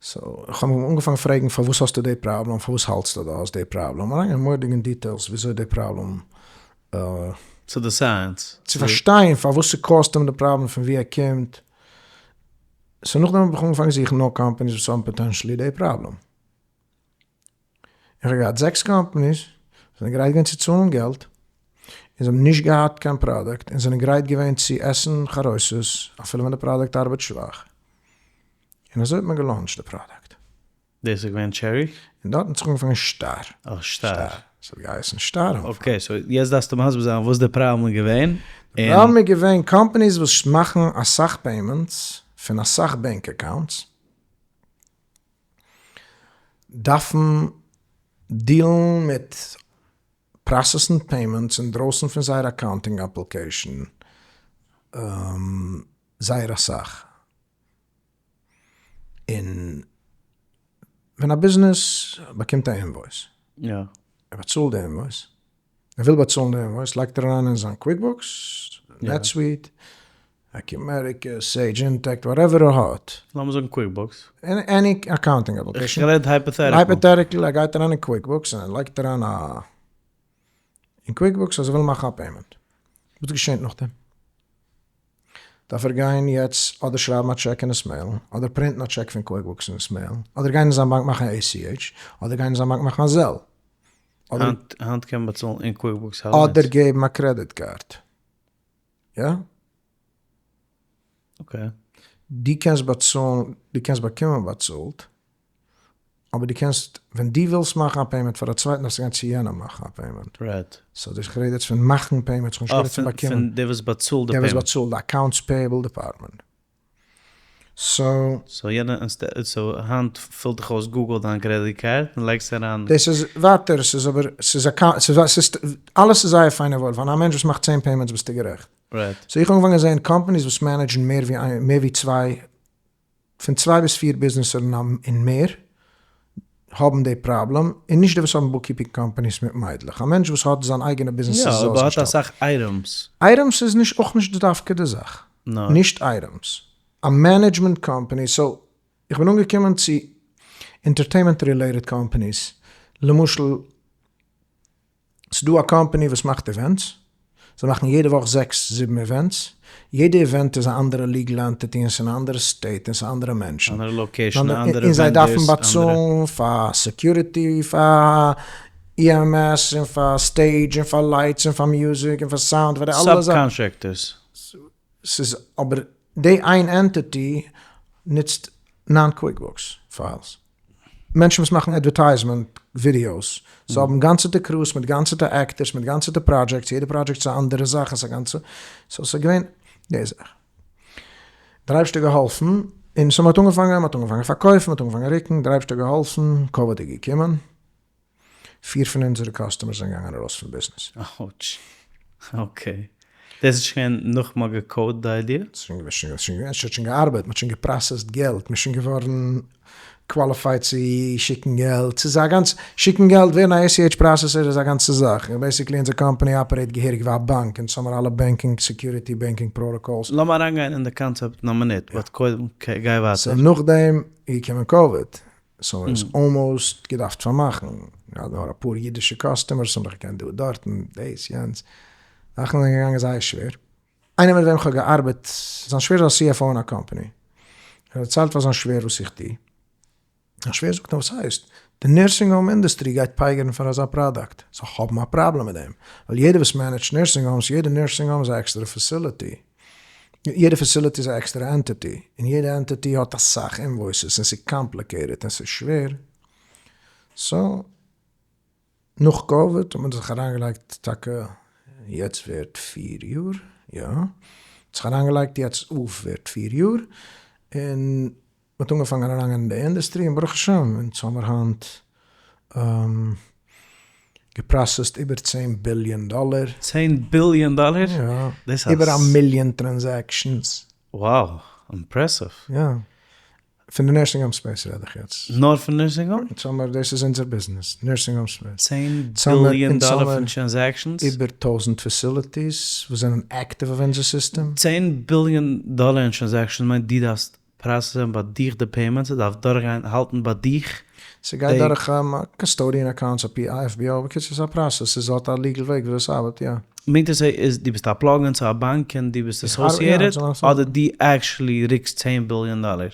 so איך האב אים אנגעפאנגען פרעגן פארוואס האסטו די פראבלעם, פארוואס האלטסטו דו האסט די פראבלעם, אריינגיין מורא'דיג אין details וויאזוי די פראבלעם. צו די science. צו פארשטיין פארוואס ס' cause ט אים די פראבלעם פון ווי ער קומט, so נאכדעם האב איך אנגעפאנגען זוכן נאר companies וואס האבן potentially די פראבלעם. איך האב געהאט זעקס companies וואס זענען גרייט געווען צו צאלן געלט, און זיי האבן נישט געהאט קיין פראדוקט, און זענען גרייט געווען צו עסן חרוסת אפילו ווען די פראדוקט ארבעט שוואך. און אזוי האט מען גע launch ט די פראדוקט. דאס איז געווען Cherry? און דארט האט זיך אנגעפאנגען שטר. אה, שטר. עס האט געהייסן שטר אנפאנג. okay, so יעצט דארפסטו מסביר זיין וואס די פראבלעם איז געווען. די פראבלעם איז געווען companies וואס מאכן אסאך payments פון אסאך bank accounts דארפן deal ן מיט process ן payments אינדרויסן פון זייער accounting application זייער אסאך. און ווען א ביזנעס באקומט א invoice, ער באצאלט די invoice, ער וויל באצאלן די invoice, לייגט ער אריין אין זיין QuickBooks, NetSuite, Acumatica, Sage Intacct, whatever ער האט. לאמיר זאגן QuickBooks. Any accounting application. איך רעד hypothetical. Hypothetical, ער גייט אריין אין QuickBooks און ער לייגט אריין א אין QuickBooks אז ער וויל מאכן א payment. וואס געשענט נאכדעם? דארף ער גיין יעצט אדער שרייבן א טשעק און עס mail ן, אדער print ן א טשעק פון QuickBooks און עס mail ן, אדער גיין אין זיין באנק מאכן ACH, אדער גיין אין זיין באנק מאכן א Zelle. היינט קען מען באצאלן אין QuickBooks אליינס. אדער געבן א credit card. יא? Okay. דו קענסט באצאלן, דו קענסט באקומען באצאלט, אבער דו קענסט, ווען דו ווילסט מאכן א payment פאר א צווייטן דארפסטו גיין צו יענעם מאכן א payment. Right. So דאס איך רעד יעצט פון מאכן payments, כ'האב נישט גערעדט פון באקומען. פון דער וואס באצאלט די דער וואס payment. באצאלט, די accounts payable department. So. So יענער instead, so היינט פילט דיך אויס Google דיין credit card און לייגסט אריין. דאס איז ווייטער, ס'איז אבער, ס'איז account, ס'איז, אלעס איז זייער פיין און וואויל, פאר א מענטש וואס מאכט 10 payments ביסטו גערעכט. Right. So איך האב אנגעפאנגען זעהן companies וואס manage ן מער ווי איין, מער ווי צוויי, פון צוויי ביז פיר ביזנעסער און מער, האבן די פראבלעם, און נישט די וואס האבן bookkeeping companies מיט מיידלעך, א מענטש וואס האט זיין אייגענע ביזנעס יא, איז אבער האט אויסגעשטעלט. אסאך items. Items איז נישט אויך נישט דווקא די זאך. נאר. נישט items. א management company, so איך בין אנגעקומען צו entertainment related companies, למשל ס'דא א קאמפאני וואס מאכט events, זיי מאכן יעדע וואך זעקס זיבן events, יעדע event איז א אנדערע legal entity און ס'איז אין א אנדערע state און ס'איז אנדערע מענטשן. אנדערע location, אנדערע און זיי דארפן vendors, אנדערע. באצאלן פאר security, פאר EMS און פאר stage און פאר lights און פאר music און פאר סאונד, פאר די אלע זאכן. Subcontractors. ס'איז אבער די איין entity נוצט ניין QuickBooks files. מענטשן וואס מאכן advertisement videos, זיי האבן גאנצעטע crews מיט גאנצעטע actors מיט גאנצעטע projects, יעדע פראדזשעקט איז א אנדערע זאך, עס איז א גאנצע, so ס'איז געווען די זאך. דער אייבערשטער האט געהאלפן, און so מ'האט אנגעפאנגען, מ'האט אנגעפאנגען פארקויפן, מ'האט אנגעפאנגען רוקן, דער אייבערשטער האט געהאלפן, קאוויד איז געקומען, פיר פון אונזערע customers זענען געגאנגען ארויס פון ביזנעס. Ouch. Okay. דאס איז שוין נאך מ'האט גע code ט די idea? ס'האט שוין געארבעט, מ'האט שוין גע process ט געלט, מ'איז שוין געווארן qualified צו שיקן געלט, ס'איז א גאנץ, שיקן געלט, ווערן א ACH processor איז א גאנצע זאך, און basically אונזער קאמפאני operate געהעריג ווי א באנק, אונז האמיר אלע banking security, banking protocols. לאמיר אריינגיין אין די קאנצעפט אין א מינוט, but קודם גיי ווייטער. So נאכדעם איז געקומען קאוויד, so עס almost געדארפט פארמאכן, געהאט נאר אפאר אידישע customers האבן זיך געקענט דא דארטן, דאס יענץ, זאכן זענען געגאנגען זייער שווער. איינער מיט וועם כ'האב געארבעט, זיין שווער איז א CFO אין א קאמפאני, ער האט דערציילט פאר זיין שווער וואס איך טו, זיין שווער זאגט אים וואס הייסט, די nursing home industry גייט פייגערן פאר אזא פראדאקט, זיי האבן א פראבלעם מיט דעם, ווייל יעדער וואס manage ט nursing homes, יעדע nursing home איז א עקסטערע facility, יעדע facility איז א עקסטערע entity, און יעדע entity האט אסאך invoices און ס'איז complicated און ס'איז שווער, so נאך קאוויד האט מען זיך אריינגעלייגט טאקע יעצט ווערט פיר יאר, יא, האט זיך אריינגעלייגט יעצט אויף ווערט פיר יאר, און מ'האט אנגעפאנגען אריינגיין אין די industry און ברוך השם אונז האמיר היינט גע process ט איבער צען ביליאן דאלער. צען ביליאן דאלער? יא. איבער א מיליאן transactions. Wow, impressive. יא. פון די nursing home space רעד איך יעצט. נאר פון nursing home? אונז האמיר, דאס איז אונזער ביזנעס, nursing home space. צען ביליאן דאלער פון transactions? איבער 1000 facilities וואס זענען active אויף אונזער סיסטעם. צען ביליאן דאלער אין transactions מיינט דו דארפסט. פראסעסען ביי דיך די payments, ס'דארף דורכגיין האלטן ביי דיך. ס'גייט דורך custodian accounts, א פי א FBO, בקיצור ס'איז א פראסעס, ס'איז האט א legal וועג וויאזוי ס'ארבעט, יא. מיינט עס איז דו ביסט א plug-in צו א באנק און דו ביסט associated, אדער דו actually ריקסט 10 ביליאן דאלער?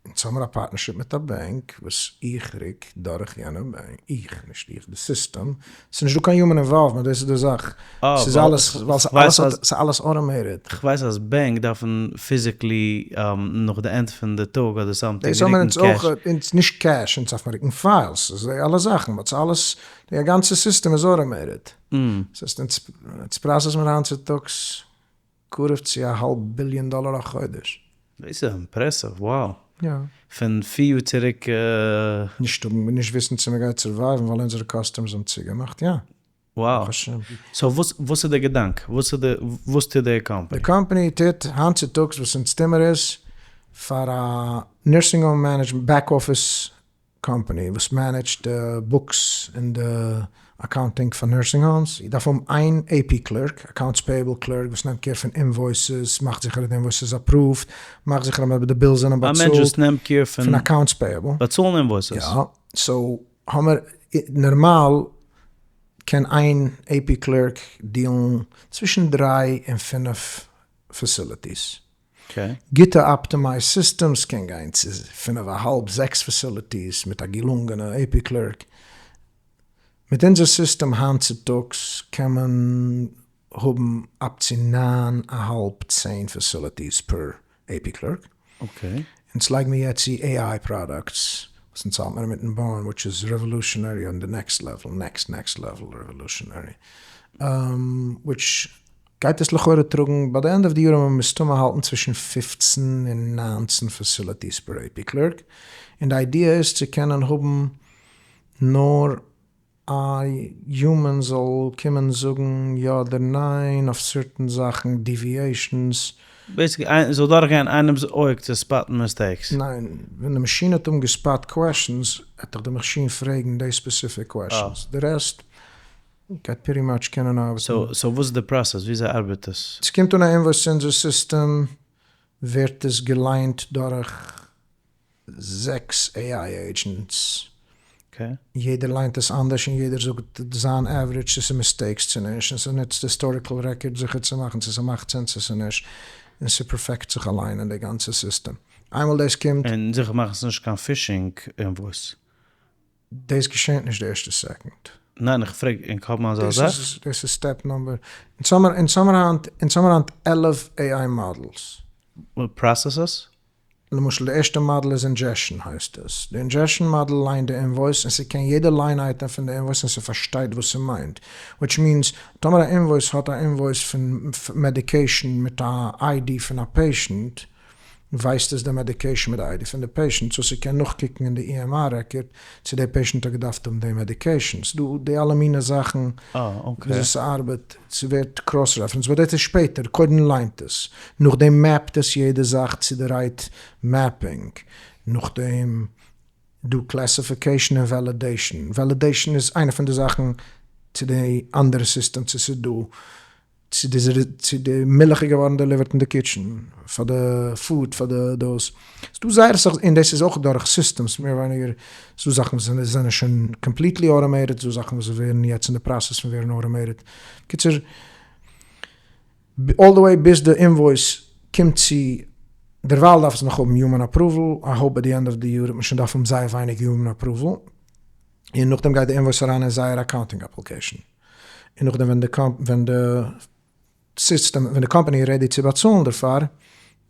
אונז האמיר א partnership מיט א באנק וואס איך ריק דורך יענע באנק, איך, נישט איך, די סיסטעם, ס'איז נישט דא קיין human involvement, דאס איז די זאך, ס'איז אלעס, ווייל ס'איז אלעס automated. כ'ווייס אז בענק דארפן physically נאך די end פון די טאג אדער something דאס האבן אונז אויך, אונז נישט cash, אונז דארף מען ריקן files, די אלע זאכן, but ס'איז אלעס, די גאנצע סיסטעם איז automated, ס'הייסט אונז פראסעס מיר היינט צוטאגס קרוב צו א האלב ביליאן דאלאר א חודש. דאס איז impressive, wow. יא. פון פיר יאר צוריק. נישט האבן, נישט וויסן צו מען גייט survive ן ווייל אונזערע customers האבן צוגעמאכט, יא. Wow. So וואס וואס איז די געדאנק? וואס איז די וואס טוט די קאמפאני? די קאמפאני טוט היינט צוטאגס וואס אונז טומער איז פאר א nursing home management back office קאמפאני וואס manage ט די books און די accounting פאר nursing homes, איר דארף האבן איין AP clerk, accounts payable clerk, וואס נעמט קער פון invoices, מאכט זיכער אז די invoice איז approved, מאכט זיכער אז די bills זענען באצאלט. א מענטש וואס נעמט קעיר פון accounts payable. באצאלן invoices. יא, so האמער נארמאל קען איין AP clerk דיעלן צווישן דריי און פינף facilities. גוטע optimized systems קען גיין צו פינף א האלב זעקס facilities מיט א געלונגענע AP clerk. מיט אונזער סיסטעם היינט צוטאגס קען מען האבן up צו ניין א האלב צען facilities per AP clerk. אונז לייג מיר יעצט צו AI products וואס אונז האלט מיר אינמיטן בויען which איז revolutionary on the next level, next next level revolutionary, which גייט עס לכאורה טראגן ביי די end of די יאר וועט מען מסתמא האלטן צווישן 15 און 19 facilities per AP clerk, און די idea איז צו קענען האבן נאר א human זאל קומען זאגן יא אדער ניין אויף certain זאכן, deviations. Basically זאל דורכגיין איינעמס אויג צו spot ן mistakes. ניין, ווען די מאשין האט אנגע spot questions, וועט דיך די מאשין פרעגן די specific questions, די רעסט גייט pretty much קענען ארבעטן. So וואס איז די פראסעס? וויאזוי ארבעט עס? ס'קומט אן א invoice צו אונזער סיסטעם, ווערט עס געליינט דורך זעקס AI agents, יעדער ליינט עס אנדערש און יעדער זאגט זיין average צו ס'איז mistakes צו נישט, און ס'נוצט historical record זיכער צו מאכן צו ס'מאכט sense צו ס'נישט, און ס'פערפעקט זיך אליין אין די גאנצע סיסטעם. איינמאל דאס קומט. און זיכער מאכן ס'איז נישט קיין phishing invoice. דאס געשענט נישט די ערשטע סעקונד. ניין איך פרעג ענק האבן אזא זאך? דאס איז step number, אונז האמיר היינט 11 AI models. Processes? למשל די ערשטע מאדעל איז ingestion הייסט עס, די ingestion model ליינט די invoice און ס'קען יעדע line item פון די invoice און ס'פארשטייט וואס ס'מיינט, which means טאמער א invoice האט א invoice פון medication מיט א ID פון א patient, ווייסט עס די medication מיט די ID פון די patient, so ס'קען נאכקוקן אין די EMR record צו די patient האט געדארפט האבן די medication, ס'דא די אלע מינע זאכן וויאזוי ס'ארבעט, ס'ווערט cross reference, but דאס איז שפעטער, קודם ליינט עס, נאכדעם map ט עס יעדע זאך צו די right mapping, נאכדעם דא classification און validation, validation איז איינע פון די זאכן צו די אנדערע סיסטעם צו ס'איז דא צו די צו די מילך איז געווארן delivered אין די kitchen פאר די food פאר די דאס, ס'דא זייער אסאך און דאס איז אויך דורך systems מער ווייניגער, ס'דא זאכן וואס זענען שוין completely automated, ס'דא זאכן וואס ווערן יעצט אין די פראסעס פון ווערן automated, בקיצור all the way ביז די invoice קומט צו, דערווייל דארף עס נאך האבן human approval, I hope ביי די end of די יאר וועט מען שוין דארפן האבן זייער ווייניג human approval, און נאכדעם גייט די invoice אריין אין זייער accounting application. און נאכדעם ווען די ווען די סיסטעם ווען די קאמפאני איז ready צו באצאלן דערפאר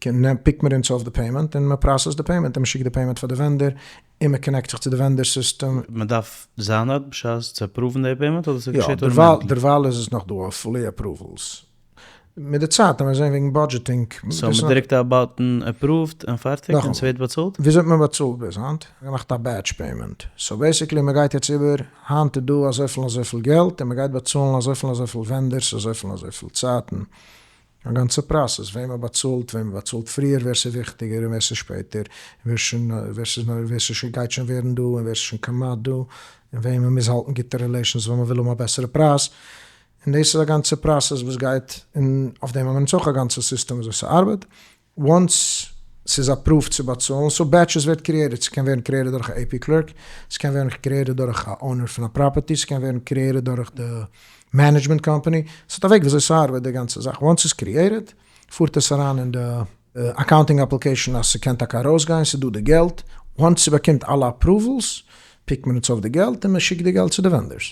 pick מיר אונז אויף די payment און מען process ט די payment און מען שיקט די payment פאר די vendor און מען connect זיך צו די vendor system. מען דארף זיין דארט בשעת צו approve ן די payment אדער ס'געשעט יא, automatically? דערווייל איז עס נאך דא אויף fully approvals. מיט די צייט וועט מען זען וועגן budgeting. So מען דרוקט א button approved און פארטיג און ס'ווערט באצאלט? וויאזוי האט מען באצאלט ביז היינט? געמאכט א batch payment. So basically מען גייט יעצט איבער, היינט איז דא אזויפיל און אזויפיל געלט און מען גייט באצאלן אזויפיל און אזויפיל vendors אזויפיל און אזויפיל צייטן. א גאנצע פראסעס וועם מען באצאלט, וועם מען באצאלט פריער, ווער ס'איז וויכטיגער און ווער ס'איז שפעטער, ווער שוין ווער ס'איז ווער ס'שוין גייט שוין ווערן דא און ווער ס'איז שוין כמעט דא, און וועם מען מוז האלטן גוטע relations ווייל מען וויל האבן א בעסערע פרייז. און דאס איז א גאנצע פראסעס וואס גייט, און אויף דעם האבן מיר אונז אויך א גאנצע סיסטעם וויאזוי ס'ארבעט. Once. ס'איז approved צו באצאלן, so batches ווערט created, ס'קען ווערן created דורך א AP clerk, ס'קען ווערן created דורך א owner פון א property, ס'קען ווערן created דורך די management company, ס'האט א וועג וויאזוי ס'ארבעט די גאנצע זאך, once ס'איז created פארט עס אריין אין די accounting application אז ס'קען טאקע ארויסגיין, ס'איז דא די געלט, once ס'באקומט אלע approvals pick ט מען אונז אויף די געלט און מ'שיקט די געלט צו די vendors.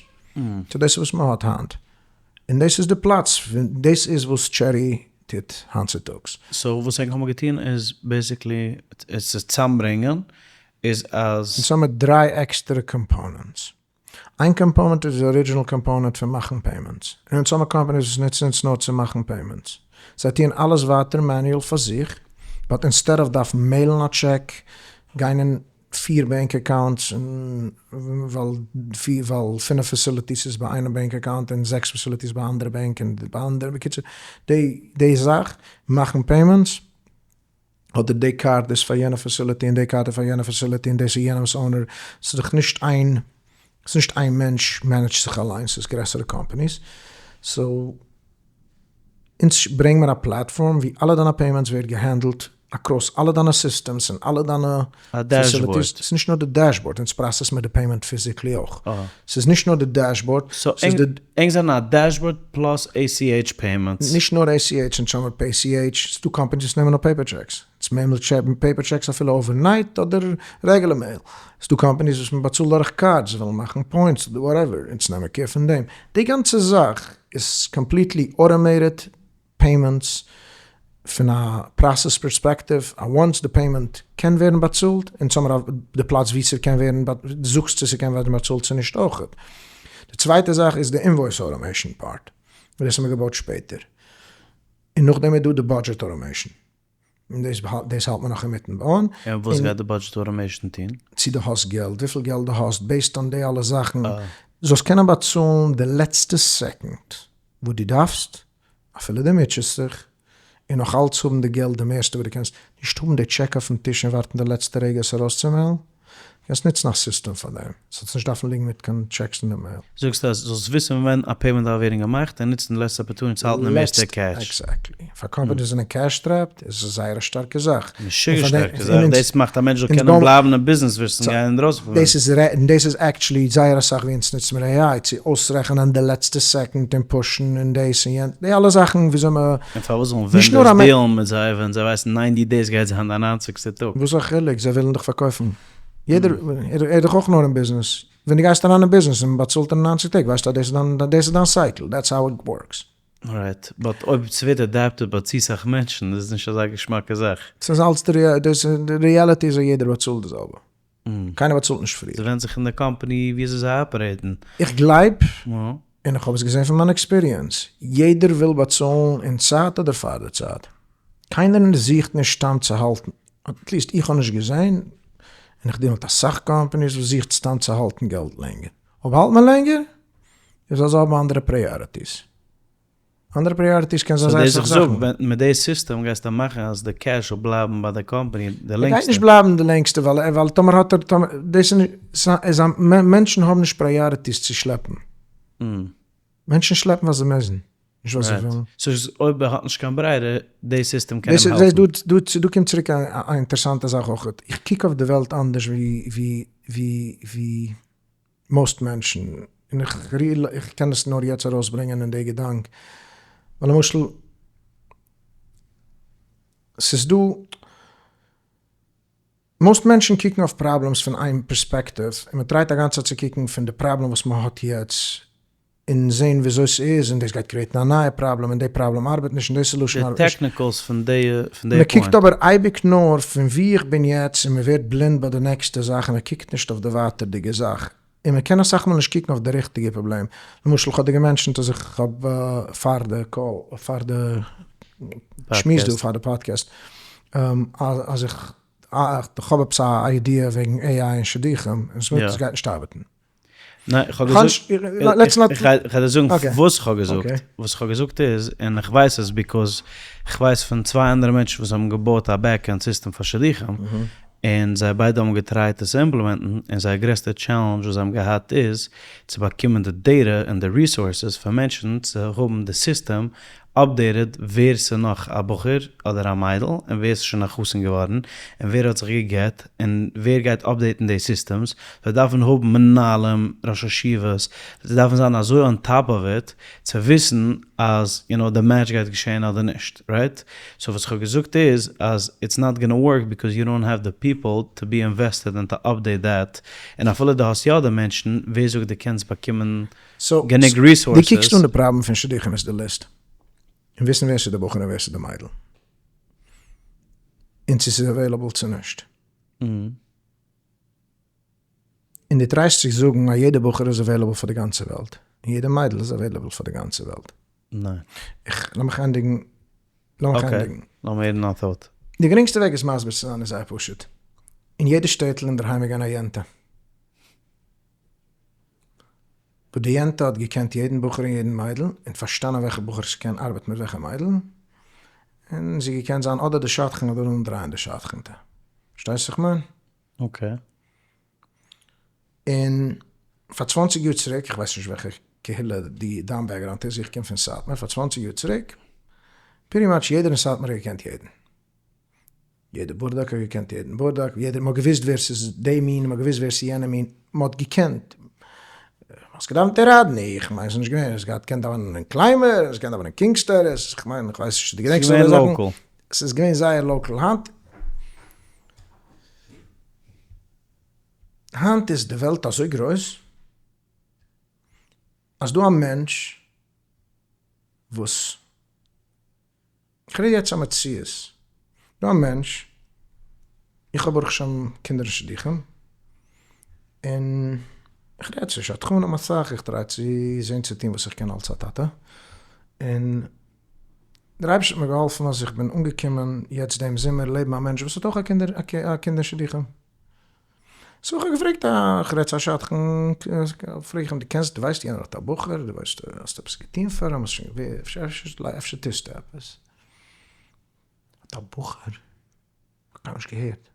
so דאס איז וואס מ'האט היינט. און דאס איז די פלאץ, דאס איז וואס Cherry טוט היינט צוטאגס. so וואס ענק האבן געטון איז basically עס צו צוזאמברענגען איז אז. אונז האמיר דריי עקסטערע components. איין component איז די original component פון מאכן payments. און אונז האמיר companies וואס נוצן אונז נאר צו מאכן payments. זיי טוען אלעס ווייטער manual פאר זיך, but instead of דארפן mail ן א טשעק, גיין אין פיר bank accounts און ווייל ווייל פינף facilities איז ביי איינע bank account און זעקס facilities ביי אנדערע בענק און ביי אנדערע בקיצור די די זאך מאכן payments אדער די card איז פאר יענע facility און די card איז פאר יענע facility און דאס איז יענעמס owner ס'איז דאך נישט איין ס'איז נישט איין מענטש manage ט זיך אליינס ס'איז גרעסערע companies so אונז ברענג מיר א platform ווי אלע דיינע payments ווערט גע handle ט across אלע דיינע systems און אלע דיינע facilities, ס'איז נישט נאר די dashboard, אונז process מיר די payment physically אויך, ס'איז נישט נאר די dashboard, ס'איז די. ענק זענען א dashboard plus ACH payments. נישט נאר ACH, אונז האמיר PayCH, ס'איז דא companies וואס נעמען נאר paper checks, אונז mail paper checks אפילו overnight אדער regular mail, ס'איז דא companies וואס מ'באצאלט דורך cards, זיי ווילן מאכן points אדער whatever, אונז נעמען care פון דעם, די גאנצע זאך איז completely automated payments פון א process perspective, א once די payment קען ווערן באצאלט, אונז האמיר די פלאץ ווי ס'קען ווערן, זאגסט צו ס'קען ווערן באצאלט צו נישט אויכעט. די צווייטע זאך איז די invoice automation part, דאס האמיר געבויט שפעטער, און נאכדעם איז דא די budget automation. און דאס דאס האלט מען נאך אינמיטן בויען. און וואס גייט די budget automation טון? צו דו האסט געלט, וויפיל געלט דו האסט, based on די אלע זאכן, זאלסט קענען באצאלן די לעצטע second וואס דו דארפסט, אפילו דו מוטשעסט זיך, און נאך אלץ האבן די געלט די מערסטע וואס דו קענסט, נישט האבן די טשעק אויפן טיש און ווארטן די לעצטע רגע עס ארויסצו mail ן. קענסט נוצן א סיסטעם פאר דעם, זאלסט נישט דארפן ליגן מיט קיין checks אין די mail. זאגסט אז זאלסט וויסן ווען א payment דארף ווערן געמאכט און נוצן די לעצטע opportunity צו האלטן די מערסטע cash. Exactly. פאר companies זענען cash strapped איז עס זייער א שטארקע זאך. משוגע שטארקע זאך, דאס מאכט א מענטש זאל קענען בלייבן אין ביזנעס versus גיין אינדרויסן פון ביזנעס. און דאס איז actually זייער אסאך ווי אונז נוצן מיר AI צו אויסרעכענען די לעצטע second און push ן און דאס און יענץ, די אלע זאכן וויאזוי מ'. און פארוואס זאלן vendors deal ן מיט זיי ווען זיי ווייסן ninety days גייט זיין די ניינציגסטע טאג? וואס א חילוק, זיי ווילן דאך פארקויפן. יעדער, ער איז דאך אויך נאר אין ביזנעס. ווען דו גייסט אריין אין ביזנעס און מ'באצאלט אין ניינציג טעג ווייסטו אז דאס איז דיין, דאס איז דיין cycle, that's how it works. Right, but אויב ס'ווערט adapted ביי צו סאך מענטשן איז עס נישט אזא געשמאקע זאך. ס'איז אלץ די reality איז אז יעדער באצאלט די זעלבע. קיינער באצאלט נישט פריער. ס'ווענדט זיך אין די קאמפאני ווי אזוי זיי operate ן. איך גלייב, און איך האב עס געזען פון מיין experience, יעדער וויל באצאלן אין צייט אדער פאר די צייט. קיינער זוכט נישט סתם צו האלטן, at least איך האב נישט געזען, און איך deal מיט אסאך companies וואס זוכט סתם צו האלטן געלט לענגער. אויב האלט מען לענגער, איז אז זיי האבן אנדערע priorities. אנדערע priorities קען זיין זייער אסאך זאכן. סאו דאס איך זאג, מיט די סיסטעם גייסטו מאכן אז די cash זאל בלייבן ביי די קאמפאני די לענגסטע. ער גייט נישט בלייבן די לענגסטע ווייל ווייל טאמער האט ער טאמער דאס איז נישט מענטשן האבן נישט priorities צו שלעפן. מענטשן שלעפן ווייל זיי מוזן, נישט ווייל זיי ווילן. סאו אויב ער האט נישט קיין ברירה, די סיסטעם קען אים העלפן. דא קומט צוריק א אינטערעסאנטע זאך אויכעט, איך קוק אויף די וועלט אנדערש ווי ווי ווי most מענטשן, און איך איך קען עס נאר יעצט ארויסברענגען אין די געדאנק, ווייל למשל ס'איז דא, most מענטשן קוקן אויף problems פון איין perspective, און מ'טרייט א גאנצע צייט צו קוקן פון די פראבלעם וואס מ'האט יעצט, און זען וויאזוי ס'איז, און דאס גייט create ן א נייע פראבלעם, און די פראבלעם ארבעט נישט, און די solution ארבעט נישט. די technicals פון די פון די point. מ'קוקט אבער אייביג נאר פון וואו איך בין יעצט, און מ'ווערט בלינד ביי די נעקסטע זאך, און מ'קוקט נישט אויף די ווייטערדיגע זאך. און מ'קען אסאך מאל נישט קוקן אויף די ריכטיגע פראבלעם. למשל כ'האב דיר גע mention ט אז איך האב פאר די call, פאר די שמועס דא, פאר די פאדקעסט, אז איך האב עפעס א idea וועגן AI און שידוכים, און ס'גייט נישט ארבעטן. ניין, איך האב געזאגט, איך גיי דיר זאגן וואס איך האב געזאגט, וואס איך האב געזאגט איז, און איך ווייס עס because איך ווייס פון צוויי אנדערע מענטשן וואס האבן געבויט א back-end system פאר שידוכים, און זיי ביידע האבן געטרייט עס צו implement ן, און זייער גרעסטע challenge וואס זיי האבן געהאט איז, צו באקומען די data און די resources פון מענטשן צו האבן די סיסטעם. updated ווער ס'איז נאך א בחור אדער א מיידל און ווער ס'איז שוין א חתן געווארן און ווער האט זיך גע'גט און ווער גייט update ן די systems, זיי דארפן האבן מנהלים, ראש ישיבות, זיי דארפן זיין אזוי on top of it צו וויסן אז you know די match גייט געשען אדער נישט, right? So וואס איך האב געזאגט איז אז it's not gonna work because you don't have the people to be invested און to update that, און אפילו דו האסט יא די מענטשן, ווער זאגט דו קענסט באקומען גענוג resources? דו קוקסט אן די פראבלעם פון שידוכים איז די ליסט, און וויסן ווער ס'איז די בחור און ווער ס'איז די מיידל, און צו ס'איז available צו נישט. און דו try סט צו זאגן אז יעדע בחור איז available פאר די גאנצע וועלט, און יעדע מיידל איז available פאר די גאנצע וועלט. ניין. איך, לאמיך ענדיגן, לאמיך ענדיגן. okay, לאמיר הערן דיין thought. די גרינגסטע וועג עס מסביר צו זיין איז זייער פשוט. אין יעדע שטעטל אינדערהיים איז געווען א יענטע. וואס די יענטע האט געקענט יעדן בחור און יעדן מיידל, און פארשטאנען וועלכע בחור ס'קען ארבעטן מיט וועלכע מיידל, און זי געקענט זיין אדער די שדכן אדער אנדרייען די שדכנ'טע. פארשטייסט וואס איך מיין? okay. און פאר 20 יאר צוריק, איך ווייס נישט וועלכע קהילה די דיין background איז, איך קום פון סאטמאר, פאר 20 יאר צוריק, pretty much יעדער אין סאטמאר האט געקענט יעדן. יעדער בורדאק האט געקענט יעדן בורדאק, יעדער, מ'האט געוואוסט ווער ס'איז די מין, מ'האט געוואוסט ווער ס'איז יענע מין, מ'האט געקענט. האסט געדאווענט אין ראדני, איך מיין ס'איז נישט געווען, האסט געהאט געקענט דאווענען אין קליימער, האסט געקענט דאווענען אין קינגס טערעס, איך מיין, איך ווייס נישט צו דו געדענקסט ס'איז געווען local. ס'איז געווען זייער local. היינט היינט איז די וועלט אזוי גרויס, אז דא א מענטש וואס, כ'רעד יעצט א מציאות, דא א מענטש, איך האב ברוך השם קינדער און שידוכים, און איך רעד צו שדכנים אסאך, איך try צו זען צו טון וואס איך קען אלץ א טאטע, און דער אייבערשטער האט מיר געהאלפן אז איך בין אנגעקומען יעצט דעם זומער לעבן א מענטש וואס האט אויך א קינדער א קינד אין שידוכים. so איך האב געפרעגט א, איך רעד צו א שדכן, פרעג איך אים דו קענסט, דו ווייסט יענער האט א בחור, דו ווייסט האסט עפעס געטון פאר אים, האסט שוין געווען, אפשר אפשר טוסטו עפעס. האט א בחור? איך האב קיינמאל נישט געהערט.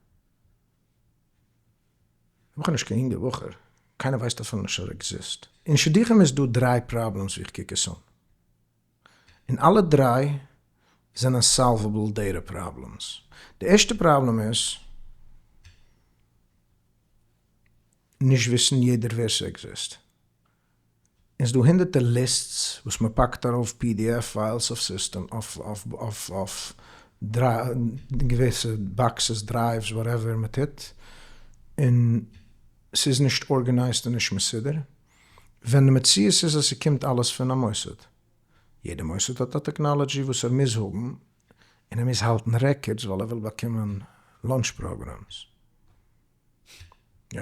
איך בין נישט קיין יונגער בחור, קיינער ווייסט אפילו נישט אז ער exist. אין שידוכים איז דא דריי problems ווי איך קוק עס אן. און אלע דריי זענען solvable data problems. די ערשטע פראבלעם איז נישט וויסן יעדער ווער ס' exist. און ס'דא הונדערטער lists וואס מ'פאקט ארויף PDF files אויף system אויף געוויסע boxes drives whatever מ'טוט, און ס'איז נישט organized און נישט מסודר. ווען די מציאות איז אז ס'קומט אלעס פון א מוסד. יעדע מוסד האט א technology וואס ער מוז האבן, און ער מוז האלטן records ווייל ער וויל באקומען lunch programs. יא.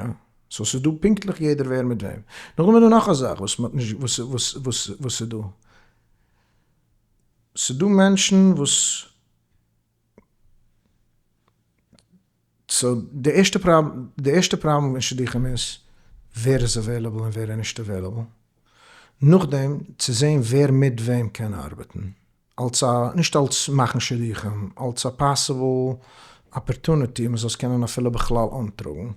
so ס'איז דא פונקטליך יעדער ווער מיט וועם. נאכדעם איז דא נאך א זאך וואס מ'האט נישט וואס וואס וואס וואס ס'איז דא. ס'איז דא מענטשן וואס. so די ערשטע פראבלעם, די ערשטע פראבלעם אין שידוכים איז ווער איז available און ווער איז נישט available, נאכדעם צו זעהן ווער מיט וועם קען ארבעטן, אלס א, נישט אלס מאכן שידוכים, אלס א possible opportunity מען זאל עס קענען אפילו בכלל אנטראגן.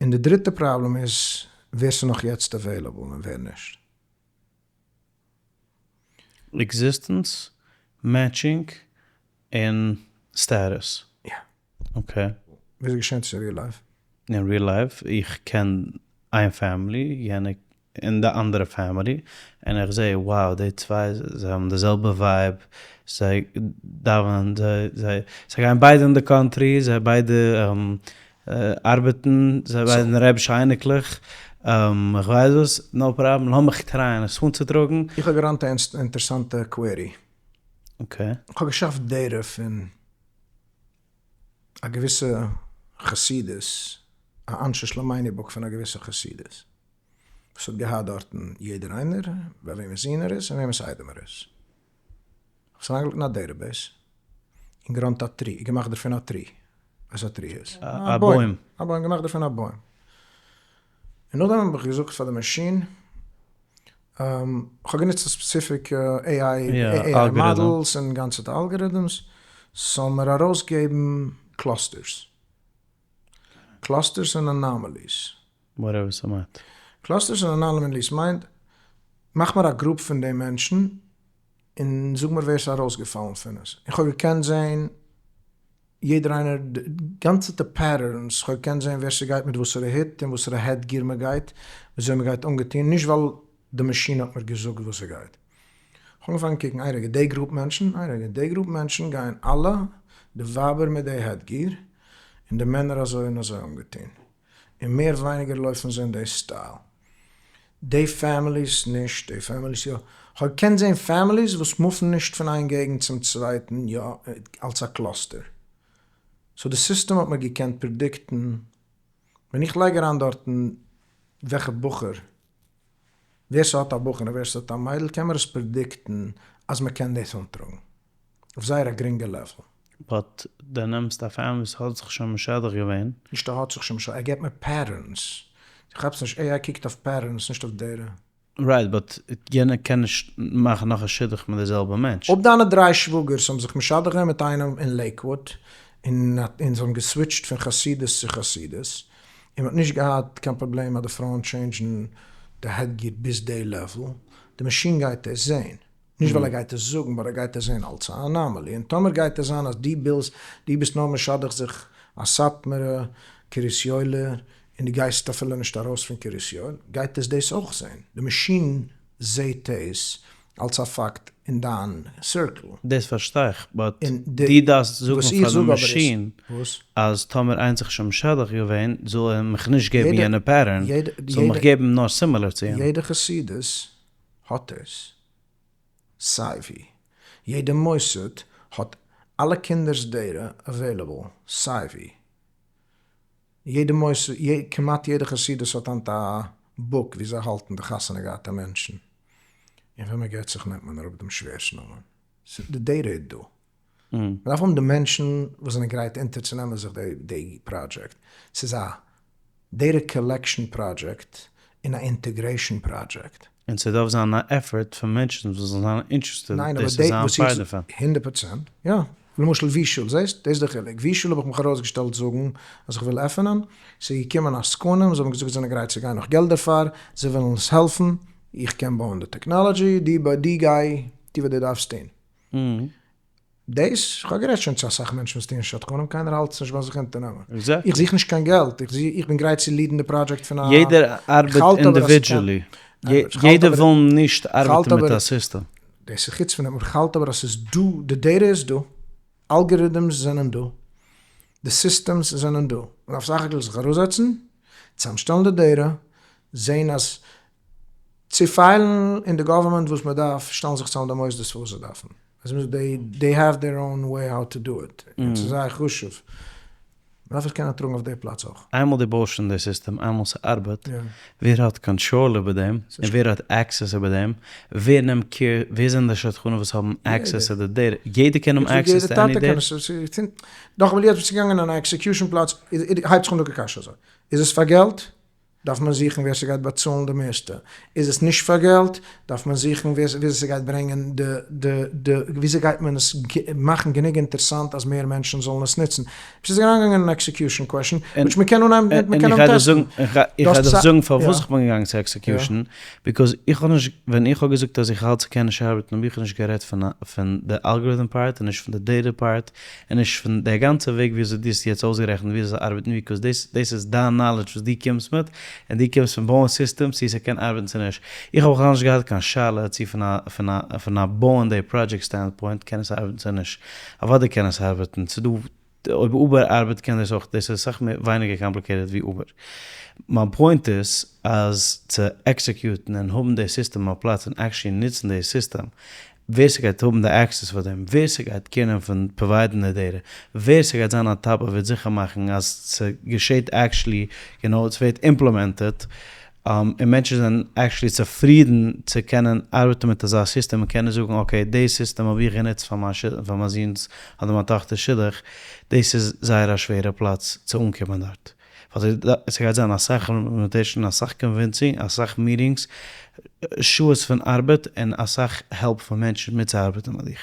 און די דריטע פראבלעם איז ווער ס'איז נאך יעצט available און ווער נישט. existence, matching, און status. יא. okay. וויאזוי געשענט עס אין real life? אין real life, איך קען איין family, יענע און די אנדערע family, און איך זעה wow די צוויי זיי האבן די זעלבע vibe, זיי דאווענען, זיי זיי גייען ביידע אין די country, זיי ביידע ארבעטן, זיי ביידע רעבישע אייניקלעך, איך ווייס וואס, no problem, לאמיך try ען עס אנצוטראגן. איך האב גע run ט א אינטערסאנטע query. okay. איך האב געשאפט data פון א געוויסע חסידות, א אנשי שלומינו book פון א געוויסע חסידות, וואס האט געהאט דארטן יעדער איינער, ביי וועמענס זון ער איז און וועמענס איידעם ער איז. כ'האב עס אריינגעלייגט אין א database, און גע run ט א tree, געמאכט דערפון א tree, ווייסט וואס א tree איז? א בוים. א בוים, געמאכט דערפון א בוים. און נאכדעם האב איך געזאגט פאר די מאשין, כ'האב גענוצט א specific AI models און גאנצעטע algorithms, ס'זאל מיר ארויסגעבן clusters. Clusters און anomalies. Whatever ס'מיינט. Clusters און anomalies מיינט. מאך מיר א group פון די מענטשן און זאג מיר ווער ס'איז ארויסגעפאלן פון עס. איך האב געקענט זעהן יעדער איינער די גאנצעטע patterns, איך האב געקענט זעהן ווער ס'גייט מיט וואסערע הוט און וואסערע headgear מ'גייט, וויאזוי מ'גייט אנגעטון, נישט ווייל די מאשין האט מיר געזאגט וואס ס'גייט. איך האב אנגעפאנגען קוקן, איין רגע, די group מענטשן, איין רגע, די group מענטשן גייען אלע, די ווייבער מיט די headgear, און די מענער אזוי און אזוי אנגעטון. און מער ווייניגער לויפן זיי אין די style. די families נישט, די families יא. כ'האב געקענט זעהן families וואס מופן נישט פון איין געגנט צום צווייטן יא אלס א cluster. so די סיסטעם האט מיר געקענט predict ן ווען איך לייג אריין דארטן וועלכע בחור, ווער ס'האט א בחור און ווער ס'האט א מיידל קען מיר עס predict ן אז מ'קען דאס אנטראגן אויף זייער א גרינגע level. But דו נעמסט א family וואס האט זיך שוין משדך געווען. נישט ער האט זיך שוין משדך, ער געבט מיר patterns. דו כאפסט נישט, AI קוקט אויף patterns נישט אויף data. Right, but יענער קען נישט מאכן נאך א שידוך מיט די זעלבע מענטש. אויב דיינע דריי שוואגערס האבן זיך משדך געווען מיט איינעם אין לעיקוואוד, און און זיי האבן געסוויטשט פון חסידות צו חסידות, און מ'האט נישט געהאט קיין פראבלעם אז די פרויען change ן די headgear ביז די level, די מאשין גייט עס זעהן. נישט ווייל ער גייט עס זאגן, but ער גייט עס זעהן אלס א anomaly, און טאמער גייט עס זיין אז דו בילסט, דו ביסט נאר משדך זיך א סאטמארע קרית יואל'ער, און דו גייסט אפילו נישט ארויס פון קרית יואל, גייט עס דאס אויך זעהן, די מאשין זעהט דאס אלס א פאקט אין דיין circle. דאס פארשטיי איך, but דו דארפסט זאגן פאר די מאשין אז טאמער איינס זיך שוין משדך געווען זאל ער מיך נישט געבן יענע pattern, זאל מיך געבן נאר similar צו יענע. יעדע חסידות האט עס סייווי. יעדע מוסד האט אלע קינדער'ס data available סייווי. יעדע מוסד, כמעט יעדע חסידות האט היינט א book ווי זיי האלטן די חתונה געהאטע מענטשן. און ווען מ'גט זיך נעמט מען אראפ דעם שווער'ס נאמען. די data איז דא. מ'דארף האבן די מענטשן וואס זענען גרייט אונטערצונעמען זיך די פראדזשעקט. ס'איז א data collection project און א integration project. און ס'דארף זיין א effort פון מענטשן וואס זאלן זיין interested דאס צו זיין part דערפון. 100%, יא. למשל וישול, זעסט? דאס איז די חילוק. וישול האב איך מיך ארויסגעשטעלט זאגן אז איך וויל עפענען, ס'איז געקומען עסקנים, זיי האבן געזאגט זיי זענען גרייט צו גיין נאך געלט דערפאר, זיי ווילן עס העלפן, איך קען בויען די technology, דו גיי טו וואס דו דארפסט טון. דאס, כ'האב גערעדט שוין צו אסאך מענטשן וואס טוען שדכנים, קיינער האלט עס נישט ביי זיך אונטערנעמען. איך זוך נישט קיין געלט, איך בין גרייט צו lead ן די פראדזשעקט פון א. יעדער ארבעט individually, יעדער וויל נישט ארבעטן מיט א סיסטעם. דאס איז חוץ פון דעם, אבער כ'האלט אבער אז ס'איז דא, די data איז דא, algorithms זענען דא, די systems זענען דא, מ'דארף סך הכל זיך אראפזעצן, צוזאמשטעלן די data, זען אז צו פיילן אין די government וואס מען דארף, שטעלן זיך צוזאם די מוסדות פאר וואס זיי דארפן. They have their own way how to do it, און ס'איז זייער חשוב. מען דארף עס קענען טראגן אויף די פלאץ אויך. איינמאל דו בויסט שוין די סיסטעם, איינמאל ס'ארבעט, ווער האט קאנטראל איבער דעם, און ווער האט access איבער דעם, ווער נעמט care, ווער זענען די שדכנים וואס האבן access צו די data, יעדער קען האבן access צו any data? נאכאמאל יעצט ביסטו געגאנגען אין א execution פלאץ, הייבט זיך אן דא די קשיא אזוי, איז עס פאר געלט? דארף מען זוכן ווער ס'גייט באצאלן די מערסטע, איז עס נישט פאר געלט, דארף מען זוכן ווער וויאזוי ס'גייט ברענגען די די די וויאזוי גייט מען עס מאכן גענוג אינטערסאנט אז מער מענטשן זאלן עס נוצן. עס איז אריינגעגאנגען אין execution question, which מ'קען אנהייבן מ'קען אנהייבן טעסטן. איך גיי דיך זאגן פארוואס איך בין געגאנגען צו execution, because איך האב נישט, ווען איך האב געזאגט אז איך האלט ס'קען נישט ארבעטן האב איך נישט גערעדט פון פון די algorithm part און נישט פון די data part, און נישט פון די גאנצע וועג ווי אזוי דו האסט יעצט אויסגערעכנט ווי אזוי ס'ארבעט because דאס דאס איז דיין knowledge וואס דו קומסט מיט, און דו קומסט פון בויען systems צו ס'קען ארבעטן צו נישט. איך האב בכלל נישט געהאט קיין שאלה צו פון א פון א פון א בויען די project standpoint קען עס ארבעטן צו נישט. אוודאי קען עס ארבעטן, ס'דא אויב Uber ארבעט קען דאס אויך, דאס איז אסאך מער ווייניגער complicated ווי Uber. מיין point איז אז צו execute ן און האבן די סיסטעם אויף פלאץ און actually נוצן די סיסטעם ווער ס'גייט האבן די access פאר דעם, ווער ס'גייט קענען פון provide ן די data, ווער ס'גייט זיין on top וועט זיכער מאכן אז ס'געשעט actually, יו נאו, ס'ווערט implemented, און מענטשן זענען actually צופרידן צו קענען ארבעטן מיט אזא סיסטעם און קענען זאגן okay די סיסטעם האב איך גענוצט פאר מיין פאר מיין זון'ס אדער מיין טאכטער'ס שידוך, דאס איז זייער א שווערע פלאץ צו אנקומען דארט. ווייל ס'גייט זיין אסאך implementation, אסאך convincing, אסאך meetings, שעות פון ארבעט, און אסאך help פון מענטשן מיטצוארבעטן מיט דיך.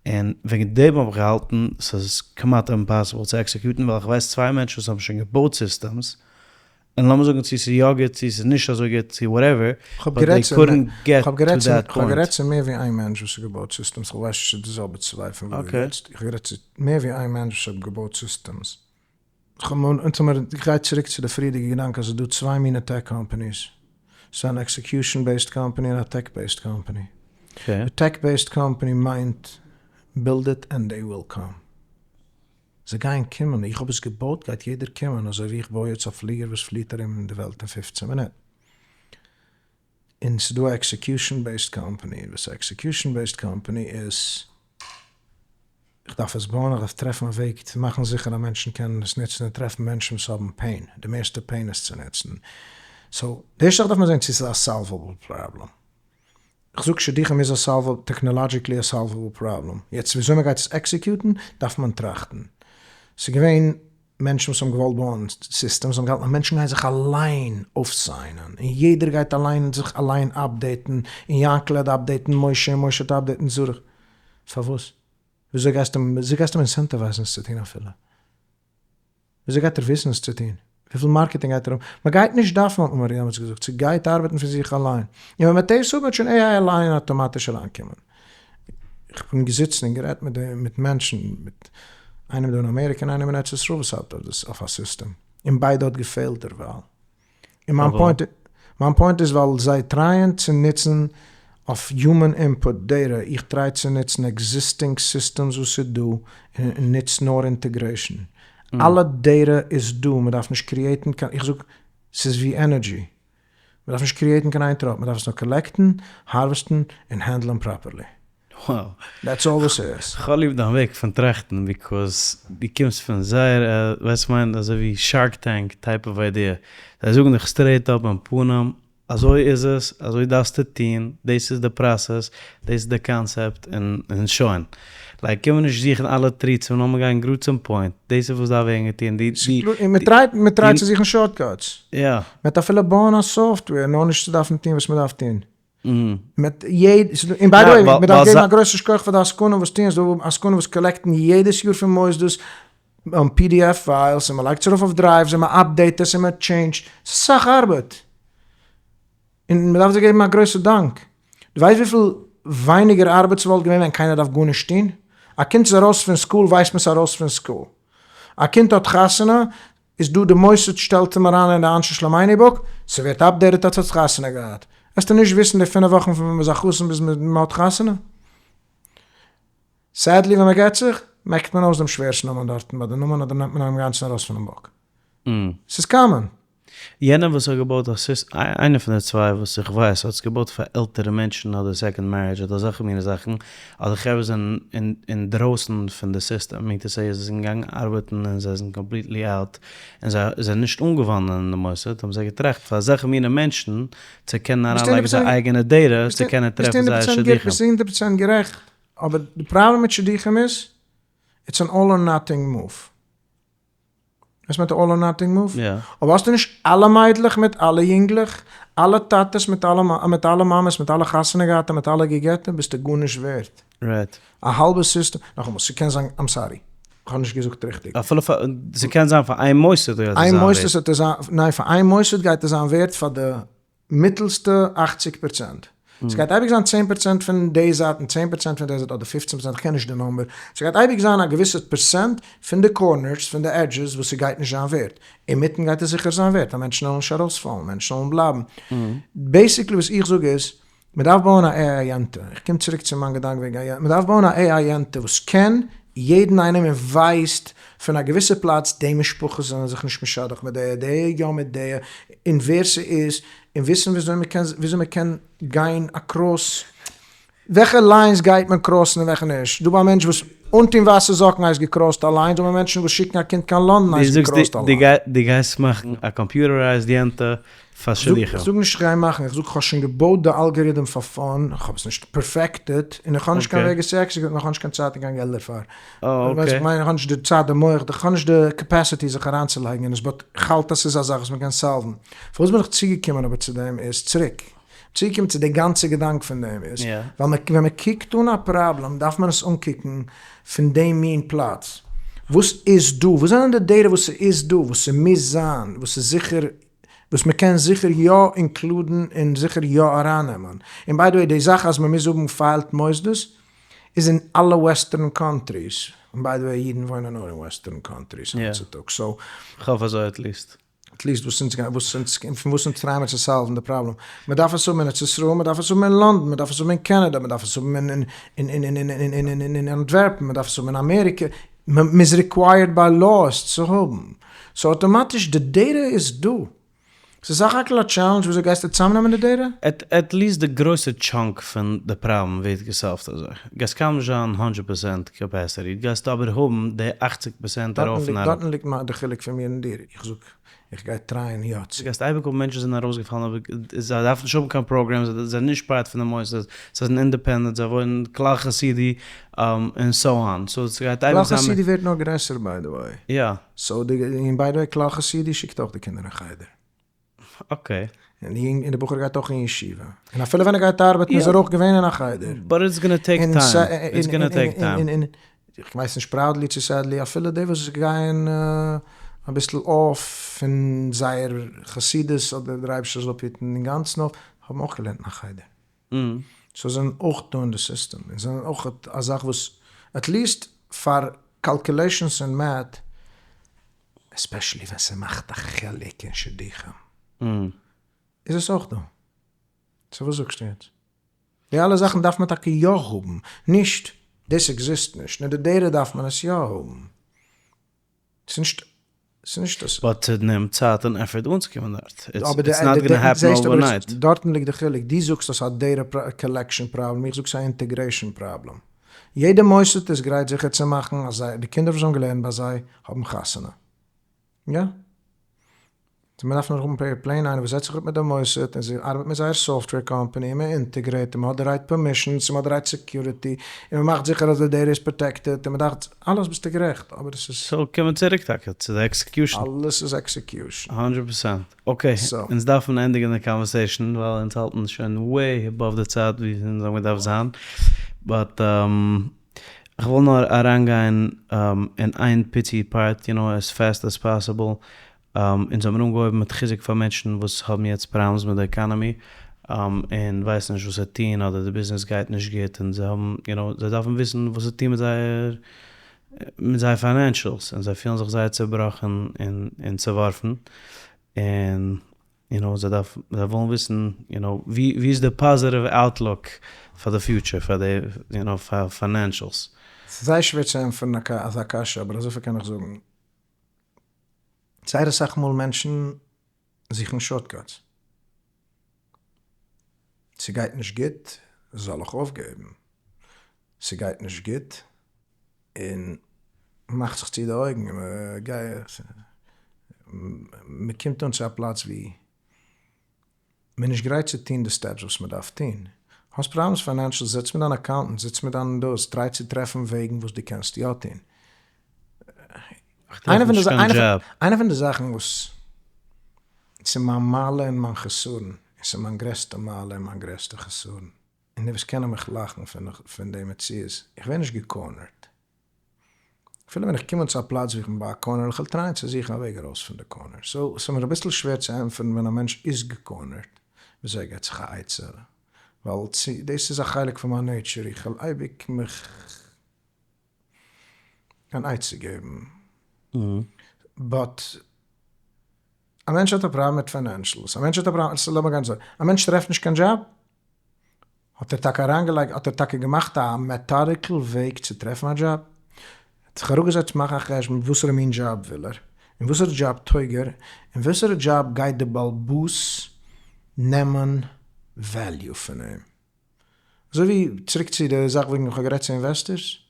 און וועגן דעם האב איך געהאלטן ס'איז כמעט impossible צו execute ן, ווייל איך ווייס צוויי מענטשן וואס האבן שוין געבויט systems. און לאמיר זאגן צו ס'איז יא גוט צו ס'איז נישט אזוי גוט צו whatever, but they couldn't get to that כ'האב גערעדט צו מער ווי איין מענטש וואס האט געבויט systems, כ'ווייס נישט צו די זעלבע צוויי פון וואס דו רעדסט, איך האב גערעדט צו מער ווי איין מענטש וואס האט געבויט systems. איך גיי צוריק צו די פריערדיגע געדאנק אז ס'איז דא צוויי מיני tech companies, ס'איז אן execution based company און א tech based company. די tech based company מיינט build it and they will come. זיי גייען קומען, איך האב עס געבויט גייט יעדער קומען, אזוי ווי איך בוי יעצט א פליגער וואס פליעט ארום אין די וועלט אין 15 מינוט. און ס'איז דא א execution based company, וואס א execution based company איז, איך דארף עס בויען, איך דארף טרעפן א וועג צו מאכן זיכער אז מענטשן קענען עס נוצן און טרעפן מענטשן וואס האבן pain, די מערסטע pain עס צו נוצן. so, די ערשטע זאך דארף מען זען צו ס'איז א solvable problem. איך זאג שידוכים איז א solvable, technologically א solvable problem. יעצט וויאזוי מ'גייט עס execute ן דארף מען טראכטן. ס'איז געווען מענטשן וואס האבן געוואלט בויען systems האבן געהאלטן אז מענטשן גייען זיך אליין אויפ sign ען, און יעדער גייט אליין זיך אליין update ן, און יענקל העט update ן משה, און משה העט update ן זרח. פארוואס? וויאזוי גייסטו וויאזוי גייסטו אים incentivize ן עס צו טון אפילו? וויאזוי גייט ער וויסן עס צו טון? וויפיל marketing גייט ער האבן? מען גייט נישט דארפן האט מען מיר דעמאלטס געזאגט, ס'גייט ארבעטן פון זיך אליין. און ווען מ'וועט דאס האבן וועט שוין AI אליין אטאמאטיש אריינקומען. איך בין געזיצן און גערעדט מיט די מיט מענטשן, מיט איינעם דא אין אמעריקע און איינעם אין ארץ ישראל וואס ארבעט אויף דאס אויף א סיסטעם, און ביידע האט געפעלט דערווייל. און מיין point, מיין point איז ווייל זיי try ען צו נוצן אויף human input data, איך try צו נוצן existing systems וואס איז דא און נוץ נאר integration. אלע data איז דא, מען דארף נישט create ן קיין, איך זאג ס'איז ווי energy, מען דארף נישט create ן קיין איין טראפ, מען דארף עס נאר collect ן, harvest ן און handle ען properly. That's all וואס ס'איז. כ'האב ליב דיין וועג פון טראכטן because דו קומסט פון זייער א ווייסט כ'מיין אזוי ווי Shark Tank type of idea, זיי זאגן דיך straight up אין פנים אזוי איז עס, אזוי דארפסטו טון, דאס איז די process, דאס איז די קאנצעפט און שוין. like קום מיר נישט זוכן אלע תירוצים לאמיר גיין גראד צום point, דאס איז וואס דארף ווערן געטון, די די. און מען try ט מען try ט צו זוכן shortcuts. יא. מען וועט אפילו בויען א software נאר נישט צו דארפן טון וואס מען דארף טון. מיט יעדע, און by the way, מען דארף געבן א גרויסע שכח פאר די עסקנים וואס טוען עס, דא עסקנים וואס collect ן יעדעס יאר פון מוסדות PDF files און מען לייגט עס ארויף אויף drives און מען update עס און מען change ט, ס'איז אסאך ארבעט, און מען דארף זיי געבן א גרויסע דאנק, דו ווייסט וויפיל ווייניגער ארבעט ס'וואלט געווען ווען קיינער דארף גארנישט טון? א קינד איז ארויס פון school ווייסט מען ס'איז ארויס פון school, א קינד האט חתונה איז דא די מוסד שטעלט אים אריין אין די אנשי שלומינו book, ס'ווערט updated אז האט חתונה געהאט, וועסטו נישט וויסן די פינף וואכן פון ווען מ'איז א חתן ביז מ'האט חתונה. Sadly ווען מ'גט זיך, מעקט מען אויס דעם שווער'ס נאמען דארטן ביי די נאמען אדער נעמט מען אים אינגאנצן ארויס פונעם book. ס'איז common. יענער וואס האט געבויט א sys, איינער פון די צוויי וואס איך ווייס האט עס געבויט פאר עלטערע מענטשן אדער second marriage אדער אזעלכע מיני זאכן, אדער חברה זענען אינדרויסן פון די סיסטעם, מיינט עס אז זיי זענען געגאנגען ארבעטן און זיי זענען completely out, און זיי זענען נישט אנגעוואנדן אין די מוסד, האבן זיי געטראכט פאר אזעלכע מיני מענטשן צו קענען אריינלייגן זייער אייגענע data צו קענען טרעפן זייער שידוכים. ביסט הונדערט פראצענט גערעכט, אבער די פראבלעם מיט שידוכים איז, it's an all or nothing move. וואס מיינט all or nothing move? אויב האסטו נישט אלע מיידלעך מיט אלע יונגלעך, אלע טאטעס מיט אלע מיט אלע מאמעס, מיט אלע חתונה געהאטע מיט אלע געגעטע, ביסטו גארנישט ווערט. א האלבע סיסטעם, נאכאמאל, ס'קען זיין, I'm sorry, כ'האב נישט געזאגט ריכטיג. אפילו פאר, ס'קען זיין פאר איין מוסד גייט עס זיין ווערט. איין מוסד וועט עס זיין, ניין פאר איין מוסד גייט עס זיין ווערט פאר די מיטעלסטע 80 פראצענט. ס'גייט אייביג זיין 10 פראצענט פון די זייט און 10 פראצענט פון די זייט אדער 15 פראצענט, כ'קען נישט די number. ס'גייט אייביג זיין א געוויסע פערסענט פון די corners, פון די edges וואס ס'גייט נישט זיין ווערט. אינמיטן גייט עס זיכער זיין ווערט, אז מענטשן וועלן נישט ארויספאלן, מענטשן וועלן בלייבן. Basically וואס איך זאג איז, מ'דארף בויען א AI יענטע, איך קום צוריק צו מיין געדאנק וועגן AI, מ'דארף בויען א AI יענטע וואס קען יעדן איינעם און ווייסט פון א געוויסע פלאץ די משפחות זענען זיך נישט משדך מיט די, די יא מיט די, און ווער ס'איז, און וויסן וויאזוי מ'קען וויאזוי מ'קען גיין across, וועלכע lines גייט מען cross ן און וועלכע נישט, דא ביי א מענטש וואס אנטון ווייסע זאקן הייסט גע cross ט א line, דא ביי מענטשן וואס שיקן א קינד קיין לאנדאן הייסט גע cross ט א line. דו גייסט מאכן א computerized יענטע פאר שידוכים? איך זאג נישט איך גיי מאכן, איך זאג כ'האב שוין געבויט די algorithm פאר fun, כ'האב עס נישט perfected, און איך האב נישט קיין וועג עס צו execute ן, איך האב נישט קיין צייט און קיין געלט דערפאר. ווייסט איך מיין, איך האב נישט די צייט, די מח, איך האב נישט די capacity זיך אריינצולייגן אין עס, but כ'האלט אז ס'איז א זאך וואס מ'קען solve ן. פארוואס בין איך צוגעקומען אבער צו דעם איז, צוריק צוגעקומען צו די גאנצע געדאנק פון דעם איז, ווייל ווען מ'קוקט אן א פראבלעם דארף מען עס אנקוקן פון דעם מין פלאץ. וואס איז דא? וואס זענען די data וואס ס'איז דא, וואס ס'מוז זיין, וואס איז זיכער. וואס מען קען זיכער יא include ן און זיכער יא ארייננעמען. און by the way די זאך אז מען מוז האבן filed מוסדות איז אין אלע western countries, און by the way אידן וואוינען נאר אין western countries היינט צוטאגס, so. כ'האף אזוי at least. At least וואס אונז גייען וואס אונז פון וואס אונז try ען מיר צו solve ן די פראבלעם. מען דארף עס האבן אין ארץ ישראל, מען דארף עס האבן אין לאנדאן, מען דארף עס האבן אין קענעדא, מען דארף עס האבן אין אין אין אין אין אין אין אין אנטווערפן, מען דארף עס האבן אין אמעריקע, מען איז required by law עס צו האבן. So אטאמאטיש די data איז דא. ס'איז סך הכל א challenge וויאזוי גייסטו צוזאמנעמען די data? At least די גרויסע chunk פון די פראבלעם ווערט גע solve ט אזוי. גייסט קיינמאל נישט זיין הונדרעט פערסענט capacity, גייסטו אבער האבן די אכציג פערסענט ארויף און אראפ. דארטן ליגט די חילוק פון מיר און דיר, איך זאג איך גיי try ען יא צו. דו גייסט אייביג האבן מענטשן וואס זענען ארויסגעפאלן אבער זיי דארפן נישט האבן קיין פראגרעם, זיי זענען נישט part פון די מוסדות, זיי זענען independent, זיי וואוינען כלל חסידי און so on, so ס'גייט אייביג זיין. כלל חסידי ווערט נאר גרעסער by the way. יא. So די, און by the way כלל חסידי שיקט אויך די קינדער אין חדר. Okay. און די יונג, און די בחור גייט אויך אין ישיבה. און אפילו ווען ער גייט ארבעטן איז ער אויך געווען אין א חדר. But it's gonna take time. It's gonna take time. און איך ווייס נישט proudly צו sadly אפילו די וואס גייען אביסל off פון זייער חסידות אדער דער אייבערשטער זאל אפהיטן אינגאנצן off, האבן אויך געלערנט אין א חדר. So זענען אויך דא אין די סיסטעם און זענען אויך א זאך וואס at least פאר calculations און math, especially ווען ס'מאכט א חילוק אין שידוכים, איז עס אויך דא. So וואס זאגסטו יעצט? די אלע זאכן דארף מען טאקע יא האבן, נישט דאס exist נישט, נאר די data דארף מען עס יא האבן. ס'נישט ס'נישט אז. But ס'נעמט צייט און effort אנצוקומען דארט. It's not gonna happen overnight. דארטן ליגט די חילוק, דו זאגסט אז ס'איז א data collection פראבלעם, איך זאג ס'איז א integration פראבלעם. יעדע מוסד איז גרייט זיכער צו מאכן אז זיי, די קינדער וואס האבן געלערנט ביי זיי, האבן חתונה. יא. סאו מ'דארף נאר האבן plain איינער וואס זעצט זיך אפ מיט די מוסד און זי ארבעט מיט זייער software company און מ'אינטעגרעיט און מ'האט די right permissions און מ'האט די right security און מ'מאכט זיכער אז די data איז protected און מ'דארף אלעס ביסטו גערעכט אבער עס איז. So קומען צוריק טאקע צו די execution. אלעס איז execution. הונדרעט פערסענט. Okay, אונז דארפן ענדיגן די conversation ווייל אונז האלטן שוין way above די צייט ווי אונז האבן געדארפט זיין. But כ'וויל נאר אריינגיין אין איין פיצי part, you know, as fast as possible. אונז האבן אנגעהויבן מיט חיזוק פאר מענטשן וואס האבן יעצט פראבלעמס מיט די economy און ווייסן נישט וואס צו טון אדער די ביזנעס גייט נישט גוט און זיי האבן you know זיי דארפן וויסן וואס צו טון מיט זייער מיט זייער financials און זיי פילן זיך זייער צובראכן און און צעווארפן און you know זיי דארפן זיי ווילן וויסן you know ווי ווי איז די positive outlook פאר די future פאר די you know פאר financials. ס'איז זייער שווער צו ענטפערן אזא קשיא אבער אזויפיל קען איך זאגן. זייער אסאך מאל מענטשן זוכן shortcuts. ס'גייט נישט גוט, זאל איך אויפגעבן? ס'גייט נישט גוט, און מ'מאכט זיך צו די אויגן און מ'קומט אן צו א פלאץ ווי מ'איז נישט גרייט צו טון די steps וואס מ'דארף טון. האסט פראבלעמס financial, זיץ מיט דיין accountant, זיץ מיט דיין דאס, try צו טרעפן וועגן וואס דו קענסט יא טון. איינע פון די זאכן וואס ס'איז מיין מעלה און מיין חסרון, און ס'איז מיין גרעסטע מעלה און מיין גרעסטע חסרון, און די וואס קענען מיך לאכן פון די מציאות, איך ווער נישט גע corner ט. אפילו ווען איך קום אן צו א פלאץ ווי איך בין ביי א corner, איך וועל try ען צו זוכן א וועג ארויס פון די corner. So ס'איז מיר אביסל שווער צו ענטפערן ווען א מענטש איז גע corner ט, וויאזוי ער געבט זיך א עצה, ווייל דאס איז א חלק פון מיין nature, איך וויל אייביג מיך אן עצה געבן. But א מענטש האט א פראבלעם מיט financials, א מענטש האט א פראבלעם, לאמיר גיין אזוי, א מענטש טרעפט נישט קיין דזשאב, האט ער טאקע אריינגעלייגט, האט ער טאקע געמאכט א methodical וועג צו טרעפן א דזשאב? האט זיך אראפגעזעצט מאכן א חשבון וואסערע מין דזשאב וויל ער, און וואסערע דזשאב טויג ער, און וואסערע דזשאב גייט די באלבאס נעמען value פון אים. אזוי ווי, צוריק צו די זאך וועגן איך האב גערעדט צו investors.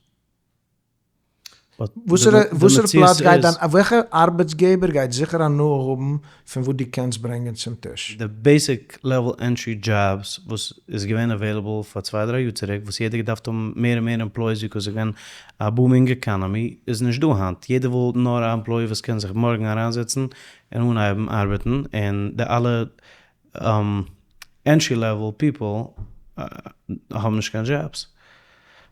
וואסערע פלאץ גייט דיין, וועלכע ארבעטסגעבער גייט זיכער הנאה האבן פון וואס דו קענסט ברענגען צום טיש? די basic level entry jobs וואס איז געווען available פאר צוויי דריי יאר צוריק וואס יעדער געדארפט האבן מער און מער employees because ס'איז געווען א booming economy איז נישט דא היינט, יעדער וויל נאר א employee וואס קען זיך מארגן אריינזעצן און אנהייבן ארבעטן און די אלע entry level people האבן נישט קיין דזשאבס,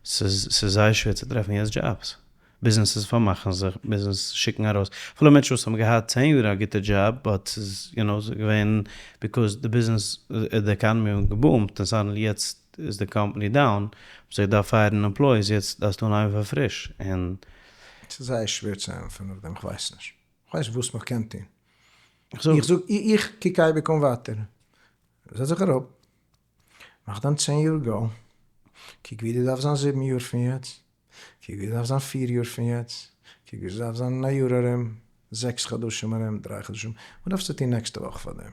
ס'איז זייער שווער צו טרעפן יעצט דזשאבס. ביזנעסעס פארמאכן זיך, ביזנעס שיקן ארויס, אפילו מענטשן וואס האבן געהאט צען יאר א גוטע דזשאב but ס'איז you know ס'איז געווען because די ביזנעס די עקאנעמי האט געבומט און suddenly יעצט איז די קאמפאני down, זיי דארף פייערן employees יעצט דארפסטו אנהייבן פון פריש און. ס'איז זייער שווער צו ענטפערן אויף דעם, כ'ווייס נישט. כ'ווייס וואס מ'קען טון. איך זאג, איך קוק אייביג אן ווייטער. זעץ זיך אראפ, מאך דיין צען יאר goal, קוק ווי דו דארפסט זיין זיבן יאר פון יעצט, קוק ווי דו דארפסט זיין פיר יאר פון יעצט, קוק ווי דו דארפסט זיין אין א יאר ארום, זעקס חדשים ארום, דריי חדשים, וואס דארפסטו טון נעקסטע וואך פאר דעם?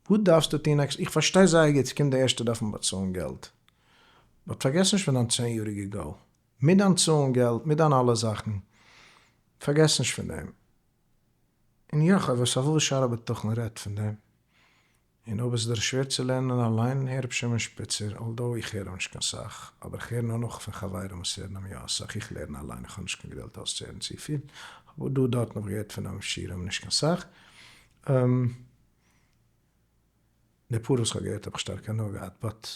וואס דארפסטו טון next, איך פארשטיי זייער גוט, ס'קומט די ערשטע דארף מען באצאלן געלט, but פארגעס נישט פון דיין צען יאריגע goal, מיט דיין צאלן געלט, מיט דיין אלע זאכן, פארגעס נישט פון דעם. און יא, חובת הלבבות שער הבטחון רעדט פון דעם. און אויב עס איז דיר שווער צו לערנען אליין, הער ר' שמעון שפיצער, although איך הער אים נישט קיין סאך, אבער איך הער נאר נאך פון חברים וואס הערן אים יא אסאך, איך לערן אליין, איך האב נישט קיין געדולד אויסצוהערן צופיל, אבער דא דארטן האב איך געהערט פון אים שיעורים נישט קיין סאך. די פאר וואס איך האב געהערט האב איך שטארק הנאה געהאט, but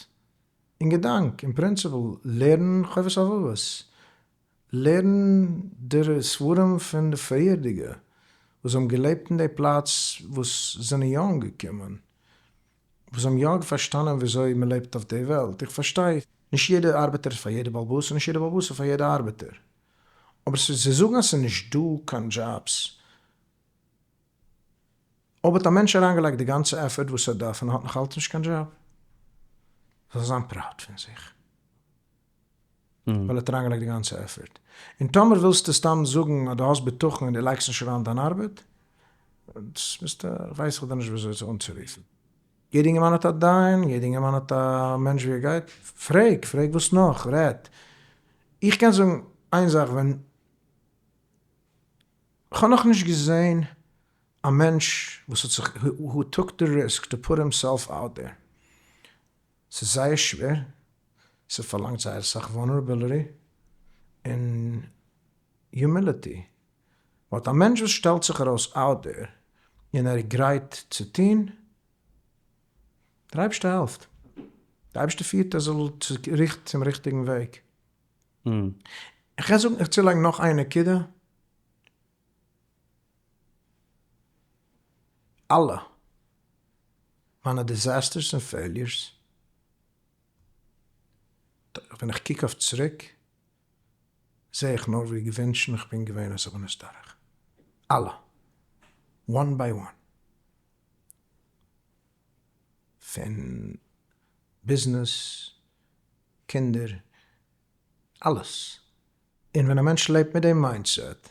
אין געדאנק, אין פרינציפל, לערן חובת הלבבות, לערן די ספרים פון די פריערדיגע וואס האבן געלעבט אין די פלאץ וואס זענען יא אנגעקומען, וואס האבן יא פארשטאנען וויאזוי מען לעבט אויף די וועלט, איך פארשטיי, נישט יעדע ארבעטער איז פאר יעדע בעל הבית און נישט יעדע בעל הבית איז פאר יעדע ארבעטער, אבער צו זאגן אז ס'איז נישט דא קיין דזשאבס, אויב האט א מענטש אריינגעלייגט די גאנצע effort וואס ער דארף און האט נאך אלץ נישט קיין דזשאב, זאל ער זיין proud פון זיך. ווייל ער האט אריינגעלייגט די גאנצע effort. און טאמער ווילסטו סתם זאגן אז דו האסט בטחון און דו לייגסט נישט אריין דיין ארבעט, דאס ביסטו, ווייס איך דיר נישט וויאזוי עס אנצורופן. יעדע אינגערמאן האט א דיין, יעדע אינגערמאן האט א מענטש ווי ער גייט, פרעג, פרעג וואס נאך, רעד. איך קען זאגן איין זאך, ווען כ'האב נאכנישט געזען א מענטש וואס האט זיך, who took the risk to put himself out there, ס'איז זייער שווער, ס'פארלאנגט זייער אסאך vulnerability און humility, but א מענטש וואס שטעלט זיך ארויס out there און ער איז גרייט צו טון, דער אייבערשטער העלפט, דער אייבערשטער פירט ער זאל צום ריכטיגן וועג. איך קען זאגן, איך צולייגן נאך איין נקודה, אלע מיינע disasters און failures, ווען איך קוק אויף צוריק, זעה איך נאר ווי געווינטשן איך בין געווען אז איך בין עס דורך. אלע. One by one. פון ביזנעס, קינדער, אלעס. און ווען א מענטש לעבט מיט דעם mindset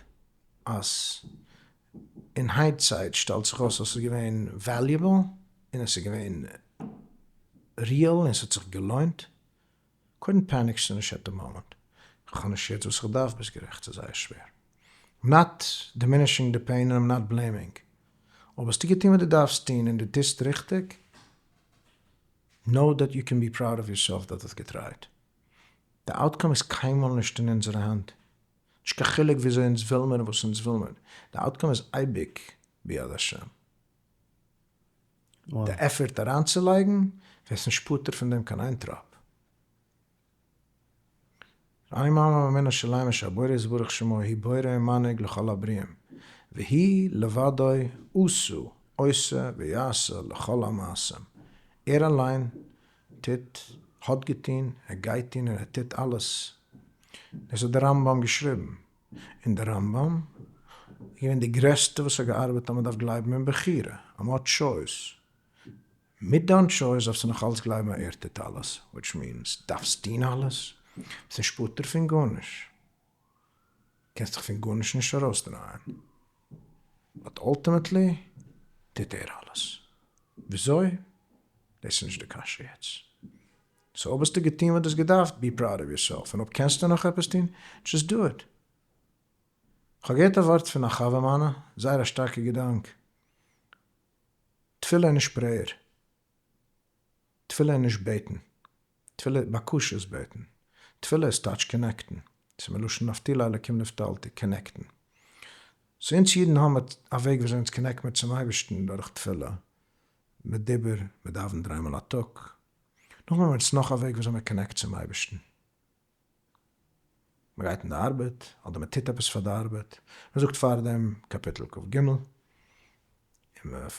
אז אין hindsight שטעלט זיך אויס אז עס איז געווען valuable און עס איז געווען real און עס האט זיך געלוינט, קודם פעניקסטו נישט at the moment, איך האב נישט יעצט וואס איך דארף, ביסט גערעכט ס'איז זייער שווער, I'm not diminishing the pain און I'm not blaming, אויב האסטו געטון וואס דו דארפסט טון און דו טוסט ריכטיג, know that you can be proud of yourself that האסט געטרייט. די outcome איז קיינמאל נישט אין אונזערע הענט, נישט קיין חילוק וויאזוי אונז וויל מיר און וואס אונז וויל מיר, די outcome איז אייביג ביד השם. די effort אריינצולייגן, ווערסט נישט פטור פון דעם קיין איין טראפ. אני מאמין באמונה שלימה שהבורא יתברך שמו הוא בורא ומנהיג לכל הבריאים, והוא לבדו עשה עושה ויעשה לכל המעשים, ער אליין טוט, האט געטון, ער גייט טון און ער טוט אלעס. דאס האט דער רמב ם געשריבן. און דער רמב ם איז געווען די גרעסטע וואס האט געארבעט אז מען דארף גלייבן אין בחירה, אז מען האט choice. מיט דיין choice דארפסטו נאך אלץ גלייבן אז ער טוט אלעס, which means דארפסט טון אלעס, ביסט נישט פטור פון גארנישט, קענסט דיך פון גארנישט נישט ארויסדרייען, but ultimately טוט ער אלעס. וויאזוי? דאס איז נישט די קשיא יעצט. so אויב האסטו געטון וואס דו האסט געדארפט, be proud of yourself, און אויב קענסטו נאך עפעס טון, just do it. כ'האב געהערט א ווארט פון א חבר מיינע, זייער א שטארקע געדאנק, תפילה איז נישט prayer, תפילה איז נישט בעטן, תפילה בקשה איז בעטן, תפילה איז טייטש קאנעקטן, ס'איז מלשון נפתולי אלקים נפתלתי, קאנעקטן. so אונז אידן האבן א וועג וויאזוי אונז קאנעקט מיר צום אייבערשטן דורך תפילה, מיט דיבור, מען דאווענט דריי מאל א טאג, נאכדעם האבן מיר אונז נאך א וועג וויאזוי מען קאנעקט צום אייבערשטן. מען גייט אין די ארבעט, אדער מען טוט עפעס פאר די ארבעט, מען זאגט פארדעם קאפיטל כ"ג, און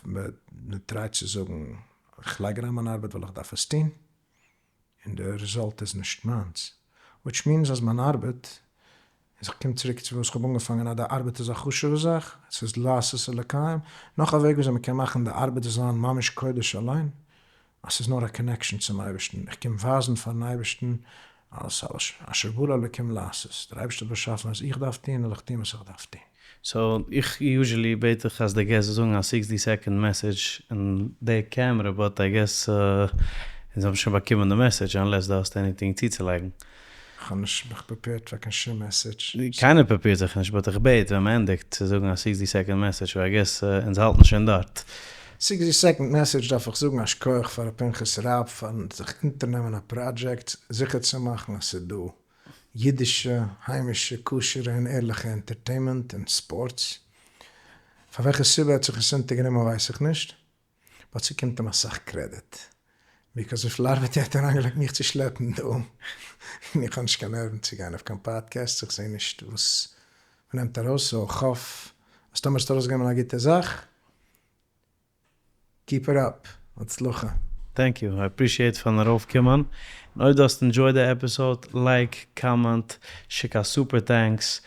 מען try ט צו זאגן איך לייג אריין מיין ארבעט ווייל איך דארף עס טון, און די result איז נישט מיינס, which means אז מיין ארבעט, איז איך קום צוריק צו וואס איך האב אנגעפאנגען אז די ארבעט איז א חשוב'ע זאך, עס איז לעשות ולקיים, נאך א וועג וויאזוי מען קען מאכן די ארבעט זאל זיין ממש קודש אליין, אז ס'איז נאר א connection צום אייבערשטן, איך קום ווייזן פארן אייבערשטן אז אשר ברא אלקים לעשות, דער אייבערשטער האט באשאפן אז איך דארף טון, וועל איך טון וואס איך דארף טון. so איך usually בעט איך אז די guest זאל זאגן א sixty second message אין די קעמרע but I guess אונז האבן שוין באקומען די message unless דו האסט anything צוצולייגן. כ'האב נישט מיך prepared פאר קיין שום message. קיינער prepare ט זיך נישט but איך בעט ווען מ'ענדיגט צו זאגן א sixty second message I guess אונז האלטן שוין דארט. sixty second message דארף איך זאגן א שכוח פאר ר' פנחס רב פארן זיך אונטערנעמען א פראדזשעקט זיכער צו מאכן אז ס'איז דא אידישע, היימישע, כשר'ע און ערליכע entertainment און ספארטס. פאר וועלכע סיבה ער האט זיך עס אונטערגענומען ווייס איך נישט, but ס'קומט אים אסאך credit, because וויפיל ארבעט ער האט אריינגעלייגט מיך צו שלעפן דא, און איך האב נישט קיין נערוון צו גיין אויף קיין פאדקעסטס, איך זע נישט וואס מ'נעמט ארויס, so כ'האף אז טאמער האסטו ארויסגענומען א גוטע זאך, keep it up, הצלחה. Thank you, I appreciate פארן ארויף קומען, און אויב דו האסט enjoyed די episode, like, comment, שיק א super thanks,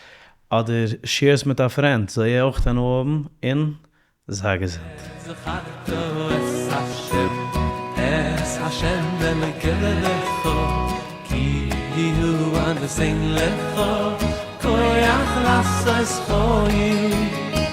אדער share עס מיט א friend זאל ער אויך הנאה האבן, און זיי געזונט. זכרת את השם, את השם אלקיך, כי הוא הנותן לך כח לעשות חיל.